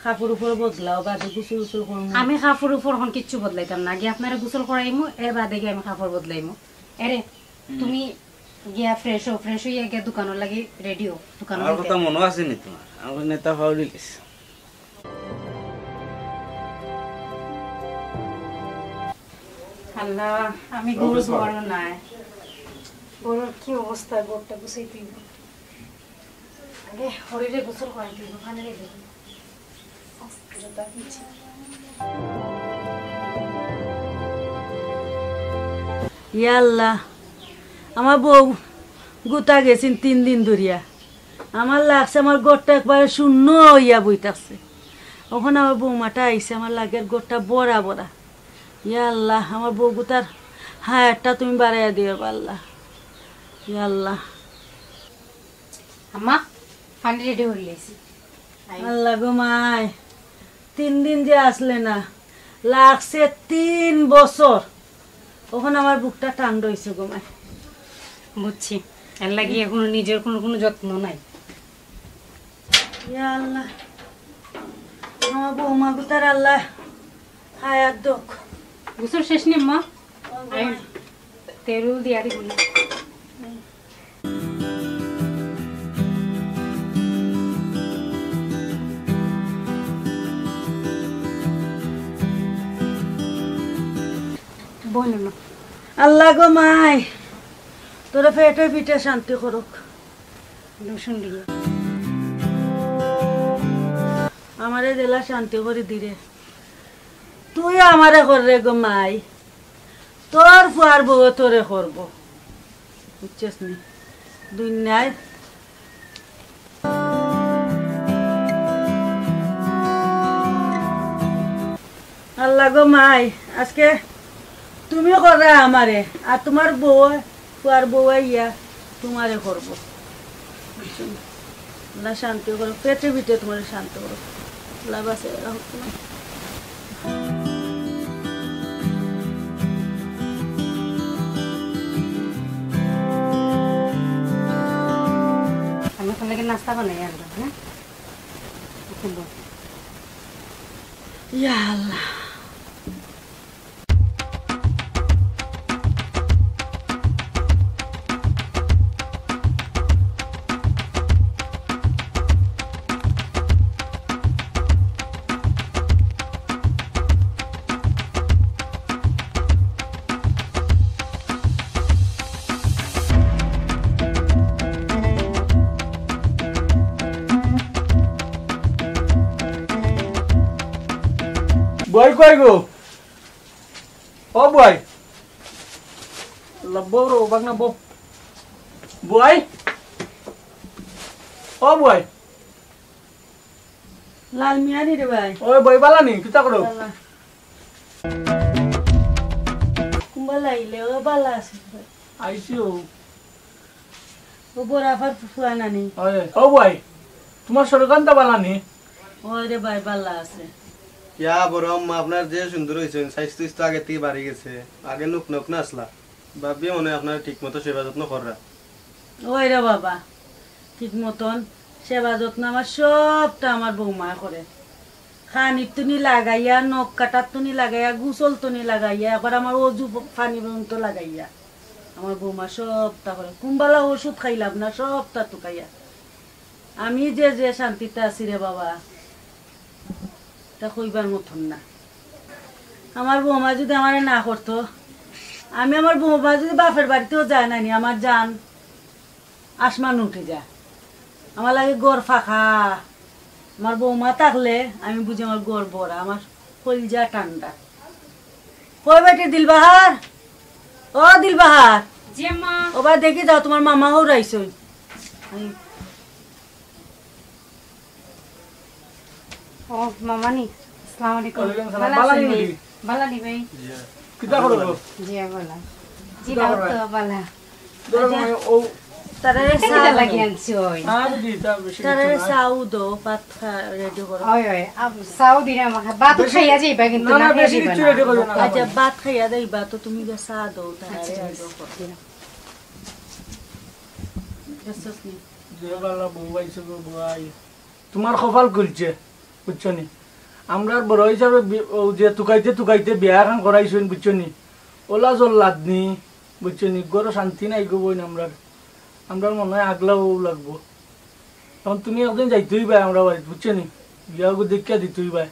কাপড় উপর বদলাও, বাদে গোসল গোসল করমু। আমি কাপড় উপর এখন কিচ্ছু বদলাইতাম না, আগে আপনারে গোসল করাইমু, এর বাদে গিয়া আমি কাপড় বদলাইমু। এরে, হুম। তুমি গিয়া ফ্রেশ হও, ফ্রেশ হইয়া গিয়া দোকানর লাগি রেডি হও, দোকানো আমার যাইতে। কথা মনো আছে নি তোমার? আমার নেতা ফাউলি গেছে। আল্লাহ, আমি গরু দুয়ারও নাই। গরুর কি অবস্থা, গরুটা গুছাই দিব। আগে হরিরে গোসল করাই দিব, ওখানে রেখে দিব। ইয়া আল্লাহ, আমার বউ গুতা গেছেন তিন দিন ধরিয়া। আমার লাগছে আমার ঘরটা একবারে শূন্য হইয়া বই থাকছে। এখন আমার বৌমাটা আইছে, আমার লাগের ঘরটা ভরা ভরা। ইয়া আল্লাহ, আমার বউ গুতার হায়াতটা তুমি বাড়াইয়া দিও আল্লাহ। ইয়া আল্লাহ। আম্মা, পানি রেডি হয়ে গেছি। আই। আল্লাহ গো মাই, তিন দিন যে আসলে না, লাগছে তিন বছর। এখন আমার বুকটা ঠান্ডা হইছে গো মাই। বুঝছি, এর লাগি এখন নিজের কোনো, কোনো যত্ন নাই। ইয়া আল্লাহ, আমার বৌমা গুতার আল্লাহ হায়াত দোক। গোসল শেষ নি, আম্মা? ও গো মাই। তেরুল দিয়া দিব না। বইল না। আল্লাহ গো মাই, তোরা পেটে পিঠে শান্তি করুক। রসুন দিয়ে। আমারে দিলা শান্তি করে দিরে। তুই আমারে কর রে গো মাই। তোর ফুয়ার বউ তোরে করবো। বুঝছস নি? দুনিয়ায় আল্লাহ গো মাই, আজকে তুমি কররা আমারে, আর তোমার বউ, ফুয়ার বউ আইয়া তোমারে করবো। আল্লাহ শান্তি করো, পেটে পিঠে তোমার শান্তি করো। আল্লাহ বাঁচাই রাখো তোমার। আমি আপনাকে নাস্তা বানাই আনবো, হ্যাঁ? এখন বল। ইয়া আল্লাহ। বই কই গো? ও বই। আল্লাহ, বউ রে, বাগনা বউ। বই। ও বই। লাল মিয়া নি রে ভাই। ওই বই বালা নি, কিতা করো? বালা। কুম্বা লাইলে, ও বালা আছে। আইসিও। ও বড় আফার ফুয়া নানি। ওই, ও ভাই, তুমার শরীর খানতা বালা নি? ওই রে ভাই, বালা আছে। ইয়া বড় আম্মা, আপনার যে সুন্দর অইছইন, স্বাস্থ্য তো আগে থাকি বাড়ি গেছে। আগে নুক নুক না আছলা। ভাবি মনে হয় আপনার ঠিক মতো সেবা যত্ন কররা। ওই রে বাবা, ঠিক মতন সেবা যত্ন আমার সবটা আমার বৌমায় করে। খানির তুনি লাগাইয়া, নখ কাটার তুনি লাগাইয়া, গোসল তুনি লাগাইয়া, একবার আমার অজু পানি পর্যন্ত লাগাইয়া আমার বৌমা সবটা করে। কুনবালা ওষুধ খাইলাম না, সবটা তুকাইয়া। আমি যে যে শান্তিতে আছি রে বাবা, তা কইবার মতন না। আমার বৌমা যদি আমারে না করতো, আমি আমার বৌমা যদি বাপের বাড়িতেও যায় না নি, আমার জান আসমান উঠি যায়। আমার লাগি ঘর ফাঁকা। আমার বৌমা থাকলে আমি বুঝি আমার ঘর ভরা, আমার কলিজা ঠান্ডা। কই বেটি দিলবাহার? ও দিলবাহার। জি আম্মা। ও বা দেখি যাও, তুমার মামা হউর আইছইন। ও, মামানি, আসসালামু আলাইকুম। ওয়ালাইকুম সালাম। বালা আছইন নি? বালা নি ভাই? কিতা করো গো? জি, বালা। জি, কিতা করো? তো বালা। ধরো, আচ্ছা। মানে, ও তারারে এটা চা কিতা দাও। লাগি আনছি ওই? আর দি, তা বেশি তারারে কিছু না। চা দাও, ভাত খা, রেডি করো। ওই, ওই, আম, চা দিরাম, ভাত বেশি খাইয়া যাইবা কিন্তু না, না, না খাইয়া বেশি যাইবা কিছু না। রেডি করো না। আচ্ছা, ভাত খাইয়া যাইবা, তো তুমি গিয়া চা দাও, তারারে আচ্ছা, আগে করো। দিরাম। বুঝছস নি? যে বালা বউ আইছে গো, বউ আই। তুমার কপাল খুলছে, বুঝছো নি? আমরার বড় হিসাবে বি-, ও যে তুকাইতে তুকাইতে বিয়া এখান করাইছইন, বুঝছো নি? ওলা জল লাদনি, বুঝছো নি? ঘরো শান্তি নাই গো বইন আমরার। আমরার মনে হয় আগলাও লাগবো। এখন তুমি একদিন যাইতে অইবায় আমরার বাড়িত, বুঝছো নি? বিয়াগু দেখিয়া দিতে অইবায়।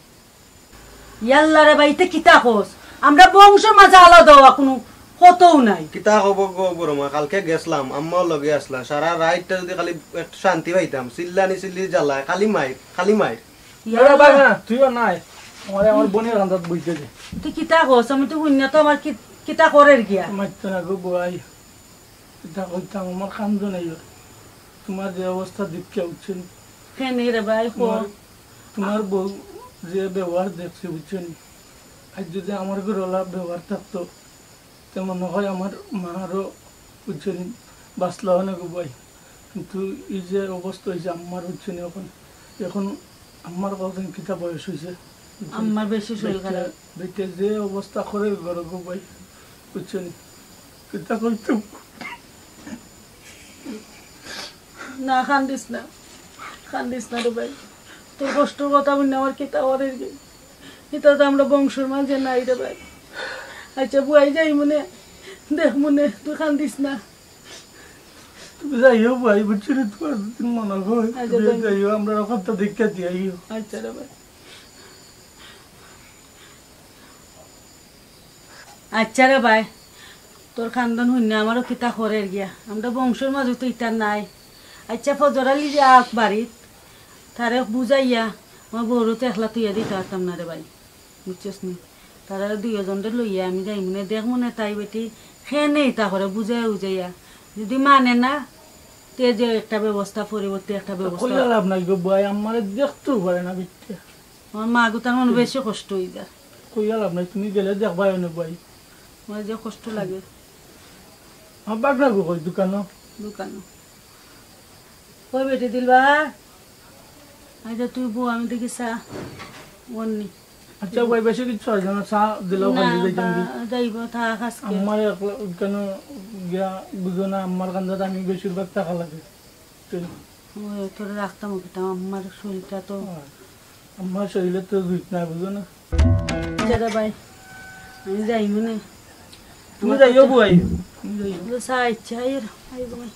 ইয়াল্লা রে ভাই, ইতে কিতা কস? আমরা বংশর মাঝে আলাদা হওয়া কুনু কতও নাই। কিতা খবর গো বড় মা? কালকে গেছলাম, আম্মাও লগে আছলা। সারা রাইতটা যদি খালি একটু শান্তি পাইতাম, চিল্লানি চিল্লি জ্বালায়, খালি মাইর, খালি মাইর। ইয়া এরা বাবা, তুইও নাই। আমারে আমার বোনের কান্দাত বইতে দে। তুই কিতা কস? আমি তো হুনিয়া তো আমার কি-, কিতা করের গিয়া। মারতো না গো বুয়াই। কিতা কইতাম, আমার কান্দন আইও। তুমার যে অবস্থা দেখিয়া উঠছে নি। কেনে রে ভাই, কো। তুমার, তুমার বউ যে ব্যবহার দেখছি, বুঝছো নি? আজ যদি আমার ঘরে ওলা ব্যবহার থাকতো, তে মনে হয় আমার মা আরো, বুঝছো নি, বাঁচলা অনে গো ভাই। কিন্তু এই যে অবস্থা অইছে আম্মার, বুঝছো নি, এখন, এখন আম্মার কতদিন কিতা বয়স অইছে, বুঝছো নি? আম্মার বেশি শরীর খারাপ। বেটে, বেটে যে অবস্থা করে ঘরে গো ভাই, বুঝছো নি? কিতা কইতো? না, কান্দিস না, কান্দিস না রে ভাই। তোর কষ্টর কথা হুনিয়া আমার কিতা করের গি? ইতা তো আমরা বংশর মাঝে নাই রে ভাই। আচ্ছা, বুয়াই যাইমুনে, দেখমুনে, তুই কান্দিস না। তুমি যাইও ভাই, বুঝছো নি? তুমার যদি মনে হয়, আচ্ছা, তুমি যাইও। যাইও, আমরা ওখানটা দেখিয়া দিয়া আইও। আচ্ছা রে ভাই। আচ্ছা রে ভাই, তোর কান্দন হুনিয়া আমারও কিতা করের গিয়া। আমরা বংশর মাঝে তো ইতা নাই। আচ্ছা, ফজর আলী যে আউক বাড়িত, তারে বুঝাইয়া আমার বউরে তো একলা থইয়া দিতা পারতাম না রে ভাই, বুঝছস নি? তারারে দুইওজনরে লইয়া আমি যাইমুনে, দেখমুনে তাই বেটি কেনে ইতা করে, বুঝাইয়া বুঝাইয়া। যদি মানে না, তে যে একটা ব্যবস্থা, পরবর্তী একটা ব্যবস্থা। কইয়া লাভ নাই গো ভাই, আমারে দেখতেও পারে না বেটিয়ে। আমার মা গুতার মনে বেশি কষ্ট অই যায়। কইয়া লাভ নাই, তুমি গেলে দেখবায় অনে ভাই। আমার যে কষ্ট লাগে। আমার বাগনা গো কই দোকানো? দোকানো। কই বেটি দিলবা? আচ্ছা, তুই বউ, আমি দেখি চা অন্নি। আচ্ছা ভাই, বেশি কিছু হয় না, চা দিলেও না, খালি যাইতাম বা-, কি? যাইব, থাক আজকে। আমার একলা কেন গিয়া বুঝো না, আমার কান্দাত আমি বেশিরভাগ থাকা লাগে। ওই, তোরে রাখতাম কিতা, আমার শরীরটা তো। আমার শরীরে তো জুইত নাই, বুঝো না? আচ্ছা রে ভাই, আমি যাইমুনে। তুমি যাইও বুয়াই, তুমি যাইও। তো চা ইচ্ছা, আইর, আইব ভাই।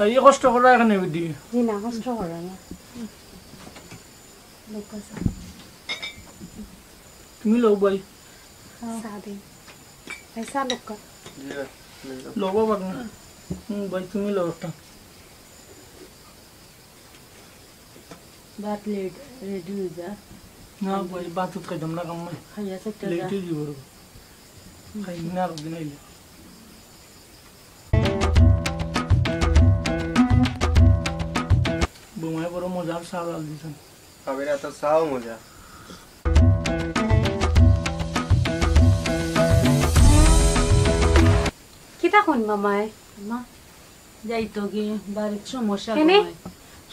এই কষ্ট করো এখানে বেটি। জি না, কষ্ট করো না। লোক আছে। তুমি লও ভাই। চা দিন। ভাই, চা লোক। জি ভাই, লও। লও বাবা। হুম, ভাই, তুমি লও একটা। ভাত লেট, রেডি অই যা। না ভাই, ভাত তো খাইতাম না, কাম নাই। খাইয়া চাইটা লেট যা। অই যাইব রে। খাই না আর দিন আইলে। বৌমায় বড় মজার চা ডাল দিছেন। খাবের এত চাও মজা। কিতা কইন মামায়? মা, যাইতো কি, বাড়িত সমস্যা কেনে? গো মাই।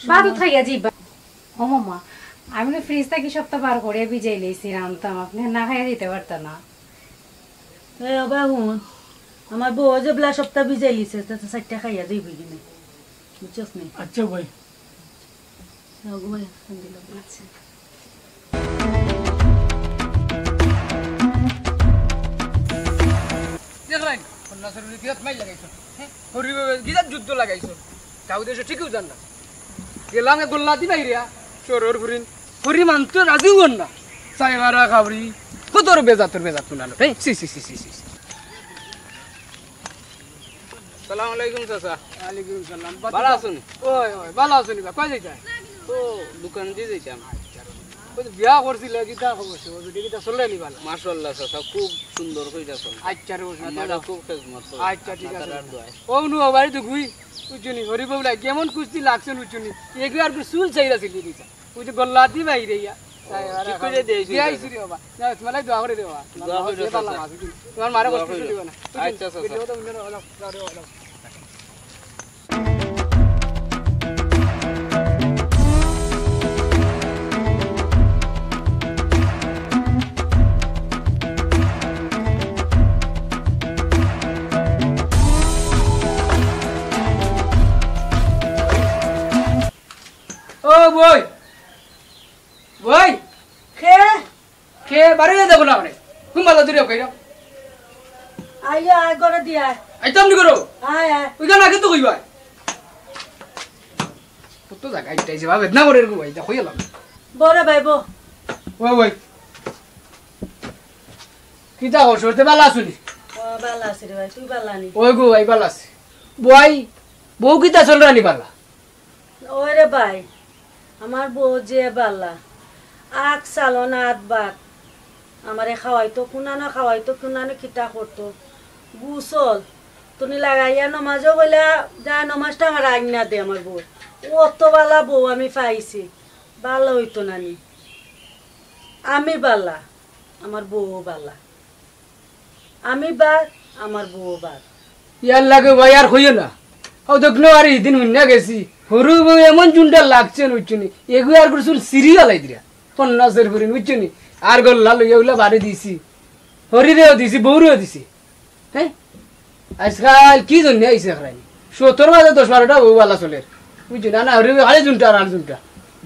বাদও সমস্যা। খাইয়া যাইবা। ও মামা, আমি তো ফ্রিজ থাকি সবটা বার করিয়া ভিজাই লইছি, রানতাম, আপনে না খাইয়া যাইতা পারতা না। এ, ও বা হুন, আমার বউ যেবলা সবটা ভিজাই লিছে, তে তো চাইরটা খাইয়া যাইবো কিনে, বুঝছস নি? আচ্ছা ভাই। যাও গো ভাই, আলহামদুলিল্লাহ। আচ্ছা। দেখরায় নি, কন্যা সরুরে কিজাত মাইর লাগাইছইন, হ্যাঁ? হরি বাবা, কিজাত যুদ্ধ লাগাইছইন। গাউ দেশো ঠিকউ যার না। গেলাম এক গল্লাতি বাইরিয়া, চোরর ফুরিন। হরি মানতো রাজি অর না। চাই মারা খাবরি। কত বড় বেজাতর বেজাত কুনানো। হেই, ছি, ছি, ছি। সালাম আলাইকুম চাচা। ওয়ালাইকুম সালাম। ভালা আছইন নি? ওই, ওই, ভালা আছইন নি বা? কই যাইতায়? ও, দোকান দি যাইতাম। ওই যে বিয়া করছিলা, কিতা খবর? সে বলছে, কিতা চলে নি ভালা? মাশাআল্লাহ চাচা, খুব সুন্দর কইরা চলে। আচ্ছা রে, বস না, আপনারা তো খুব খেদমত করে। আচ্ছা, ঠিক আছে। আপনারার দোয়ায়। ও নু, বাড়ি তো গুই। বুঝছো নি, হরি বাবু লাগে এমন কুস্তি লাগছে, বুঝছো নি? এগুলো আর কি চুল চাইরা ছিল দিতা। ওই যে গল্লাতি বাইরে ইয়া। ও, ঠিক করে দিয়েছি, দিয়েছি রে বাবা। না, তোমার লাগি দোয়া করে দে বাবা। দোয়া করে দে, চাচা। তোমার মারে দোয়া কষ্ট করে দিও না। আচ্ছা, চাচা। বুঝছো তো, বুঝছো না, যাও, যাও, যাও। ও বই, বই। কে? কে বাড়ি দেখো না করে? ঘুমালো দূরে কইরা। আইয়া, আয়, ঘরে দিয়া আয়। আইতাম নি করো? আয়, আয়। ওইখানে আগে তো কইবা। কত জাগা ইটাই যেবা বেদনা করে এরকম ভাই, যা কইলাম। বড় ভাই, বউ। ও ভাই। কিতা কর, শরীর ভালা আছো নি? ও, ভালা আছি রে ভাই, তুই ভালা নি? ওই গো ভাই, ভালা আছি। বই, বউ কিতা চলরা নি ভালা? ওরে ভাই, আমার বউ যে বালা, আখ চালন আত ভাত, আমারে খাওয়াইতো কুনানো, খাওয়াইতো কুনানো, কিতা করতো, গোসল, তুমি লাগাইয়া নমাজও বইলা, যায় নমাজটা আমার আইন না দে আমার বউ। অত বালা বউ আমি পাইছি, বালা অইতো না নি? আমি বালা, আমার বউও বালা। আমি বার, আমার বউ বার। ইয়ার লাগে ভাই আর কইও না। ও দেখনো আর ইদিন হুন্না গেছি। হরু বউ এমন জুনটা লাগছে, বুঝছো নি? এগু আর করে চুল সিরি ফালাই দিরা। পন্নাসের ফুরিন, বুঝছো নি? আর গল্লা লইয়া উলা বাড়ি দিছি। হরিরেও দিছি, বউরেও দিছি। হ্যাঁ? আজকাল কি জন্য আইছে খালি? সত্তর মাঝে দশ বারোটা বউ বালা চলের। বুঝছো না? না, হরি বউ খালি জুনটা আর আর জুনটা।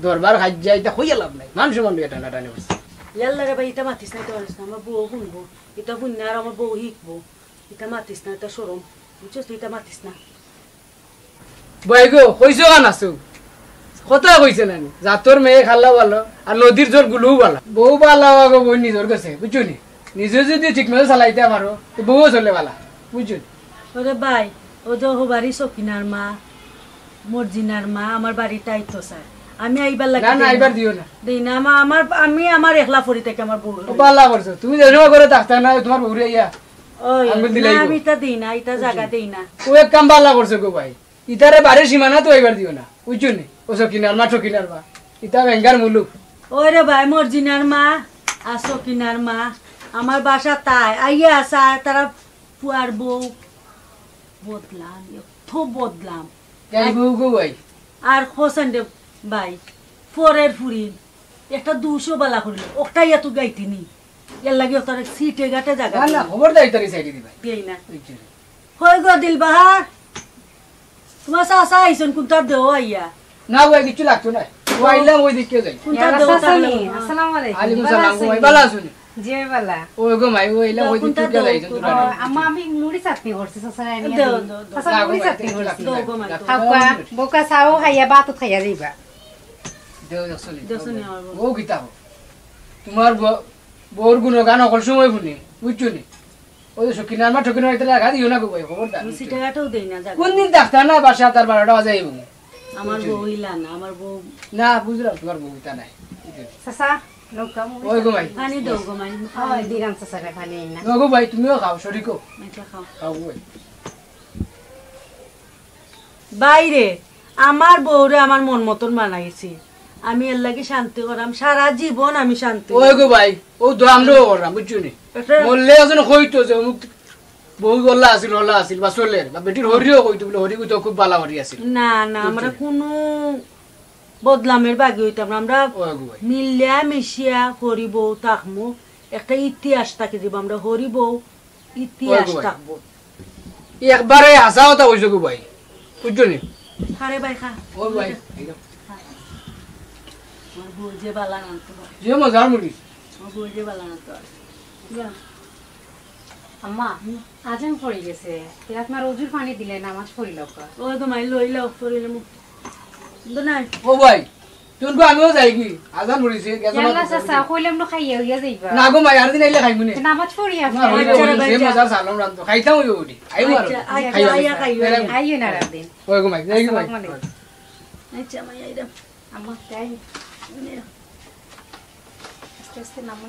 দরবার খাই যায়, ইতা কইয়া লাভ নাই। মান সম্মান লইয়া টানাটানি করছে। ইয়াল্লা রে ভাই, ইতা মাতিস না, ইতা মাতিস না। আমার বউ হুনবো। ইতা হুনলে আর আমার বউ হিকবো। ইতা মাতিস না, ইতা শরম। বুঝছস তো, ইতা মাতিস না। বই গো, কইছো কান আছো? কথা কইছে না নি? জাতর মেয়ে খাল্লা ভালো, আর নদীর জল গুলু ভালো। বউ ভালা আগো বই নিজর গেছে, বুঝছো নি? নিজে যদি ঠিক মতো চালাইতে পারো, তো বউও চলে ভালা, বুঝছো নি? ওরে ভাই, ও যে হবারি সকিনার মা, মর্জিনার মা, আমার বাড়িত আইতো চায়। আমি আইবার লাগি না, না, দেই না। আইবার দিও না। দেই না, আমা-, আমার, আমি আমার একলা পড়ি থাকি আমার বউর ও, লগে। ভালা করছো। তুমি যে সময় করে থাকতা না, তোমার বউরে আইয়া ওই, আঙ্গুল দিলাই না, গো। আমি ইতা দেই না, ইতা জাগা দেই না। ও এক কাম ভালা করছো গো ভাই। ইতারে বাড়ির সীমানা তো আইবার দিও না। বুঝছো নি? ও সকিনার মা, সকিনার মা। ইতা বেঙ্গার মুলুক। ওই রে ভাই, মর্জিনার মা, আর সকিনার মা, আমার বাসা তাই। আইয়া চায়, তারা পুয়ার বউ বদলাম, এত বদলাম। গাই বউ গো ভাই। আর হোসেন রে ভাই, পরের ফুরিন, একটা দুশো বালা করিল, ওটাই এত গাইতে নি। এর লাগি ওটার সিটে গাটে জাগা না, না, দিল। খবরদার ইতারে সাইডে দিবা। দেই না। বুঝছো নি? হই গো দিলবাহার, তোমার চাচা আইছন, কোনটা দেও আইয়া? না ভাই, কিচ্ছু লাগতো না। ও আইলাম ওই দিকে যাই। কোনটা ইয়া, দেও চাচা তাহলে? নি, আসসালামু আলাইকুম। আলাইকুম ভালা সালাম, আছেন গো ভাই, নি? ভালা আছেন? জি, ভালা। ওই গো মাই, ও আইলাম ওই দিকে যাই। ও, আম্মা, আমি মুড়ি চাটনি করছি, চাচা, আনিয়া দেও, দিন। দেও, দেও। চাচা, না গো মুড়ি ভাই, চাটনি কিচ্ছু করছি। লাগতো না, দেও গো মাই, লাগতো দেও। না। খাওয়া, বোকা চাও খাইয়া ভাত খাইয়া যাইবা। দেও, দেও, চলি। দেও, চলি, আমার বউ। ও কিতা হো? তোমার ব-, বউর গুণগান অকল সময় শুনি, বুঝছো নি? ওই যে সকিনার মা, ঠকিনার মা, এটা লাগা দিও না গো ভাই, খবরদার। আমি সিটাঘাটেও দেই না, জাগা। কোন দিন দেখতা না, বাসা তার বারোটা বাজে আইবো। আমার বউ ইলা না, আমার বউ। না, বুঝলাম, তোমার বউ ইতা নাই। চাচা, নৌকা মুড়ি ওই গো ভাই। পানি দেও গো মাই। ওই দিলাম চাচারে পানি না। না গো ভাই, তুমিও খাও, শরিকও। আচ্ছা, খাও। খাও গো ভাই। বাইরে, আমার বউরে আমার মন মতন বানাইছি। আমি এর লাগি শান্তি করাম, সারা জীবন আমি শান্তি ওই গো ভাই, ও দোয়া আমরাও করলাম, বুঝছো নি? এটা মরলে একজন কইতো যে অমুক বউ অলা আছিল, অলা আছিল, বা চলের, বা বেটির হরিও কইতো বুলে, হরি কইতো খুব বালা হরি আছিল। না, না, আমরা বুঝছি। কুনু বদনামের বাগি অইতাম না। আমরা ওই গো ভাই। মিলিয়া মিশিয়া হরি বউ থাকমু, একটা ইতিহাস থাকি দিব আমরা, হরি বউ ইতিহাস ওই গো ভাই। থাকবো। একবারে হাছা কথা কইছো গো ভাই, বুঝছো নি? আরে ভাই, খা। ওই ভাই, খা। আমার বউ যে বালা রানতো ভাই। যে মজার মরিচ। আমার বউ যে বালা রানতো আর। যা। আম্মা, আজান পড়ি গেছে। তে আপনার অজুর পানি দিলে নামাজ পড়ি লউক্কা। ওই তো মাই লইলাও, পড়িলে মু-, তো নাই। ও ভাই, তুনকু আমিও যাইগি। আজান পড়িছে, গেছে ইয়াল্লা মাদ্রাসা চাচা, পড়িছে। কইলাম না খাইয়া হইয়া যাইবা। না গো মাই, আর দিন আইলে খাইমু নে। নামাজ পড়ি না, আপনি। হইলে আচ্ছা, পড়ি, ভাই, যে যা। মজা সালাম রান্ত। খাইতাম হইব ওটি। আইমু আর। আচ্ছা, আচ্ছা, খাইলাম। আইয়া খাইও। খাইলাম। আইও না আর দিন। ওই গো মাই, যাইগি মাই। আসসালামু আলাইকুম। আচ্ছা, মাই আইরাম। আম্মা, তাই? নে। আস্তে আস্তে নামো।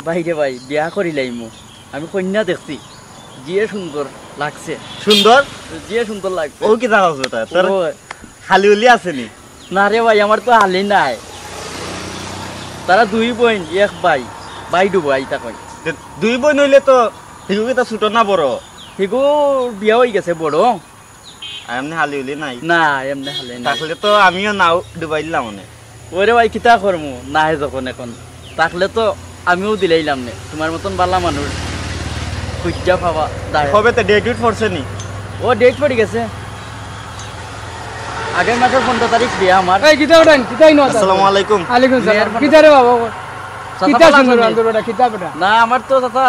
ভাই রে ভাই, বিয়া করিলাইমু। আমি কইন্যা দেখছি, যে সুন্দর লাগছে। সুন্দর? যে সুন্দর লাগছে। ও কিতা কস বেটা? তোর ও। হালি উলি আছে নি? না রে ভাই, আমার তো হালি নাই। তারা দুই বইন, এক ভাই, ভাই ডুবাই তা কই। তে দুই বইন অইলে তো হিগু কিতা ছোট না বড়? হিগু বিয়া অই গেছে বড়। আর এমনে হালি উলি নাই? না, এমনে হালি নাই। তাহলে তো আমিও নাও ডুবাইলাম অনে। ওরে ভাই, কিতা করমু? নাই যখন এখন। তাহলে তো আমিও দিলাইলাম নে। তোমার মতন বালা মানুষ খুঁজা পাওয়া দায়। কবে তো ডেট উইট পড়ছে নি? ও, ডেট পড়ি গেছে। আগের মাসের পনেরো তারিখ বিয়া আমার। এই, কিতা উঠাইন? কিতা ইনো? আসসালামু আলাইকুম। আলাইকুম সালাম। মেয়ের কিতা রে বাবা? চাচা কিতা ভালা সুন্দর আছেন নি? আন্দর বেটা, কিতা বেটা? না, আমার তো চাচা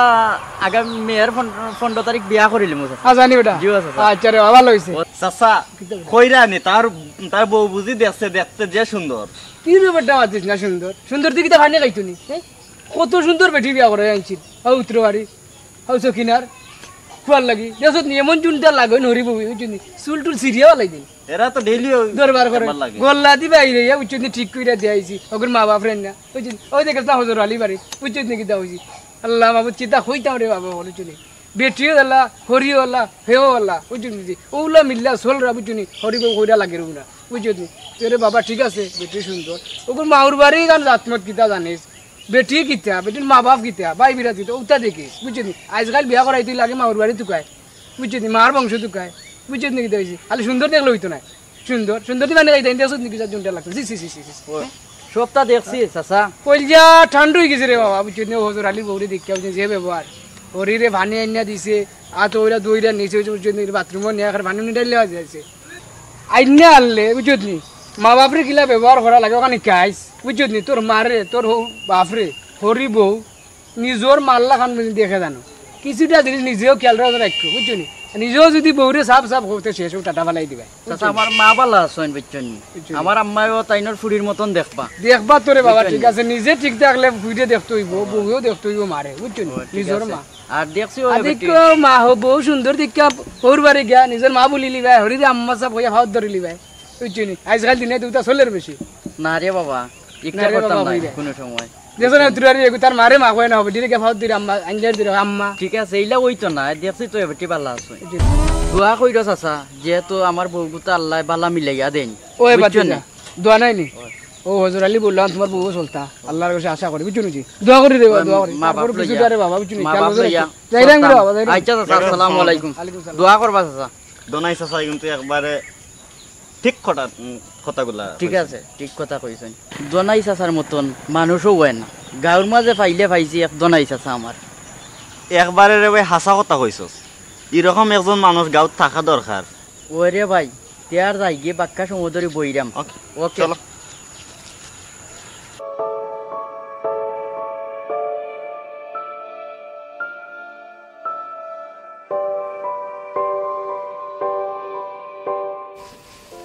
আগামী মেয়ের পন-, পনেরো তারিখ বিয়া করিলিমু চাচা। আচ্ছা, নি বেটা? জি, চাচা। আচ্ছা রে বাবা, ভালা অইছে। ও, চাচা, কিতা বেটা? কইরা নি, তার, তার বউ বুঝি দেখছে, দেখতে যে সুন্দর। কি রে বেটা, মাতিস না সুন্দর? সুন্দর তুই কিতা পানি খাইতো নি? হ্যাঁ? কত সুন্দর বেটি বিয়া করে আনছিল। ও উত্তরবাড়ি। হাউ সকিনার, কুয়ার লাগি। দেখছত নি, এমন জুনটা লাগে, নরি বউ, বুঝছো নি? চুল টুল ছিড়িয়া ফালাই দিন। এরা তো ডেইলি ওই দরবার করে। আমার লাগে। গল্লা দি বাইরে ইয়া, বুঝছো নি? ঠিক কইরা দিয়া আইছি। ওগুর মা বাপ রেন না, বুঝছো নি? ওই দেখে তা হজর আলী বাড়ি, বুঝছো নি? কিতা হইছি? আল্লাহ মাবুদ, কিতা কইতাম রে বাবা, বুঝছো নি? বেটিও আল্লাহ, হরিও আল্লাহ, হেও আল্লাহ, বুঝছো নি? ওগুলা মিল্লা চলরা, বুঝছো নি? হরি বউ কইরা লাগে রে না, বুঝছো নি? তোরে বাবা ঠিক আছে, বেটি সুন্দর। ওগুর মাউর বাড়ি গান জাতমত কিতা জানিস? বেটি কিতা, বেটির মা বাপ কিতা, ভাই বিরাট কিতা, ওটা দেখিস, বুঝছো নি? আজকাল বিয়া করাইতে লাগে মাউর বাড়ি তুকায়, বুঝছো নি? মার বংশ তুকায়, বুঝছো নি? কিতা হইছে? খালি সুন্দর দেখলে হইতো না। সুন্দর, সুন্দর দিবা না, এই দেখছত নি কিতা জুনটা লাগতো? জি, জি, জি, জি, জি। ও, সবটা দেখছি, চাচা। কইলজা ঠান্ডা হই গেছে রে বাবা, বুঝছো নি? ও হজর আলী বউরে দেখিয়া, বুঝছো নি? যে ব্যবহার। হরিরে পানি আনিয়া দিছে, আত ওইরা দইরা নিচে, বুঝছো নি? বাথরুমও নিয়ে এখন পানি নিয়ে ডাইলে যাইছে। আইন্যা আনলে, বুঝছত নি? মা বাপরে কিলা ব্যবহার করা লাগে, ওখানে কাইস, বুঝছত নি? তোর মারে, তোর হউ বাপরে, হরি বউ, নিজর মাল্লা খান বুঝি দেখে জানো। কিছুটা জিনিস নিজেও খেয়াল রাখো, রাখো, বুঝছো নি? নিজেও যদি বউরে সাফ সাফ করতে শেষ, ও টাটা ফালাই দিবা। চাচা, আমার মা বালা আছইন, বুঝছো নি? বুঝছো নি? আমার আম্মায়ও তাইনর ফুড়ির মতন দেখবা। দেখবা তোরে বাবা, বুঝছো নি? ঠিক আছে, নিজে ঠিক থাকলে ফুড়িরে দেখতে হইব, বউও দেখতে হইব মারে, বুঝছো নি? ও, ঠিক নিজর আছে। মা। আর দেখছি ওই আর বেটি। দেখো মা হো, বউ সুন্দর দেখিয়া হউর বাড়ি গিয়া নিজর মা বলি লিবায়, হরিরে আম্মা সাব কইয়া ফাওত ধরি লিবায়। বুঝছো নি? আজকাল দিনে দুটা চলের বেশি। না রে বাবা, ইকটা না রে করতাম বাবা, না হইরে। কোনো সময়। দেখছো না, তুই আর এগু তার মারে মা কয় না হবে, ডিরে গিয়া ফাওত ধরি আম্মা, আঞ্জার ধরি আম্মা। ঠিক আছে, এইলা ওই তো না, দেখছি তো এ বেটি বালা আছে। বুঝছো নি? দোয়া কইরো চাচা, যেহেতু আমার বউ গুতা আল্লাহ বালা মিলাইয়া দেন। ওই বাদ বুঝছো দে নি? না। দোয়া নাই নি? ওই। ও হজর আলী বললাম, তোমার বউ চলতা। আল্লাহর কাছে আশা করি, বুঝছো নি? দোয়া করি রে বাবা, ওই দোয়া করি। মা বাপ তারপরে কিছু লইয়া। দে রে বাবা, বুঝছো নি? মা খেয়াল বাপ করে লইয়া। রাখো। যাইরাম রে বাবা, যাইরাম। আচ্ছা চাচা, আসসালামু আলাইকুম। ওয়ালাইকুম সালাম। দোয়া করবা চাচা। দোনাই চাচা কিন্তু একবারে ঠিক কথা, উম, কথাগুলা ঠিক কইছেন। আছে, ঠিক কথা কইছেন। দোনাই চাচার মতন মানুষও হয় না। গাঁওর মাঝে পাইলে পাইছি এক দোনাই চাচা আমার। একবারে রে ভাই, হাছা কথা কইছস। এরকম একজন মানুষ গাঁওত থাকা দরকার। ওরে ভাই, তে আর যাইগি, বাক্কা সময় ধরি বইরাম। ওকে, ওকে। চলো।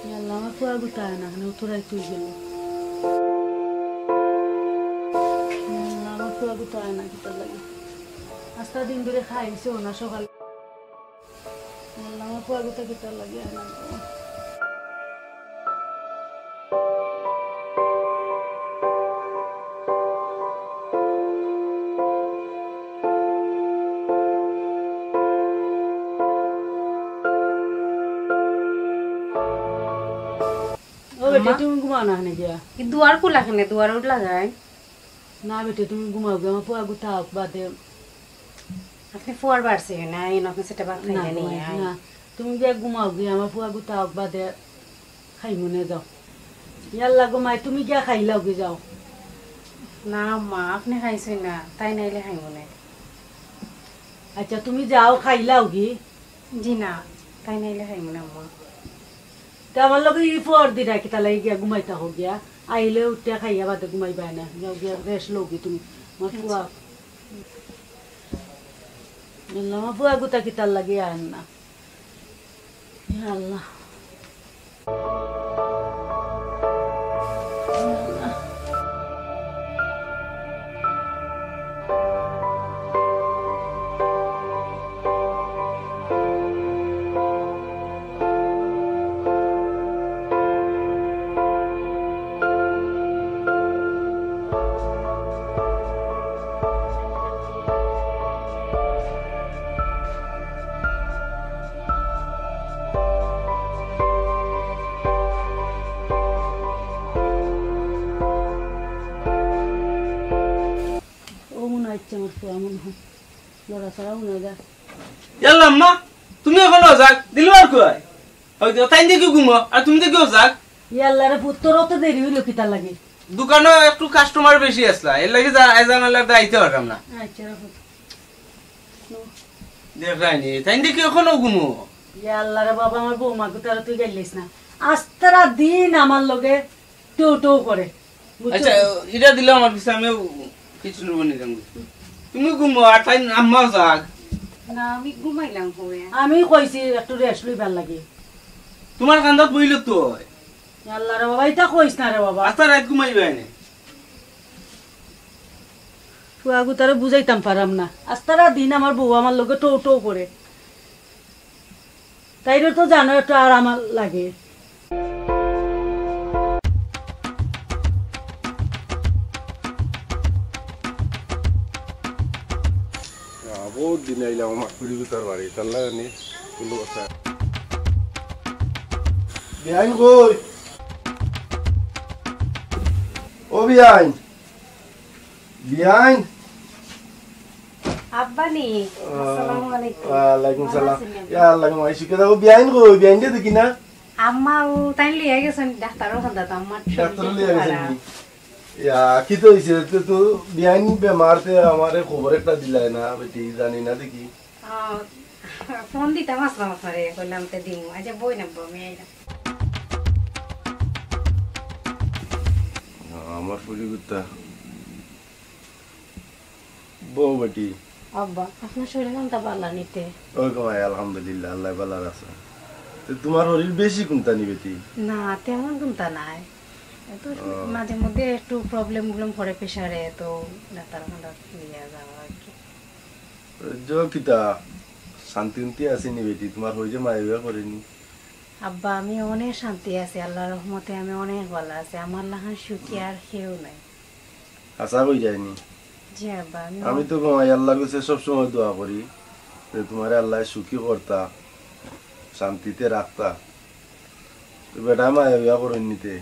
ইয়াল্লা, আমার ফুয়া গুতা আয় না, কেনে উত্তরায় তুই গেল। ইয়াল্লা, আমার ফুয়া গুতা আয় না, কিতার লাগি? আস্তা দিন ধরে খাইছে না সকালে। ইয়াল্লা, আমার ফুয়া গুতা কিতার লাগি আয় না? ও বেটি, আম্মা? তুমি ঘুমাও না কেনে গিয়া? এই দুয়ার খোলা কেনে? দুয়ার উঠ লাগাই। না বেটি, তুমি ঘুমাও গি, আমার ফুয়া গুতা আউক বাদে। আপনে ফুয়ার বাড়ছে না, এই নতুন সেটা ভাত না, খাইলে নি, ঘুমাই আই। না। তুমি গিয়া ঘুমাও গি, আমার ফুয়া গুতা আউক বাদে খাইমুনে যাও। ইয়াল্লা গো মাই, তুমি গিয়া খাইলাও গি যাও। না আম্মা, আপনে খাইছইন না, তাইন আইলে খাইমুনে। আচ্ছা, তুমি যাও খাইলাও গি। জি না, তাইন আইলে খাইমুনে আম্মা। তে আমার লগে ই ফর দিরা কিতা লাগি গিয়া ঘুমাইতা হো গিয়া। আইলে উঠিয়া খাইয়া বাদে ঘুমাইবায় না। যাও গিয়া রেস্ট লও গি তুমি। আমার ফুয়া। আল্লাহ, আমার ফুয়া গুতা কিতার লাগি আয় না। ইয়া আল্লাহ। ও মনে হচ্ছে আমার ফুয়া মনে হয়। লড়াচড়া মনে হয় যা। ইয়াল্লা আম্মা, তুমি অখন অজাগ, দিলবার কই? ওই তো, তাইন দেখি ঘুমো, আর তুমি দেখি অজাগ। ইয়াল্লা রে পুত, তোরও তো দেরি হইল কিতার লাগি? দোকানো একটু কাস্টমার বেশি আসলা, এর লাগি যা, এই ঝামেলাটা আইতে পারলাম না। আচ্ছা, রাখো। দেখরায়নি, তাইন দেখি অখনো ঘুমো। ইয়াল্লা রে বাবা, আমার বৌমা গুতারে তুই গাইলিস না। আস্তারা দিন আমার লগে টো টো করে, বুঝছো? আচ্ছা, ইটা দিলাও আমার কাছে, আমিও কিছু নিব নি জানো। তুমি ঘুমো, আর তাইন আম্মাও যাক। না, আমি ঘুমাইলাম হয়ে। আমি কইছি একটু রেস্ট লইবার লাগি। তোমার কান্দাত বইল তো। আল্লাহ রে বাবা, ইটা কইস না রে বাবা। আস্তা রাইত ঘুমাইবায় নে। ফুয়া গুতারে বুঝাইতাম পারাম না। আস্তারা দিন আমার বউ আমার লগে টো টো করে। তাইরে তো জানো একটু আরাম লাগে। আহ, বহুত দিন আইলাম আমার খুড়ি গুতার বাড়ি, তার লাগি নি কোনো কথা। বিয়াইন কই? ও বিয়াইন। বিয়াইন। আব্বা নি? আহ, আসসালামু আলাইকুম। ওয়ালাইকুম ভালা সালাম। আছেন নি? ইয়া আল্লাহ, মাই শিখে দাও। বিয়াইন কই? বিয়াইন যে দেখি না। আম্মা ও তাইন লইয়া গেছইন ডাক্তারর কান্দাত, আম্মার শরীর ডাক্তার একটু লইয়া গেছইন খারাপ। নি? ইয়া, কিতা অইছে? তে তো বিয়াইন বেমার, তে আমারে খবর একটা দিলায় না, বেটি, জানি না দেখি। আহ, ফোন দিতাম আসলাম আপনারে, কইলাম তে দিমু। আচ্ছা, বই না, বই, আমি আইলাম। আমার ফুড়ি গুতা। বউ বেটি। আব্বা, আপনার শরীর কোনটা ভালা নিতে? ওই গো মাই, আলহামদুলিল্লাহ, আল্লাহ ভালা রাখছে। তো তোমার শরীর বেশি কোনটা নি বেটি? না, তেমন কোনটা নাই। এত ও। মাঝে মধ্যে একটু প্রবলেম উবলেম করে প্রেশারে, তো ডাক্তার খানাত নিয়ে যাওয়া আর কি। যে কিতা শান্তি উন্তি আছে নি বেটি? তোমার হই যে মায়া বিয়া করেনি? আব্বা, আমি অনেক শান্তি আছি, আল্লাহর রহমতে আমি অনেক ভালা আছি। আমার লাখান সুখী আর কেউ নাই। হাছা কই যায়নি? জি আব্বা, আমি আমি তো গো মাই আল্লাহর কাছে সবসময় দোয়া করি যে তোমারে আল্লাহ সুখী করতা, শান্তিতে রাখতা। তো বেটা মায়া বিয়া করেনি তে?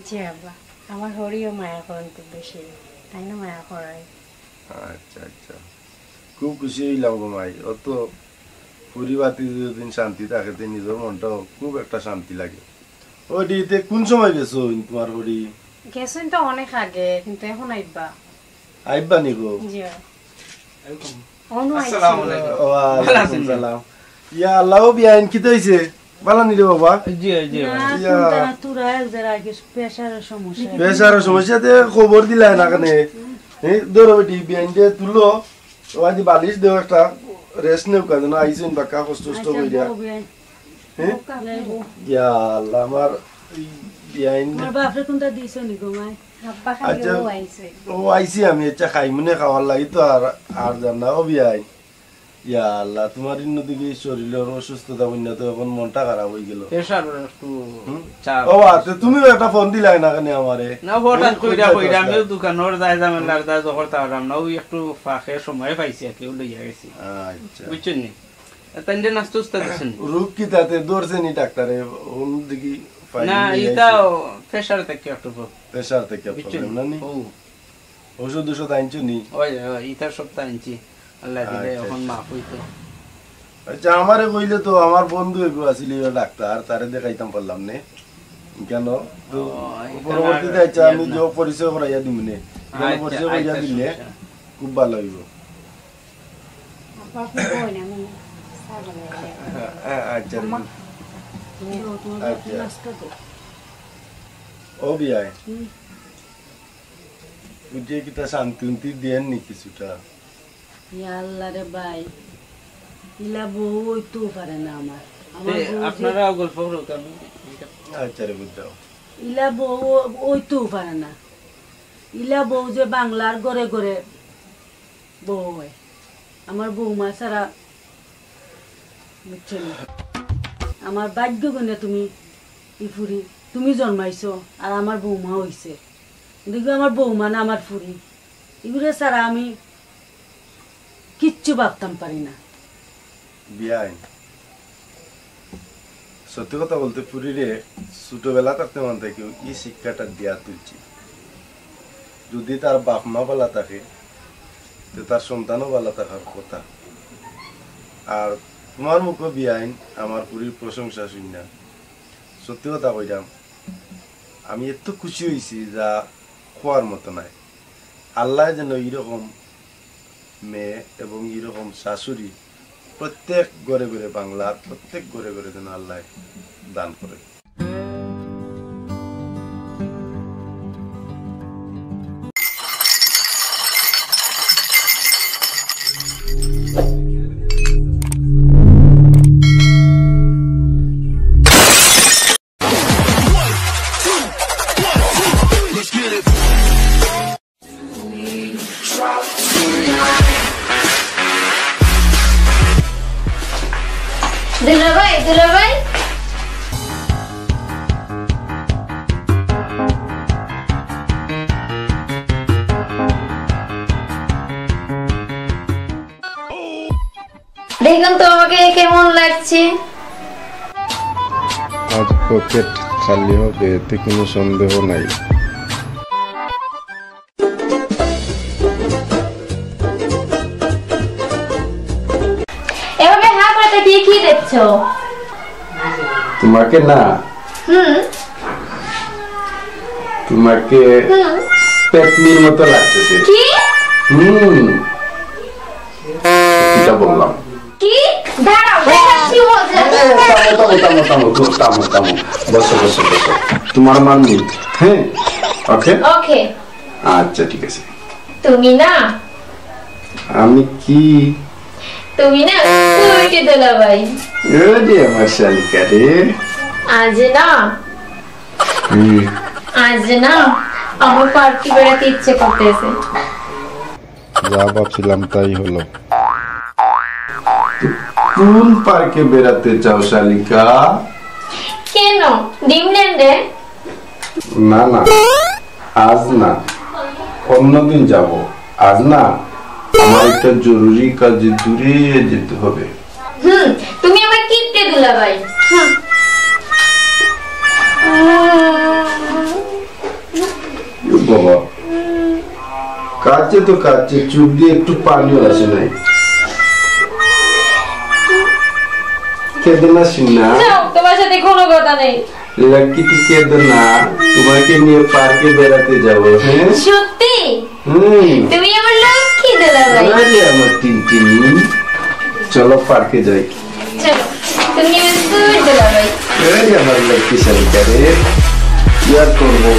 জি আব্বা, আমার হরিও মায়া করেন খুব বেশি, তাই না মায়া করাই। আচ্ছা, আচ্ছা, খুব খুশি অইলাম গো মাই। অত পরিবারটি যতদিন শান্তি থাকে, তে নিজর মনটাও খুব একটা শান্তি লাগে। ও দি, তে কোন সময় গেছইন তোমার হরি? গেছইন তো অনেক আগে, কিন্তু এখন আইবা। আইবা নি গো? জি। অনু আইছে। আসসালামু আলাইকুম। ওয়ালাইকুম সালাম। ইয়া আল্লাহ, ও বিয়াইন, কিতা অইছে? ভালা নি রে বাবা? জি, জি, না, ইয়া। কোনটা না, তোরা এক জায়গায় আগে প্রেশারের সমস্যা। প্রেশারের সমস্যা, তে খবর দিলায় না কেনে? এই ধরো বেটি, বিয়াইন দে তুলো। ও আজ বালিশ দেও একটা, রেস্ট নেও, কাজে না আইছইন বাক্কা কষ্ট কষ্ট আচ্ছা, কইরা। বউ বিয়াইন। হ্যাঁ? বউ কাপড়। ইয়া আল্লাহ, আমার এই বিয়াইন। আমার বাপরে কোনটা দিছো নি গো মাই? আব্বা খালি আচ্ছা, ও আইছে। ও আইছি আমি, আচ্ছা খাই মনে খাওয়ার লাগি তো আর, আর যার না, ও বিয়াইন। ইয়া আল্লাহ, তোমার ইন্নদিকে শরীরের অসুস্থতা বন্যা তো এখন মনটা খারাপ হয়ে গেল। প্রেশার একটু হুম? চাপ। ও আচ্ছা, তুমিও একটা ফোন দিলাই না কেনে আমারে? না, হঠাৎ হ্যাঁ, কইরা, কইরা কইরা, আমিও দোকানর যাই ঝামেলার যাই জহর তাওরাম না, ওই একটু ফাঁকে সময় পাইছি আর কি, ও লইয়া গেছি। আচ্ছা। বুঝছেন নি? তাইন যে নাস্তা উস্তা দিছেন। রোগ কি তাতে ধরছে নি ডাক্তারে? অন্যদিকে পাইনি না, নিয়ে ইটা আইছি। প্রেশার থেকে একটু প-, প্রেশার থেকে বুঝছেন? প্রবলেম না নি? ও। ঔষধ ঔষধ আনছো নি? ওই, ওই, ইতা সপ্তাহ আনছি। আল্লাহ দিলে আচ্ছা, এখন আচ্ছা। মাফ হইতো। আচ্ছা, আমারে কইলে তো আমার বন্ধু এগু আছিল, ইবা ডাক্তার, তারে দেখাইতাম পারলাম নে। কেন? তো ও, এটা পরবর্তীতে না, আচ্ছা, আমি ইয়ে না। যে পরিচয় করাইয়া দিমু নে। এখানে আচ্ছা, পরিচয় করাইয়া আচ্ছা, দিলে সমস্যা। খুব ভালো হইব। আপা, আপনি কই না, আমি ছাগল হয়ে যাই। আ-, আচ্ছা। আম্মা, তুমি আচ্ছা। নাস্তা তো। ও বিয়াই। হুম। বুঝে কিতা শান্তি উন্তি দিয়েন নি কিছুটা? ইয়া আল্লাহ রে ভাই, ইলা বউ অইতেও পারে না আমার। আমার এ, বউ যে আপনারা গল্প করো কেন? আচ্ছা রে, বুঝ যাও। ইলা বউ অইতেও পারে না। ইলা বউ যে বাংলার ঘরে ঘরে বউ হয়। আমার বৌমা ছাড়া, বুঝছো নি? আমার ভাগ্য গুণে তুমি ই ফুরি, তুমি জন্মাইছো, আর আমার বৌমা হইছে। দেখো আমার বৌমা না আমার ফুরি, এগুলো ছাড়া আমি কিচ্ছু ভাবতাম পারি না। বিয়াইন, সত্যি কথা বলতে, ফুরিরে ছোটবেলা থাকতে মান থাকি ই শিক্ষাটা দিয়া তুলছি। যদি তার বাপ মা ভালা থাকে, তে তার সন্তানও ভালা থাকার কথা। আর তোমার মুখো বিয়াইন আমার ফুরির প্রশংসা শুনিয়া সত্যি কথা কইরাম, আমি এত খুশি হইছি যা কওয়ার মতো নায়। আল্লায় যেন ইরকম মেয়ে এবং ইরকম শাশুড়ি প্রত্যেক ঘরে ঘরে, বাংলার প্রত্যেক ঘরে ঘরে যেন আল্লায় দান করে। দুলাভাই, দুলাভাই। দেখুন তো আমাকে কেমন লাগছে। আজ পকেট খালি হবে, এতে কোনো সন্দেহ নাই। এভাবে হা করে তাকিয়ে কি দেখছো? তোমাকে না। হুম। তোমাকে হুম। পেতনির মতো লাগতেছে। কি? হুম। এটা বললাম। কি? দাঁড়াও, দাঁড়াও, কি বলছো? এ, থামো, থামো, থামো, থামো, থামো, থামো। বসো, বসো, বসো। তোমার মার মুখ, হ্যাঁ? ওকে? ওকে। আচ্ছা, ঠিক আছে। তুমি না? আমি কি? তুমি না? তুমি কি দুলাভাই? এ রে আমার শালিকা রে। আজ না? হুম। আজ না? আমার পার্কে বেড়াতে ইচ্ছে করতেছে। যা ভাবছিলাম তাই হলো। তো কোন পার্কে বেড়াতে চাও শালিকা? কেন? ড্রিমল্যান্ডে? না, না, আজ না, অন্যদিন যাব। আজ না, আমার একটা জরুরি কাজে দূরে যেতে হবে। হুম, তুমি আমার কিপটে দুলাভাই। হুম। ও বাবা, কাঁদছে তো কাঁদছে, চোখ দিয়ে একটু পানিও আসে নাই। কেঁদো না, সিনা। যাও, তোমার সাথে কোনো কথা নেই। লাকি, তুই কেঁদো না, তোমাকে নিয়ে পার্কে বেড়াতে যাবো, হ্যাঁ? সত্যি? হুম। তুমি আমার লক্ষ্মী দুলাভাই। আরে আমার টিনটিনি, চলো পার্কে যাই। চলো, তুমি আমার সুর দুলাভাই। আরে আমার লক্ষ্মী শালিকা রে, কি আর করবো?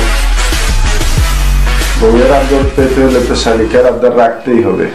বউয়ের আদর পেতে হলে তো শালিকার আদর রাখতেই হবে।